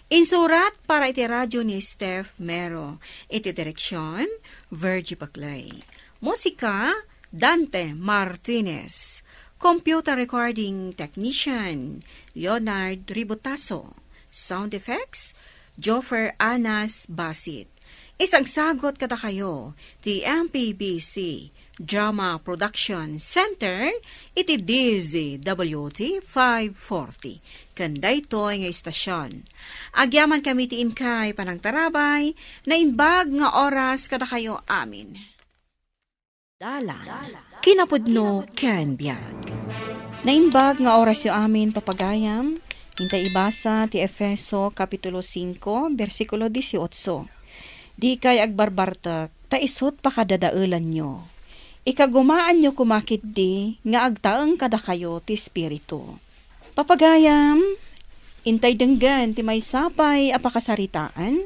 Insurat para iti radio ni Steph Mero. Iti direksyon, Virgie Paclay. Musika, Dante Martinez. Computer recording technician, Leonard Ributaso. Sound effects, Joffer Anas Basit. Isagsagot kadakayo ti M P B C Drama Production Center iti D Z W T five forty. Ken daytoy nga istasyon. Agyaman kami ti inkay panangtarabay, naimbag nga oras kadakayo amin. Dalan, kinapudno ken biag. Naimbag nga orasyo amin, papagayam, intay ibasa ti Efeso Kapitulo singko, bersikulo dieciocho. Dikay agbarbartek, ta isut' pakadadaelanyo. Ikagumaanyo koma ketdi nga agtaeng kadakayo ti Espiritu. Papagayam, intay denggen ti maysa pay a pakasaritaan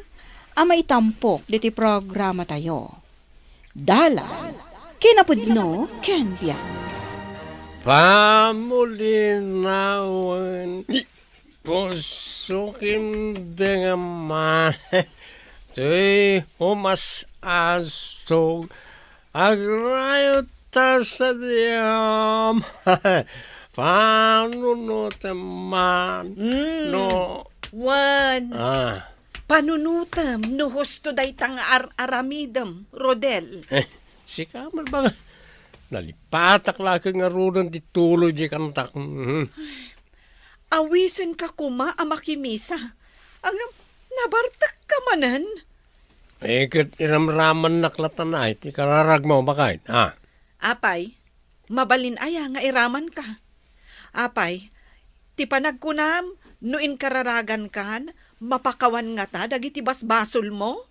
a maitampok ditoy programatayo. Dalan, kinapudno ken biag. Pamulinawen, puso ken dengam, toy umas-asog, agrayo ta sadiam. Panunutem man. Mm. No. Wen. Ah. Panunutem no husto dayta nga ar-aramidem, Rodel. Eh, sika man ba nga nalipatak la ket ngaruden ti tuloy di kantak. Mhm. Awisenka koma a makimisa. Ngem, nabartekka manen. Eh, ket iramramannak latta ti kararagmo, baket, ha? Apay, mabalin aya nga iramanka? Apay, ti panagkunam, no inkararagankan, mapakawan ngata dagiti basbasolmo?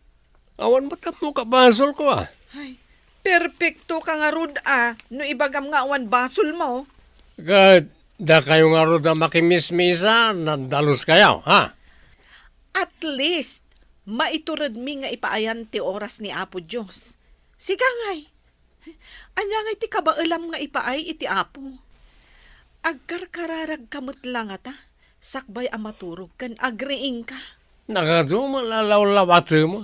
Awan met ammo kabasolko, a. Ay, perpektoka ngarud a no ibagam nga awan basolmo. Ket dakayo ngarud a makimismisa, nadaluskayo, ha? At least, maituredmi nga ipaayan ti oras ni Apo Dios. Sika ngay, ania ngay ti kabaelam nga ipaay iti Apo? Agkarkararagka met la ngata, sakbay a maturog ken agriingka. Nagadu met la lawlawatemo.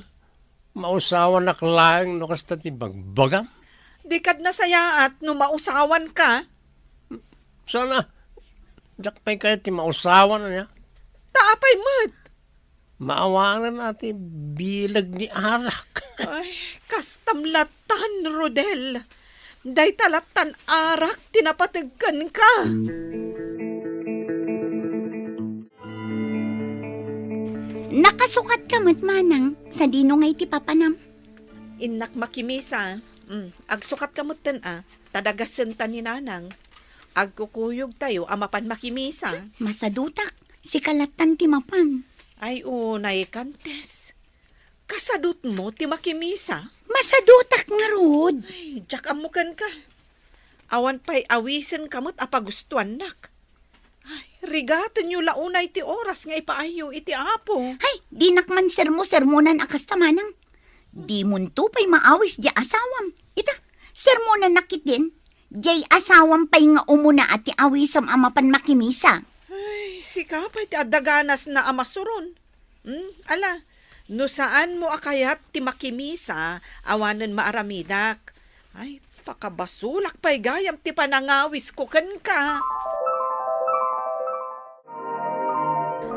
Mausawanak laeng no kasta ti bagbagam. Dikad nasayaat no mausawanka. Sana, diak pay kayat ti mausawan, ania? Ta apay met? Maawanan a ti bileg ni arak. Ay, kastam lattan, Rodel. Dayta lattan arak ti napateg kenka. Nakasukatka met, manang, sadino ngay ti papanam? Innak makimisa. Mm, agsukatka metten a, ta dagasenta ni nanang. Agkukuyogtayo a mapan makimisa. Masadutak, sika lattan ti mapan. Ay, unay, Kantes. Kasadutmo ti makimisa? Masadutak ngarud. Ay, diak ammo kenka. Awan pay awisenka met a pagustuannak. Ay, rigatenyo la unay ti oras nga ipaayyo iti Apo. Ay, dinak man sermo-sermonan a kasta, manang. Dimonto pay maawis diay asawam. Ita, sermonannak ketdin. Diay asawam pay nga umuna a ti awisem a mapan makimisa. Ay, sika pay ti adda ganasna a masuron. Hmm, ala, no saanmo a kayat ti makimisa, awanen maaramidak. Ay, pakabasolak pay gayam ti panangawisko kenka.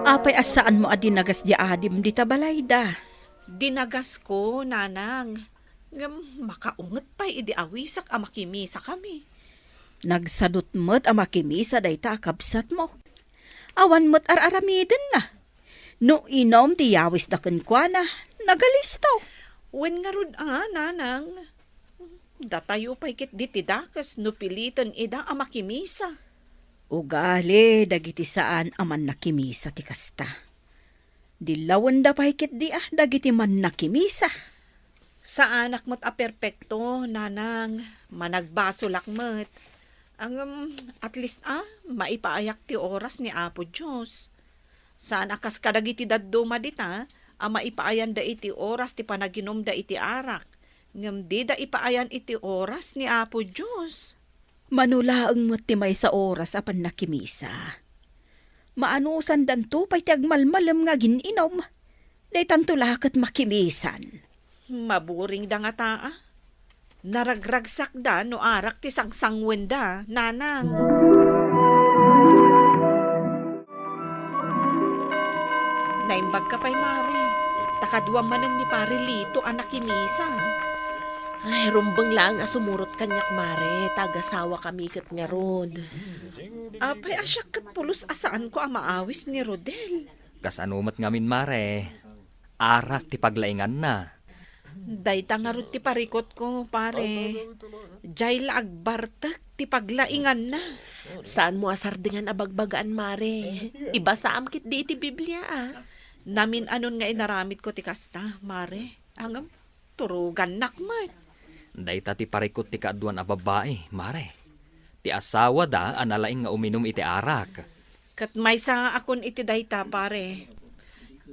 Apay a saanmo a dinagas diay adim dita balayda? Dinagasko, nanang. Ngem makaunget pay idi awisak a makimisakami. Nagsadut met a makimisa dayta a kabsatmo. Awan met ar-aramidenna. No inum ti yawisda kenkuana, nagalistaw. Wen ngarud a, nanang. Datayo pay ketdi ti dakes no piliten ida a makimisa. Ugali dagiti saan a mannakimisa ti kasta. Dillawenda pay ketdi a dagiti mannakimisa. Saanak met a perpekto, nanang. Managbasolak met. Ngem, at least a, maipaayak ti oras ni Apo Dios. Saan a kas kadagiti dadduma dita, a maipaayanda iti oras ti panaginumda iti arak, ngem dida ipaayan iti oras ni Apo Dios. Mano laeng met ti maysa oras a pannakimisa. Maanusandanto pay ti agmalmalem nga agin-inom. Daytanto la ket makimisan. Maburingda ngata, a? Naragragsakda no arak ti sangsangwenda, nanang. Naimbag ka pay, Mare. Ta kaduam manen ni Pare Lito a nakimisa. Ay, rumbeng laeng a sumurot kaniak, Mare. Ta agasawakami ket ngarud. Apay a siak ket pulos a saanko a maawis ni Rodel? Kasano met ngamin, Mare? Arak ti paglainganna. Dayta ngarud ti parikutko, pare. Diay la agbartek ti paglainganna. Saanmo a sardengan a bagbagaan, Mare. Ibasaam ketdi iti Biblia, a. Namin-anon nga inaramidko ti kasta, Mare. Ngem, turugannak met. Dayta ti parikut ti kaaduan a babbai, Mare. Ti asawada a nalaing nga uminum iti arak. Ket maysaakon iti dayta, pare.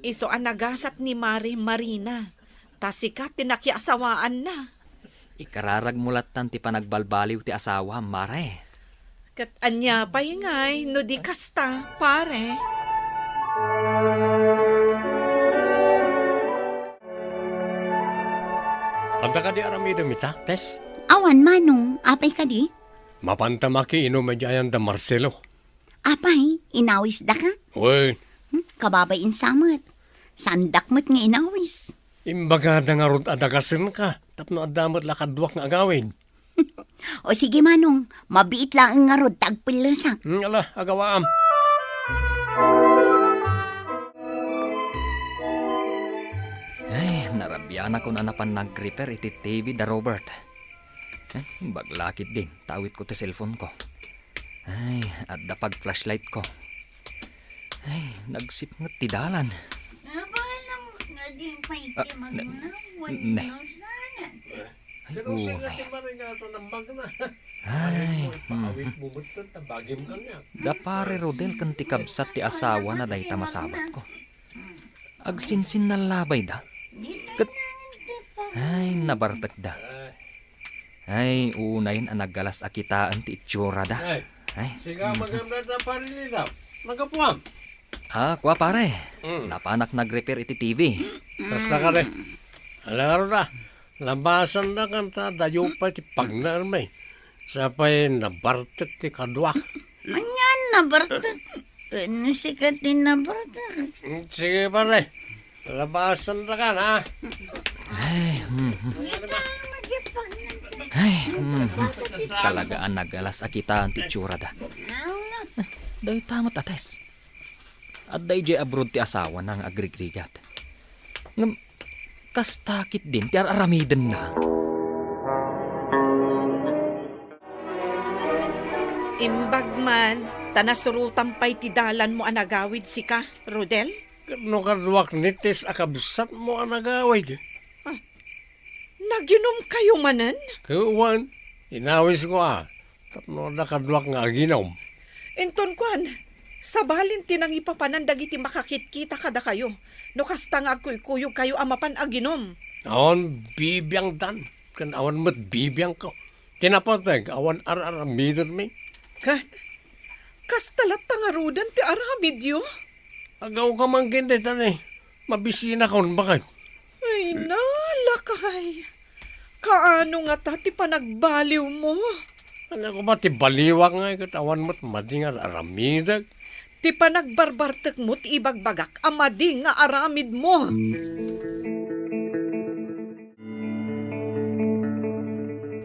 Isu a nagasat ni Mare Marina, ta sika ti nakiasawaanna. Ikararagmo lattan ti panagbalbaliw ti asawam, Mare. Ket ania pay ngay no di kasta, pare? Adda kadi aramidem ita, Tess? Awan, Manong. Apay kadi? Mapanta makiinum idiay ayan da Marcelo. Apay, inawisdaka? Wen. Hmm, kababay insamet. Saandak met nga inawis. Imbagada ngarud a dagasenka, tapno adda met la kaduak nga agawid. O sige, Manong, mabiit laeng ngarud ta agpellesak. Hmm, ala, agawaam. Ay, narabianakon a napan nag-repair iti T V da Robert. Eh, baglakit din, tawitko ti cellphone ko. Ay, adda pag flashlight ko. Ay, nagsipnget ti dalan. Abala mo, naging pay Ah, ti ne-, magna, ne-, wala sana. Ay, Pero sila unay. Ti Maring ato ng magna. Ay, Ay, mo, ipaawit mhm. mo mo ito, tabagim ka niya. Da Pare Rodel ken ti kabsat ti asawa na dayta masabat ko. Agsinsinnalabay da. Ket, ay, nabartek da. Ay, unayen a naggalas a kitaen ti itsura da. Ay, Ay, siga mhm. Magamit na parilida. Nagapuam. Ah, kua pare. Mm. Napanak nag-repair iti T V. Basta ka, re. Ala nga ron, ah. Labasan na kanta, dayo pa ti pagnaer, may. Sapay nabartek ti kaduak. Anian nabartek? Ken sika ti nabartek. Mm, sige, pare. Labasan na ka, na. Ay, mhm. Ay, mhm. Talaga a nagalas a kitaen ti itsura da. Dayta met a Tess. Adda idiay abroad ti asawana nga agrigrigat. Ngem, kasta ketdin ti ar-aramidenna. Imbag man, ta nasurotam pay ti dalanmo a nagawid sika, Rodel? Ket no kaduak ni Tess a kabsatmo a nagawid. Ah, naginumkayo manen? Ket wen, inawisko a, tapno adda kaduak nga aginum. Inton kuan, sabalin ti nangipapanan dagiti makakitkita kadakayo, no kasta nga agkuykuyogkayo a mapan aginum. Awan bibiangdan, ken awan met bibiangko. Ti napateg, awan ar-aramidenmi. Ket, kasta latta ngaruden ti aramidyo? Agaw ka man ken dayta ni, mabisinakon, baket. Ay, nalakay. Kaano ngata ti panagbaliwmo? Ania koma ti baliwak nga ket awan met madi nga aramidek? Ti panagbarbartekmo ti ibagbagak a madi nga aramidmo.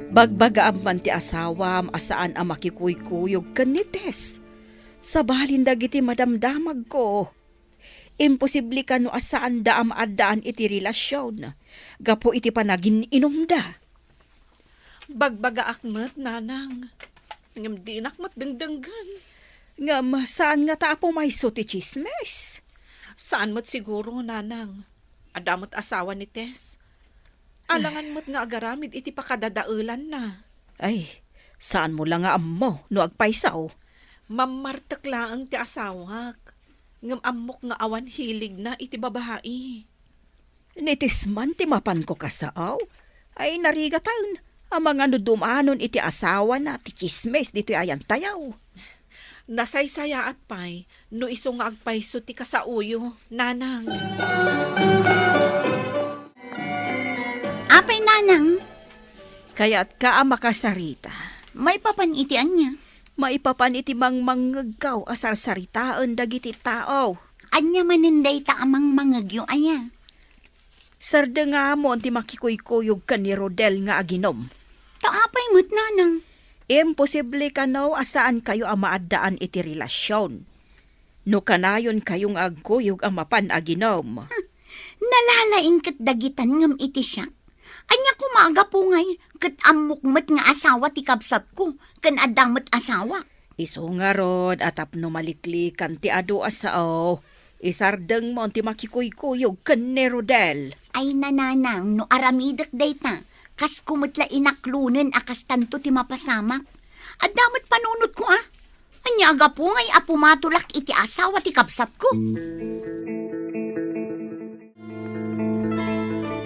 Bagbagaam man ti asawam a saan a makikuykuyog ken ni Tess. Sabalin dagiti madamdamagko. Imposible kano a saanda a maaddaan iti relasion gapu iti panagin-inumda. Bagbagaak met, nanang. Ngem dinak met dengdenggen. Ngem saan ngata a pumayso ti tsismis? Saan met siguro, nanang. Adda met asawa ni Tess. Alangan met nga agaramid iti pakadadaelanna. Ay, saanmo la nga ammo no agpayso? Mammartek laeng ti asawak. Ngem ammok nga awan hiligna iti babai. Ni Tess man ti mapanko kasao, ay narigatan, amangan no dumanon iti asawana ti tsismis ditoy ayantayo. Nasaysayaat pay no isu nga agpayso ti kasaoyo, Nanang. Apay, Nanang? Kayatka a makasarita. Maipapan iti ania? Maipapan iti mangmangngegko a sarsaritaen dagiti tao. Ania manen dayta a mangmangngegyo aya? Sardengamon ti makikuykuyog ken ni Rodel nga aginom. Ta apay met, Nanang? Imposible kano a saankayo a maaddaan iti relasyon. No kanayonkayo nga agkuyog a mapan aginom. Nalalaing ket dagitan ngem iti siak. Ania koma a gapu ngay ket ammok met nga asawa ti kabsatko ken adda met asawa? Isu ngarud a tapno maliklikan ti adu a sao, isardengmon ti makikuykuyog ken ni Rodel. Ay, Nanang, no aramidek dayta, kasko met la inaklonen a kastanto ti mapasamak. Adda met panunotko a. Ania a gapu ngay a pumatolak iti asawa ti kabsatko?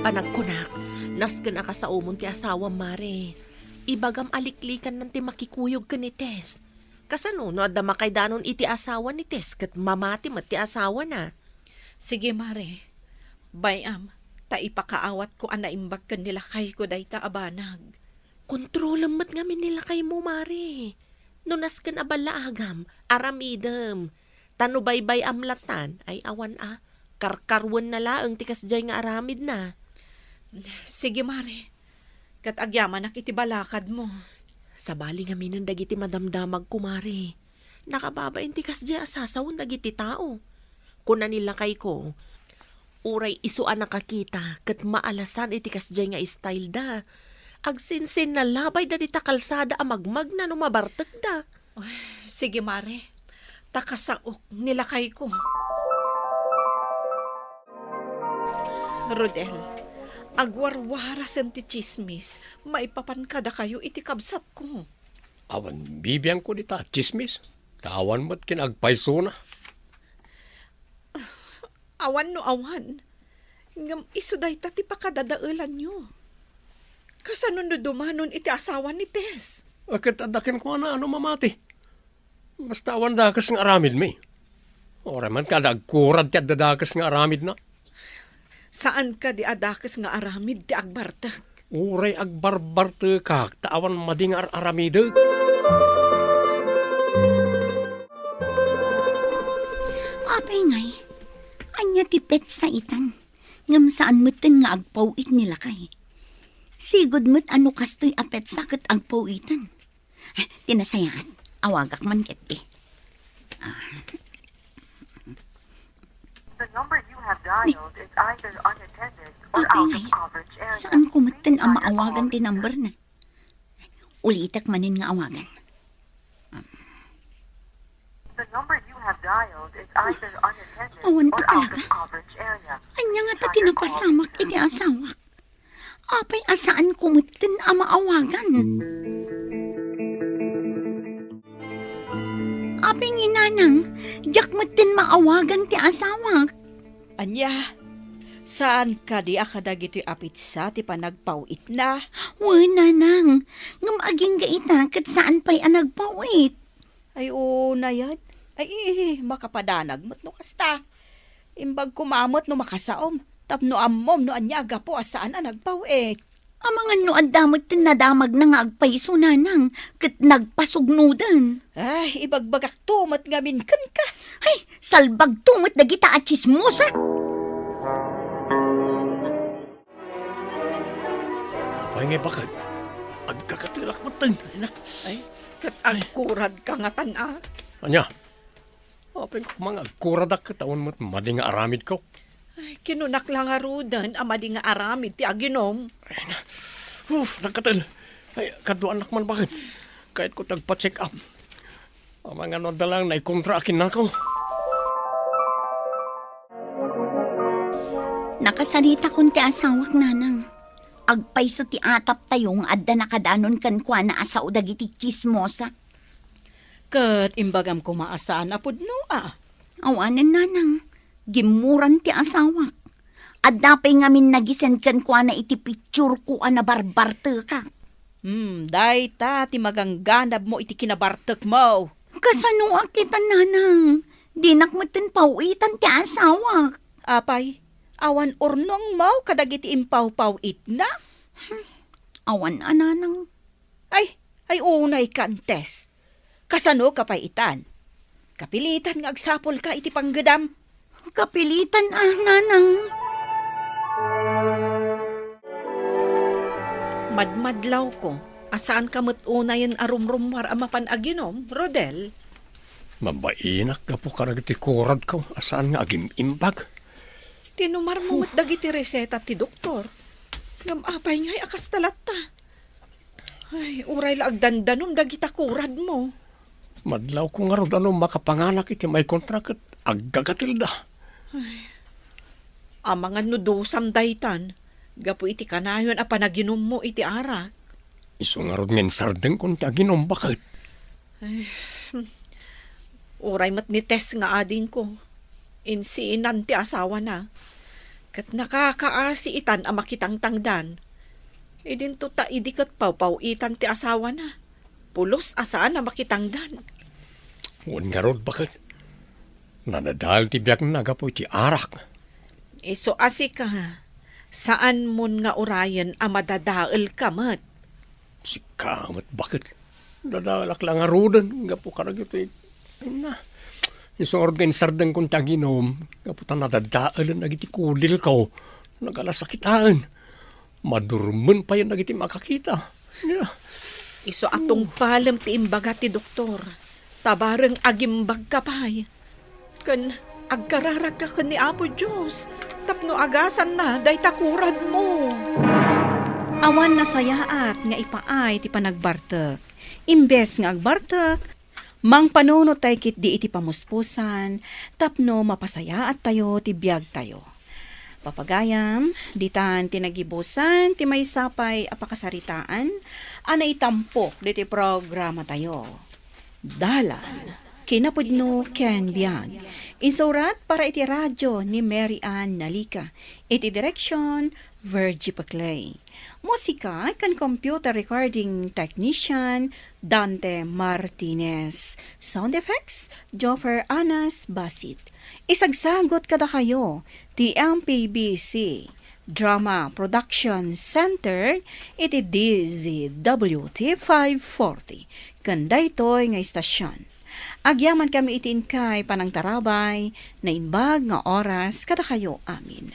Panagkunak, nasken a kasaomon ti asawam, Mare. Ibagam a liklikannan ti makikuyog ken ni Tess. Kasano no adda makaidanon iti asawa ni Tess ket mamati met ti asawana? Sige, Mare. Bay-am, ta ipakaawatko a naimbag ken ni lakayko dayta a banag. Kontrolem met ngamin ni lakaymo, Mare. No nasken a ballaagam, aramidem. Ta no baybay-am latan, ay awan a, karkaruenna laeng ti kasdiay nga aramidna. Sige, Mare. Ket agyamanak iti balakadmo. Sabali ngaminen dagiti madamdamagko, Mare. Nakababain ti kasdiay a sasawen dagiti tao. Kuna ni lakayko, uray isu a nakakita ket maalasan iti kasdiay nga style da, agsinsinnalabayda dita kalsada a magmagna no mabartekda. Ay, sige, Mare. Ta kasaok ni lakayko. Rodel, agwarwarasen ti tsismis maipapan kadakayo iti kabsatko. Awan bibiangko dita a tsismis, ta awan met kinagpaysona. Awan no awan, ngem isu dayta ti pakadadaelanyo. Kasano no dumanon iti asawa ni Tess? A, ket adda kenkuana a no mamati. Basta awan dakes nga aramidmi. Uray man kada agkurad ti adda dakes nga aramidna. Saan kadi a dakes nga aramid ti agbartek? Uray agbarbartekak ta awan madi nga ar-aramidek. Apay ngay, ania ti petsa itan? Ngem saan metten nga agpaw-it ni lakay. Sigud met a no kastoy a petsa ket agpaw-itan. Ti nasayaat, awagak man ketdi. Ah. The number you have dialed is either unattended or out of coverage area. Apay ngay, saan ko metten a maawagan ti number na? Ulitek manen nga awagan. The number you have dialed is either unattended or out of coverage area. Awan ka talaga. Ania ngata ti napasamak iti asawak? Apay a saan ko metten a maawagan? Apay ngay, Nanang, diak metten maawagan ti asawak. Ania? Saan kadi a kadagitoy a petsa ti panagpaw-itna? Wen, Nanang, ngem agingga ita ket saan pay a nagpaw-it. Ay, unayen. Ay, makapadanag met no kasta. Imbag koma met no makasaom, tapno ammom no ania a gapu a saan a nagpaw-it. Amangan no adda met ti nadamagna nga agpayso, Nanang, ket nagpasugnoden. Ay, ibagbagakto met ngamin kenka. Ay, salbagto met dagita a tsismosa. Apay ngay baket? Agkakatelak metten. Ay, ket agkuradka ngatan a. Ania? Apay nga koma nga agkuradak ket awan met madi nga aramidko? Ay, kinunak la ngaruden a madi nga aramid ti aginom. Ay na. Uf, nagkatel. Ay, kaduanak man baket. Kayatko ti agpa-check up. Amangan no adda laeng naikontra a kinako. Nakasaritakon ti asawak, Nanang. Agpayso ti ataptayo nga adda nakadanon kenkuana a sao dagiti tsismosa. Ket imbagam koma a saan a pudno a. Awanen, Nanang. Gimmuran ti asawak. Adda pay ngamin nagisend kenkuana iti pictureko a nabarbartekak. Hmm, dayta ti magangganabmo iti kinabartekmo. Kasano a kita, Nanang? Dinak metten paw-itan ti asawak. Apay, awan urnongmo kadagiti impawpaw-itna? Awan a, Nanang. Ay, ay unay ka, Tess. Kasano ka pay itan? Kapilitan nga agsapulka iti panggedam. Kapilitan a, Nanang. Madmadlawko a saanka met unayen a rumrummuar a mapan aginom, Rodel. Mabainak gapu kadagiti kuradko a saan nga agim-imbag. Tinumarmo met dagiti reseta ti doktor. Ngem apay ngay a kasta latta? Ay, uray la agdandanom dagita kuradmo. Madlawko ngarud a no makapanganak iti maikontra ket aggagatilda. Ay. Amangan no dusam daytan, gapu iti kanayon a panaginummo iti arak. Isu ngarud nga insardengkon ti aginum, baket. Ay, hmm. Uray met ni Tess nga adingko, insiinan ti asawana. Ket nakakaasi itan a makitangtangdan. Idinto ta idi ket pawpaw-itan ti asawana, pulos a saan a makitangdan. Wen ngarud, baket. Nadadael ti biagna gapu iti arak. Isu a sika, saanmon nga urayen a madadaelka met. Sika met, baket. Dadaelak la ngaruden gapu kadagitoy. Na, isu ngarud nga insardengkon ti aginum, gapu ta nadadaelen dagiti kudilko. Nagalasakitaen. Madurmen payen dagiti makakita. Ya. Isu a tungpalem ti imbaga ti doktor. Ta bareng agimbagka pay. Ken agkararagka ken ni Apo Dios tapno agasanna dayta kuradmo. Awan nasayaat nga ipaay ti panagbartek. Imbes nga agbartek, mangpanunot tay ketdi iti pamuspusan tapno mapasayaat tayo ti biag tayo. Papagayam, ditan ti nagibusan ti maysa pay a pakasaritaan a naitampok ditoy programa tayo. Dalan, kinapudno ken biag. Insurat para iti radio ni Mary Ann Nalica, iti direksyon, Virgie Paclay. Musika ken computer recording technician, Dante Martinez. Sound effects, Joffer Anas Basit. Isagsagot kadakayo ti M P B C Drama Production Center iti D Z W T five forty ken daytoy nga istasyon. Agyamankami iti inkay panangtarabay, naimbag nga oras kadakayo amin.